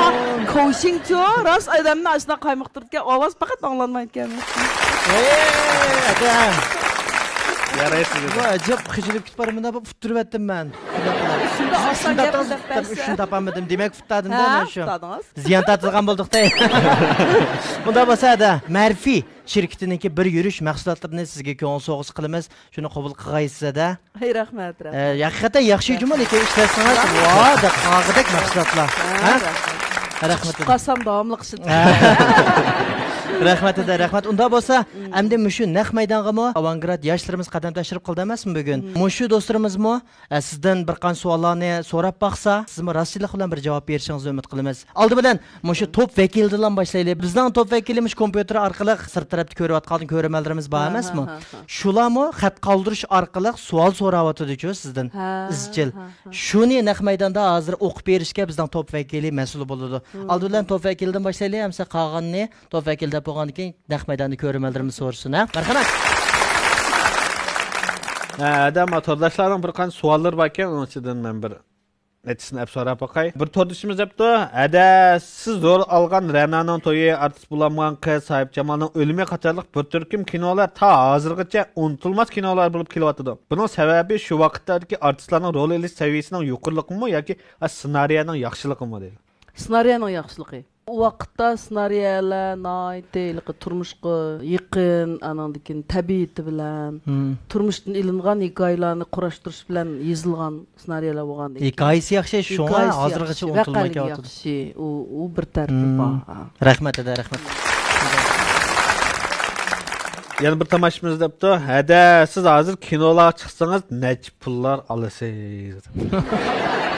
كوشىڭچۇ. راست ئادەمنى ئاشۇنداق قايمۇقتۇرىدىكەن. ئاۋاز پەقەت ئاڭلانمايدىكەن. ھەي، ئاكا. يارايسىز دېدى. ۋاي، ئەجەب خىجىلىپ كېتىپ بارىمەن، بۇ ئۇتتۇرۇۋەتتىم مەن. شۇنداق ئاسان گەپنى دەپ بەرسە. شۇنى تاپالمىدىم، دېمەك ئۇتتادىم-دە ھە، مەن شۇ. ئۇتتادىڭىز. زىيان تارتىدىغان بولدۇق-دە. ئۇنداق بولسا، ھەدە، مەرفىي شىركىتىنىڭكى بىر يۈرۈش مەھسۇلاتلىرىنى سىزگە كۆڭۈل سوۋغىسى قىلىمىز. شۇنى قوبۇل قىلغايسىز-دە. ھەي، رەھمەت، رەھمەت. ئە، ھەقىقەتەن ياخشى جۇمۇ، لېكىن ئىشلەتسىڭىز، ۋا، دەپ قالغۇدەك مەھسۇلاتلار. ھە، ھە؟ رەھمەت. رەھمەت. قالسام داۋاملىق ئىشلىتىمەن. رەھمەت ئەدە، رەھمەت. ئۇنداق بولسا، ئەمدى مۇشۇ نەق مەيدانغىمۇ ئاۋانگراد ياشلىرىمىز قەدەم تەشرىپ قىلدى ئەمەسمۇ بۈگۈن؟ مۇشۇ دوستلىرىمىزمۇ، ئە، سىزدىن بىر قانچە سوئاللارنى سوراپ باقسا، سىزمۇ راستچىللىق بىلەن بىر جاۋاب بېرىشىڭىزنى ئۈمىد قىلىمىز. ئالدى بىلەن مۇشۇ توپ ۋەكىلىدىنلا باشلايلى. بىزنىڭ توپ ۋەكىلى مۇشۇ كومپيۇتېر ئارقىلىق سىرت تەرەپتە كۆرۈۋاتقان كۆرۈرمەنلىرىمىز بار ھە، ئەمەسمۇ؟ ھە، ھە، ھە. شۇلارمۇ خەت قالدۇرۇش ئارقىلىق سوئال سوراۋاتىدۇچۇ سىزدىن. ھە، ئىزچىل. ھە، ھە. شۇنى نەق مەيداندا ھازىر ئوقۇپ بېرىشكە بىزنىڭ توپ ۋەكىلى مەسئۇل بولىدۇ. مم. ئالدى بىلەن توپ ۋەكىلىدىن باشلايلى، ئەمسە قالغىنىنى توپ ۋەكىلى دەپ بولغاندىن كېيىن نەق مەيداندا كۆرۈرمەنلىرىمىز سورىسۇن، ھە؟ مەرھەمەت. ھە، ئادەم تورداشلارنىڭ بىر قانچە سوئاللىرى باركەن، ئۇنىڭ ئىچىدىن مەن بىر نەچچىسىنى ئەپ سوراپ باقاي. بىر توردىشىمىز دەپتۇ، ھەدە، سىز رول ئالغان رەنانىڭ تويى، ئارتىس بولالمىغان قىز، ساھىبجامالنىڭ ئۆلۈمى قاتارلىق بىر تۈركۈم كىنولار تا ھازىرغىچە ئۇنتۇلماس كىنولار بولۇپ كېلىۋاتىدۇ. بۇنىڭ سەۋەبى شۇ ۋاقىتلاردىكى ئارتىسلارنىڭ رول ئېلىش سەۋىيەسىنىڭ يۇقىرىلىقىمۇ ياكى سېنارىيەنىڭ ياخشىلىقىمۇ دەيدۇ. سېنارىيەنىڭ ياخشىلىقى. ئۇ ۋاقىتتا سېنارىيەلەر ناھايىتى ھېلىقى تۇرمۇشقا يېقىن، ئانىڭدىن كېيىن تەبىئىتى بىلەن، مم. تۇرمۇشتىن ئېلىنغان ھېكايىلەرنى قۇراشتۇرۇش بىلەن يېزىلغان سېنارىيەلەر بولغاندىكىن. ھېكايىسى ياخشى، شۇڭا ھېكايىسى ھازىرغىچە ياخشى، ئۇنتۇلماي ۋەقەلىكى كېلىۋاتىدۇ. ياخشى. ئۇ، ئۇ بىر تەرىپى مم. بار. رەھمەت ئەدە، رەھمەت. يەنە بىر تاماشىبىنىمىز دەپتۇ، ھەدە، سىز ھازىر كىنولارغا چىقسىڭىز نەچچە پۇللار ئالىسىز؟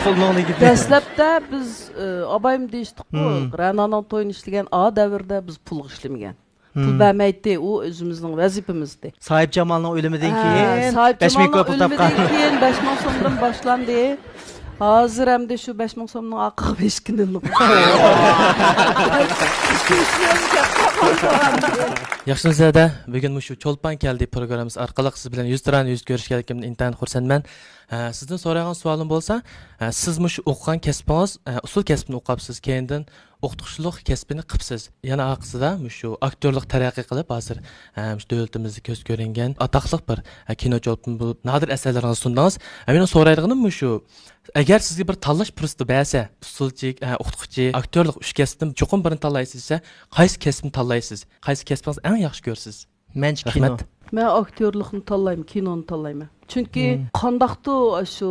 پۇلنىڭ نېگىتى. دەسلەپتە بىز، ئى، ئابايمۇ دېيىشتۇققۇ، مم. رەنانىڭ تويىنى ئىشلىگەن ئا دەۋردە بىز پۇلغا ئىشلىمىگەن. پۇل مم. بەرمەيتتى، ئۇ ئۆزىمىزنىڭ ۋەزىپىمىزدى. ساھىبجامالنىڭ ئۆلۈمىدىن ھە، كېيىن بەش مىڭ ساھىبجامالنىڭ كوي پۇل ئۆلۈمىدىن تاپقان. كېيىن بەش مىڭ سومدىن باشلاندى. ھازىر ئەمدى شۇ بەش مىڭ سومنىڭ ئارقىغا بېشىكىنى ئىلىپ. ياخشىمۇسىز ھەدە، بۈگۈن مۇشۇ چولپان كەلدى پروگراممىسى ئارقىلىق سىز بىلەن يۈزتۇرا يۈز كۆرۈشكەنلىكىمدىن ئىنتايىن خۇرسەنمەن. ھە، سىزدىن سورايدىغان سوئالىم بولسا، ھە، سىز مۇشۇ ئوقۇغان كەسپىڭىز، ھە، ئۇسسۇل كەسپىنى ئوقۇپسىز، كەينىدىن ئوقۇتقۇچىلىق كەسپىنى قىپسىز. يەنە ئارقىسىدا مۇشۇ ئاكتيورلۇق تەرەققىي قىلىپ، ھازىر، ھە، مۇشۇ دۆلىتىمىزدە كۆز كۆرۈنگەن ئاتاقلىق بىر، ھە، كىنو چولپىنى بولۇپ نادىر ئەسەرلىرىڭىزنى سۇندىڭىز. ھە، مېنىڭ سورايدىغىنىم مۇشۇ، ئەگەر سىزگە بىر تاللاش پۇرسىتى بەرسە، ئۇسسۇلچى، ھە، ئوقۇتقۇچى، ئاكتيورلۇق ئۈچ كەسىپتىن چوقۇم بىرىنى تاللايسىز دېسە، قايسى كەسىپنى تاللايسىز؟ قايسى كەسپىڭىزنى ئەڭ ياخشى كۆرىسىز؟ مەنچە كىنو. رەھمەت. مەن ئاكتيورلۇقنى تاللايمەن، كىنونى تاللايمەن. چۈنكى مم. قانداقتۇ ئاشۇ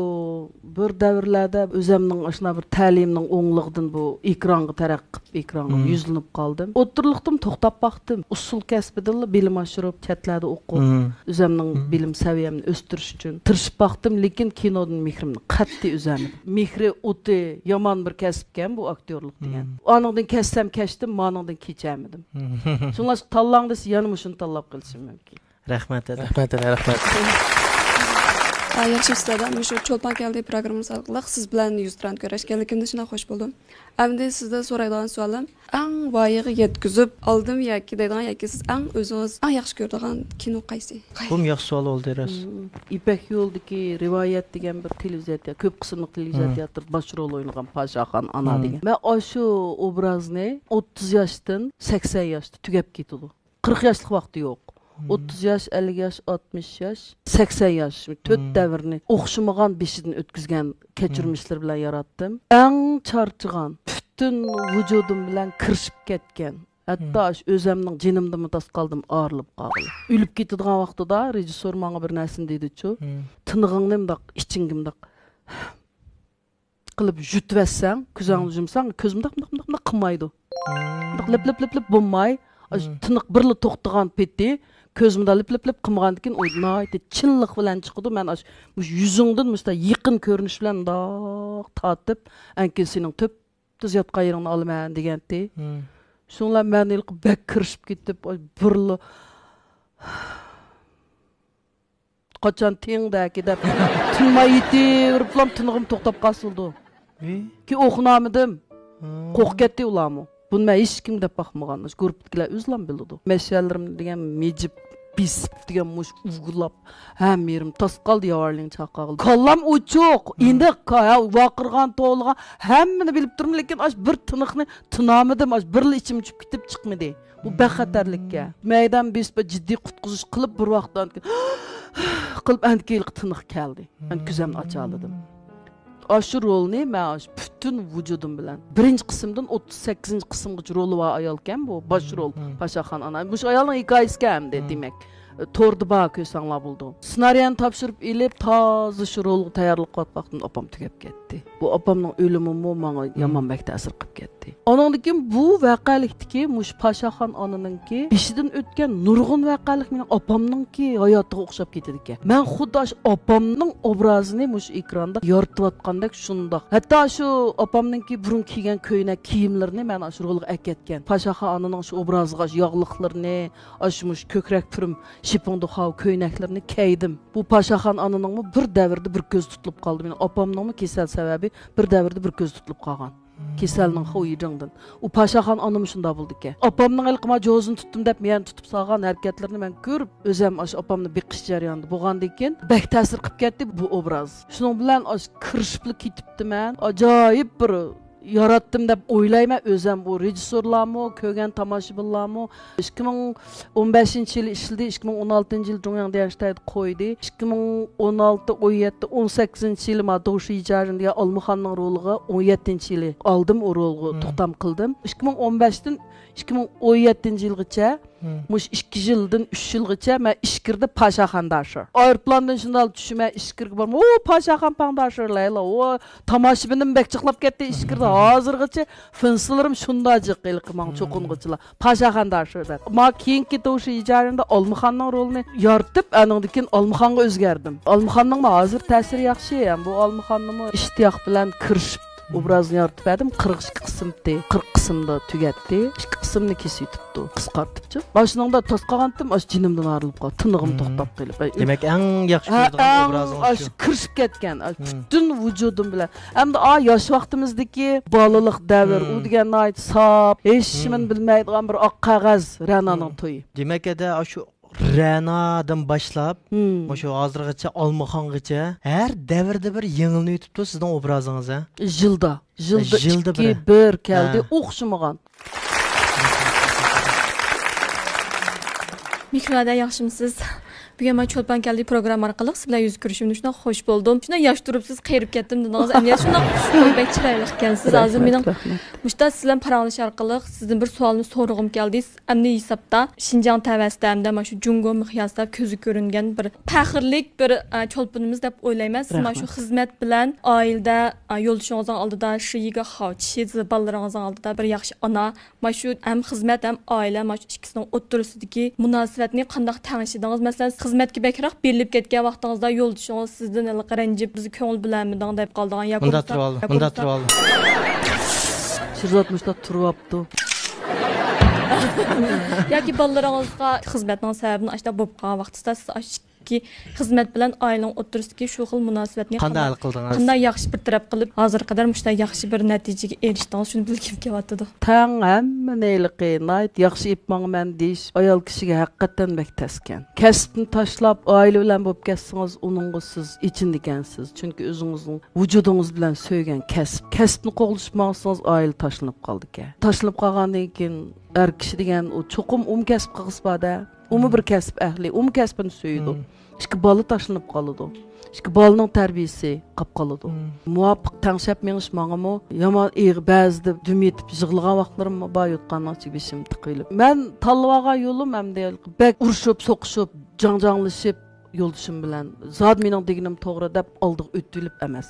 بىر دەۋرلەردە ئۆزەمنىڭ ئاشۇنداق بىر تەلىيىمنىڭ ئوڭلۇقىدىن بۇ ئېكرانغا تەرەققىپ، ئېكرانغا مم. يۈزلىنىپ قالدىم. ئوتتۇرىلىقتىمۇ توختاپ باقتىم. ئۇسسۇل كەسپىدىنلا بىلىم ئاشۇرۇپ، چەتلەردە ئوقۇپ، مم. ئۆزەمنىڭ مم. بىلىم سەۋىيەمنى ئۆستۈرۈش ئۈچۈن تىرىشىپ باقتىم، لېكىن كىنودىن مېھرىمنى قەتئىي ئۈزەلمىدىم. مېھرى ئوتى يامان بىر كەسىپكەن بۇ ئاكتيورلۇق دېگەن. مم. ئانىڭدىن كەچسەم كەچتىم، مانىڭدىن كېچەلمىدىم. مم. شۇڭلاشقا تاللاڭ دېسە، يەنە مۇشۇنى تاللاپ قېلىشىم مۇمكىن. رەھمەت، ھەدە. رەھمەت، ھەدە، رەھمەت. ئا، ياخشى ئۇستاز، مۇشۇ چولپان كەلدى پروگراممىسى ئارقىلىق سىز بىلەن يۈزتۇرا كۆرۈشكەنلىكىمدىن شۇنداق خوش بولدۇم. ئەمدى سىزدىن سورايدىغان سوئالىم، ئەڭ ۋايىغا يەتكۈزۈپ ئالدىم ياكى دەيدىغان، ياكى سىز ئەڭ ئۆزىڭىز ئەڭ ياخشى كۆرىدىغان كىنو قايسى؟ بۇمۇ ياخشى سوئال بولدى راست. مم. يىپەك يولىدىكى رىۋايەت دېگەن بىر تېلېۋىزىيە تىيا-، كۆپ قىسىملىق تېلېۋىزىيە مم. تىياتىرىدا باش رول ئوينىغان پاشاخان ئانا مم. دېگەن. مەن ئاشۇ ئوبرازنى ئوتتۇز ياشتىن سەكسەن ياشتا تۈگەپ كېتىدۇ. قىرىق ياشلىق ۋاقتى يوق. مم. ئوتتۇز ياش، ئەللىك ياش، ئاتمىش ياش، سەكسەن ياش، تۆت مم. دەۋرنى ئوخشىمىغان بېشىدىن ئۆتكۈزگەن مم. كەچۈرمىشلىرى بىلەن ياراتتىم. ئەڭ چارچىغان، پۈتۈن ۋۇجۇدۇم بىلەن كىرىشىپ كەتكەن. ھەتتا مم. ئاشۇ ئۆزەمنىڭ جېنىمدىنمۇ تاس قالدىم، ئايرىلىپ قالغىلى. ئۆلۈپ كېتىدىغان ۋاقتىدا رېژىسسور ماڭا بىر نەرسىنى دېدىچۇ، مم. تىنىقىڭنى مۇنداق ئىچىڭگە مۇنداق قىلىپ يۇتۇۋەتسەڭ، كۆزۈڭنى مم. يۇمساڭ، كۆز مۇنداق، مۇنداق، مۇنداق، مۇنداق قىلمايدۇ. مم. مۇنداق لىپ، لىپ، لىپ، لىپ بولماي، ئاشۇ مم. تىنىق بىرلا توختىغان پېتى، كۆز مۇنداق لىپ، لىپ، لىپ قىلمىغاندىن كېيىن، ئۇ ناھايىتى چىنلىق بىلەن چىقىدۇ. مەن ئاشۇ، مۇشۇ يۈزۈڭدىن مۇشۇنداق يېقىن كۆرۈنۈش بىلەن مۇنداق تارتىپ، ئەنكىن سېنىڭ تۈپتۈز ياتقان يېرىڭنى ئالىمەن دېگەنتى. مم. شۇڭلار مەن ھېلىقى بەك كىرىشىپ كېتىپ، ئاي، بىرلا قاچان تىڭدەكى دەپ تىنماي يېتىۋېرىپلا تىنىقىم توختاپ قالسىدۇ. ۋىي. كېيىن ئوقۇنالمىدىم. ھا. قورقۇپ كەتتى ئۇلارمۇ. بۇنى مەن ھېچكىمگە دەپ باقمىغان. ئاشۇ گۇرۇپپىدىكىلەر ئۆزلام بىلىدۇ. مەشئەللىرىم دېگەن مىجىپ، بېسىپ دېگەن مۇشۇ ئۇۋىلاپ، ھەممە يېرىم تاس قالدى ياۋارلىڭ چاقاغىلى. كاللام ئوچۇق، ھا. ئېنىق، ھە، ۋارقىرىغان، توۋلىغان، ھەممىنى بىلىپ تۇرۇم، لېكىن ئاشۇ بىر تىنىقنى تىنالمىدىم، ئاشۇ بىرلا ئىچىم چۈشۈپ كېتىپ چىقمىدى. بۇ بەك خەتەرلىككەن. مەيدان بېسىپ جىددىي قۇتقۇزۇش قىلىپ بىر ۋاقىتتا قىلىپ ئەندىكى ھېلىقى تىنىق كەلدى. مەن كۆزۈمنى ئاچالىدىم. ئاشۇ رولنى مەن ئاشۇ پۈتۈن ۋۇجۇدۇم بىلەن، بىرىنچى قىسىمدىن ئوتتۇز سەككىزىنچى قىسىمغىچە رولى بار ئايالكەن بۇ، باش رول، پاشاخان ئانا. مۇشۇ ئايالنىڭ ھېكايىسىكەن ئەمدى، دېمەك. توردا بار، كۆرسەڭلار بولىدۇ. سېنارىيەنى تاپشۇرۇپ ئېلىپ، تازا شۇ رولغا تەييارلىق قىلىۋاتقان ۋاقتىمدا ئاپام تۈگەپ كەتتى. بۇ ئاپامنىڭ ئۆلۈمىمۇ ماڭا يامان بەك تەسىر قىلىپ كەتتى. ئانىڭدىن كېيىن بۇ ۋەقەلىكتىكى مۇشۇ پاشاخان ئانىنىڭكى بېشىدىن ئۆتكەن نۇرغۇن ۋەقەلىك مېنىڭ ئاپامنىڭكى ھاياتىغا ئوخشاپ كېتىدىكەن. مەن خۇددى ئاشۇ ئاپامنىڭ ئوبرازىنى مۇشۇ ئېكراندا يارىتىۋاتقاندەك شۇنداق. ھەتتا شۇ ئاپامنىڭكى بۇرۇن كىيگەن كۆينەك كىيىملىرىنى مەن ئاشۇ رولغا ئەكەتكەن. پاشاخان ئانىنىڭ شۇ ئوبرازىغا ئاشۇ ياغلىقلىرىنى، ئاشۇ مۇشۇ كۆكرەك پۈرۈم، شىپىڭدۇخاۋ كۆينەكلىرىنى كەيدىم. بۇ پاشاخان ئانىنىڭمۇ بىر دەۋردە بىر كۆزى تۇتۇلۇپ قالدى. مېنىڭ ئاپامنىڭمۇ كېسەل سەۋەبى بىر دەۋردە بىر كۆزى تۇتۇلۇپ قالغان. كېسەلنىڭ خۇيىجىڭدىن. ئۇ پاشاخان ئانىمۇ شۇنداق بولىدىكەن. ئاپامنىڭ ھېلىقى ما جوزىنى تۇتتۇم دەپ مېيەنى تۇتۇپ سالغان ھەرىكەتلىرىنى مەن كۆرۈپ، ئۆزەم ئاشۇ ئاپامنى بېقىش جەريانىدا بولغاندىن كېيىن بەك تەسىر قىلىپ كەتتى بۇ ئوبراز. شۇنىڭ بىلەن ئاشۇ كىرىشىپلا كېتىپتىمەن. ئاجايىپ بىر ياراتتىم دەپ ئويلايمەن ئۆزەم. بۇ رېژىسسورلارمۇ، كۆرگەن تاماشىبىنلارمۇ. ئىككى مىڭ ئون بەشىنچى يىلى ئىشلىدى، ئىككى مىڭ ئون ئالتىنچى يىلى جۇڭياڭ ديەنشتايدا قويدى. ئىككى مىڭ ئون ئالتە، ئون يەتتە، ئون سەككىزىنچى يىلى ما دوشى يىجارىن دېگەن ئالمىخاننىڭ رولىغا ئون يەتتىنچى يىلى ئالدىم، ئۇ رولغا توختام قىلدىم. ئىككى مىڭ ئون بەشتىن ئىككى مىڭ ئون يەتتىنچى يىلغىچە، مۇشۇ ئىككى يىلدىن ئۈچ يىلغىچە مەن ئىچكىرىدە پاشاخان داشىر. ئايروپىلاندىن شۇنداق چۈشىمەن ئىچكىرىگە بارماي، ئۇ پاشاخان پاڭ داشىر لەيلا، ئۇ تاماشىبىنىم بەك جىقلاپ كەتتى ئىچكىرىدە. ھازىرغىچە فىنسلىرىم شۇنداق جىق ھېلىقى ماڭا چوقۇنغۇچىلار. پاشاخان داشىر دەپ. ما كېيىنكى توشى ئىجارىمدا ئالمىخاننىڭ رولىنى يارىتىپ، ئانىڭدىن كېيىن ئالمىخانغا ئۆزگەردىم. ئالمىخاننىڭمۇ ھازىر تەسىرى ياخشى. ھەم بۇ ئالمىخاننىمۇ ئىشتىياق بىلەن كىرىشىپ ئوبرازنى يارىتىپ بەردىم. قىرىق ئىككى قىسىمتى. قىرىق قىسىمدا تۈگەتتى. ئىككى قىسىمنى كېسىۋېتىپتۇ. قىسقارتىپچۇ. ماشىنىڭدا توسقالغانتىم، ئاشۇ جېنىمدىن ئايرىلىپ قالدى. تىنىقىم توختاپ قېلىپ. ئەي، دېمەك، ئەڭ ياخشى ھە، كۆرىدىغان ئەڭ ئوبرازىڭىز ئاشۇ شۇ. كىرىشىپ كەتكەن، ئاشۇ پۈتۈن ۋۇجۇدۇم بىلەن. ئەمدى ئا ياش ۋاقتىمىزدىكى بالىلىق دەۋر، ئۇ دېگەن ناھايىتى ساپ، ھېچنېمىنى بىلمەيدىغان بىر ئاق قەغەز رەنانىڭ تويى. دېمەك، ئەدە ئاشۇ رەنادىن باشلاپ، مۇشۇ ھازىرغىچە، ئالمىخانغىچە ھەر دەۋردە بىر يېڭىلىنىۋېتىپتۇ سىزنىڭ ئوبرازىڭىز، ھە؟ يىلدا، يىلدا يىلدا ئىككى، بىر. بىر كەلدى، ھە. ئوخشىمىغان. مېھرىنادە، ياخشىمۇسىز؟ بۈگۈن مانا چولپان كەلدى پروگرامما ئارقىلىق سىز بىلەن يۈز كۆرۈشۈم شۇنداق خوش بولدۇم. شۇنداق ياش تۇرۇپسىز، قېرىپ كەتتىم دېدىڭىز. ئەمدى شۇنداق خوش بولدۇم، بەك چىرايلىق ئىكەنسىز. ھازىر رەھمەت، مېنىڭ رەھمەت. مۇشتا سىز بىلەن پاراڭلىشىش ئارقىلىق سىزدىن بىر سوئالنى سورىغۇم كەلدى. ئەمدى ھېسابتا شىنجاڭ تەۋەسىدە ھەمدە مانا شۇ جۇڭگو مىقياسىدا كۆزگە كۆرۈنگەن بىر پەخىرلىك بىر، ئە، چولپىنىمىز دەپ ئويلايمەن. سىز مانا شۇ رەھمەت. خىزمەت بىلەن ئائىلىدە، ئە، يولدىشىڭىزنىڭ ئالدىدا شۇ يىگا خاۋچى، سىز بالىلىرىڭىزنىڭ ئالدىدا بىر ياخشى ئانا، مانا شۇ ھەم خىزمەت، ھەم ئائىلە، مانا شۇ ئىككىسىنىڭ ئوتتۇرىسىدىكى مۇناسىۋەتنى قانداق تەڭشىدىڭىز؟ مەسىلەن، سىز خىزمەتكە بەكرەك بېرىلىپ كەتكەن ۋاقتىڭىزدا يولدىشىڭىز سىزدىن ھېلىقى رەنجىپ، بىز كۆڭۈل بۆلەلمىدىڭ دەپ قالىدىغان ياكى مۇنداق بولمىسا، تۇرۇۋال، ياكى مۇنداق بولمىسا تۇرۇۋال. شىرزات مۇشۇنداق تۇرۇۋاپتۇ. ياكى بالىلىرىڭىزغا خىزمەتنىڭ سەۋەبىدىن ئاشۇنداق بولۇپ قالغان ۋاقتىدا سىز ئاشۇ ئىككى خىزمەت بىلەن ئائىلىنىڭ ئوتتۇرىسىدىكى شۇ خىل مۇناسىۋەتنى قانداق ھەل قىلدىڭىز؟ قانداق ياخشى بىر تەرەپ قىلىپ، ھازىرغا قەدەر مۇشۇنداق ياخشى بىر نەتىجىگە ئېرىشتىڭىز؟ شۇنى بىلگۈم كېلىۋاتىدۇ. تەڭ ھەممىنى ھېلىقى ناھايىتى ياخشى ئېلىپ ماڭىمەن دېيىش ئايال كىشىگە ھەقىقەتەن بەك تەسكەن. كەسىپنى تاشلاپ، ئائىلە بىلەن بولۇپ كەتسىڭىز، ئۇنىڭغا سىز ئېچىنىدىكەنسىز. چۈنكى ئۆزىڭىزنىڭ ۋۇجۇدىڭىز بىلەن سۆيگەن كەسىپ. كەسىپنى قوغلىشىپ ماڭسىڭىز، ئائىلە تاشلىنىپ قالىدىكەن. تاشلىنىپ قالغاندىن كېيىن، ئەر كىشى دېگەن ئۇ چوقۇم ئۇمۇ كەسىپ قىلغۇسى بار-دە. ئۇمۇ بىر كەسىپ ئەھلى، ئۇمۇ كەسپىنى سۆيىدۇ. ئىككى بالا تاشلىنىپ قالىدۇ. ئىككى بالىنىڭ تەربىيىسى قاپ قالىدۇ. مۇۋاپىق تەڭشەپ مېڭىش ماڭىمۇ يامان ئېغىر، بەزىدە دۈم يېتىپ يىغلىغان ۋاقىتلىرىممۇ بار، يوتقاننىڭ ئىچىگە بېشىمنى تىقىۋېلىپ. مەن تاللىۋالغان يولۇم ئەمدى بەك ئۇرۇشۇپ، سوقۇشۇپ، جاڭجاڭلىشىپ، يولدىشىم بىلەن زادى مېنىڭ دېگىنىم توغرا دەپ ئالدىغا ئۆتۈۋېلىپ ئەمەس.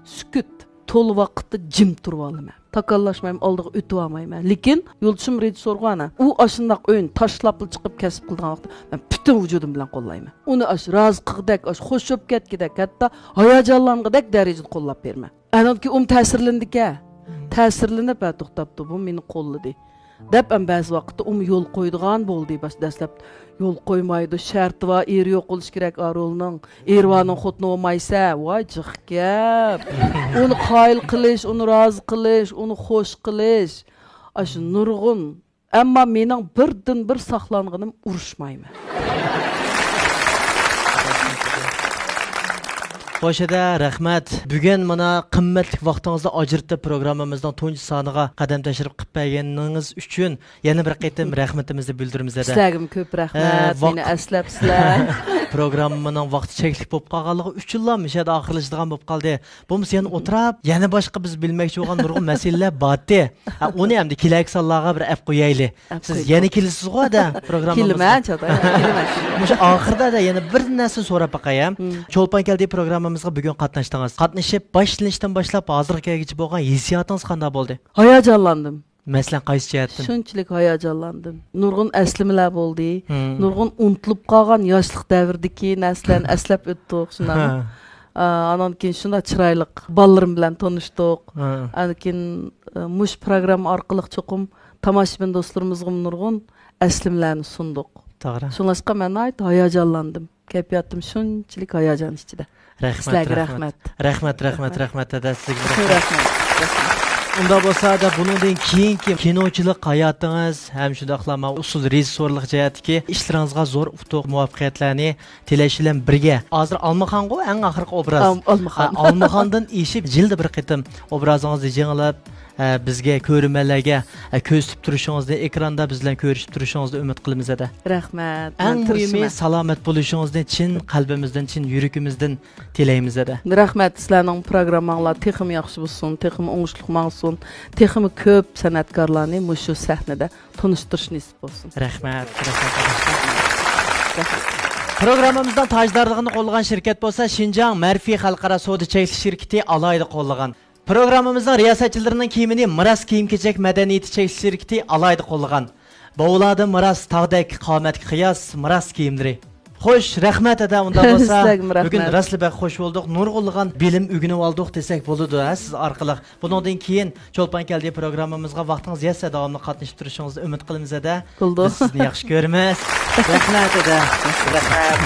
سۈكۈت. تولا ۋاقىتتا جىم تۇرۇۋالىمەن. تاكاللاشمايمەن، ئالدىغا ئۆتۈۋالمايمەن. لېكىن يولدىشىم رېژىسسورغا ئانا، ئۇ ئاشۇنداق ئۆينى تاشلاپلا چىقىپ كەسىپ قىلىدىغان ۋاقىتتا مەن پۈتۈن ۋۇجۇدۇم بىلەن قوللايمەن. ئۇنى ئاشۇ رازى قىلغۇدەك، ئاشۇ خوش بولۇپ كەتكۈدەك، ھەتتا ھاياجانلانغۇدەك دەرىجىدە قوللاپ بېرىمەن. ئانىڭدىن كېيىن ئۇمۇ تەسىرلىنىدىكەن. تەسىرلىنىپ، ھە، توختاپتۇ، بۇ مېنى قوللىدى. دەپ ھەم بەزى ۋاقىتتا ئۇمۇ يول قويىدىغان بولدى. باش-، دەسلەپ يول قويمايدۇ، شەرتى بار، ئېرى يوق بولۇشى كېرەك ئا رولنىڭ. ئېرى بارنىڭ خوتۇنى بولمايسە، ۋاي جىق گەپ. ئۇنى قايىل قىلىش، ئۇنى رازى قىلىش، ئۇنى خوش قىلىش. ئاشۇ نۇرغۇن. ئەمما مېنىڭ بىردىن بىر ساقلانغىنىم ئۇرۇشمايمەن. خوش ئەدە، رەھمەت. بۈگۈن مانا قىممەتلىك ۋاقتىڭىزنى ئاجرىتىپ، پروگراممىمىزنىڭ تۇنجى سانىغا قەدەم تەشرىپ قىلىپ بەرگىنىڭىز ئۈچۈن يەنە بىر قېتىم رەھمىتىمىزنى بىلدۈرىمىز ئەدە. سىلەرگىمۇ كۆپ رەھمەت، ئە، ۋاق-، مېنى ئەسلەپسىلەر. پروگراممىنىڭ ۋاقتى چەكلىك بولۇپ قالغانلىقى ئۈچۈنلا مۇشۇ يەردە ئاخىرلىشىدىغان بولۇپ قالدى. بولمىسا يەنە ئولتۇراپ، يەنە باشقا بىز بىلمەكچى بولغان نۇرغۇن مەسىلىلەر بارتى. ھە، ئۇنى ئەمدى كېلەركى سانلارغا بىر ئەپ قويايلى. ئەپ سىز قويدۇق. يەنە كېلىسىزغۇ ھەدە پروگراممىمىزغا؟ كېلىمەن، چاتاق، كېلىمەن. مۇشۇ ئاخىردا ھەدە يەنە بىر نەرسىنى سوراپ باقاي. مم. چولپان كەلدى پروگراممىمىزغا بۈگۈن قاتناشتىڭىز. قاتنىشىپ باشلىنىشتىن باشلاپ ھازىرغا كەلگۈچە بولغان ھېسسىياتىڭىز قانداق بولدى؟ ھاياجانلاندىم. مەسىلەن، قايسى جەھەتتىن؟ شۇنچىلىك ھاياجانلاندىم. نۇرغۇن ئەسلىمىلەر بولدى. مم. نۇرغۇن ئۇنتۇلۇپ قالغان ياشلىق دەۋرىدىكى نەرسىلەرنى ئەسلەپ ئۆتتۇق، شۇنداقمۇ؟ ھە. ئا، ئانان كېيىن شۇنداق چىرايلىق بالىلىرىم بىلەن تونۇشتۇق. ھە. ئاندىن كېيىن، ئا، مۇشۇ پروگرامما ئارقىلىق چوقۇم تاماشىبىن دوستلىرىمىزغىمۇ نۇرغۇن ئەسلىمىلەرنى سۇندۇق. توغرا. شۇڭلاشقا مەن ناھايىتى ھاياجانلاندىم. كەيپىياتىم شۇنچىلىك ھاياجان ئىچىدە. رەھمەت، سىلەرگە رەھمەت. رەھمەت. رەھمەت، رەھمەت، رەھمەت، ھەدە سىزگە رەھمەت. رەھمەت. رەھمەت. ئۇنداق بولسا، ھەدە بۇنىڭدىن كېيىنكى كىنوچىلىق ھاياتىڭىز ھەم شۇنداقلا مانا ئۇسسۇل رېژىسسورلۇق جەھەتتىكى ئىشلىرىڭىزغا زور ئۇتۇق، مۇۋەپپەقىيەتلەرنى تىلەش بىلەن بىرگە، ھازىر ئالمىخانغۇ ئەڭ ئاخىرقى ئوبراز. ئام-، ئالمىخان. ئا، ئالمىخاندىن ئېشىپ يىلدا بىر قېتىم ئوبرازىڭىزنى يېڭىلاپ، ئە، بىزگە، كۆرۈرمەنلەرگە، ئە، كۆرسىتىپ تۇرۇشىڭىزنى، ئېكراندا بىز بىلەن كۆرۈشۈپ تۇرۇشىڭىزنى ئۈمىد قىلىمىز ھەدە. رەھمەت. ئەڭ مۇھىمى، سالامەت بولۇشىڭىزنى چىن قەلبىمىزدىن، چىن يۈرىكىمىزدىن تىلەيمىز ھەدە. رەھمەت، سىلەرنىڭ پروگرامماڭلار تېخىمۇ ياخشى بولسۇن، تېخىمۇ ئوڭۇشلۇق ماڭسۇن، تېخىمۇ كۆپ سەنئەتكارلارنى مۇشۇ سەھنىدە تونۇشتۇرۇش نېسىپ بولسۇن. رەھمەت، رەھمەت. پروگراممىمىزنىڭ تاجدارلىقىنى قوللىغان شىركەت بولسا شىنجاڭ مەرفى خەلقئارا سودا چەكلىك شىركىتى ئالاھىدە قوللىغان. پروگراممىمىزنىڭ رىياسەتچىلىرىنىڭ كىيىمىنى مىراس كىيىم-كېچەك مەدەنىيىتى چەكلىك شىركىتى ئالاھىدە قوللىغان. باۋۇلاردىن مىراس، تاغدەك قامەتكە قىياس، مىراس كىيىملىرى. خوش، رەھمەت ھەدە، ئۇنداق بولسا. سىلەرگىمۇ رەھمەت. بۈگۈن راستلا بەك خوش بولدۇق. نۇرغۇنلىغان بىلىم ئۆگىنىۋالدۇق دېسەك بولىدۇ، ھە، سىز ئارقىلىق. بۇنىڭدىن كېيىن چولپان كەلدى پروگراممىمىزغا ۋاقتىڭىز يەتسە داۋاملىق قاتنىشىپ تۇرۇشىڭىزنى ئۈمىد قىلىمىز ھەدە. بولىدۇ. بىز سىزنى ياخشى كۆرىمىز. رەھمەت ھەدە. رەھمەت.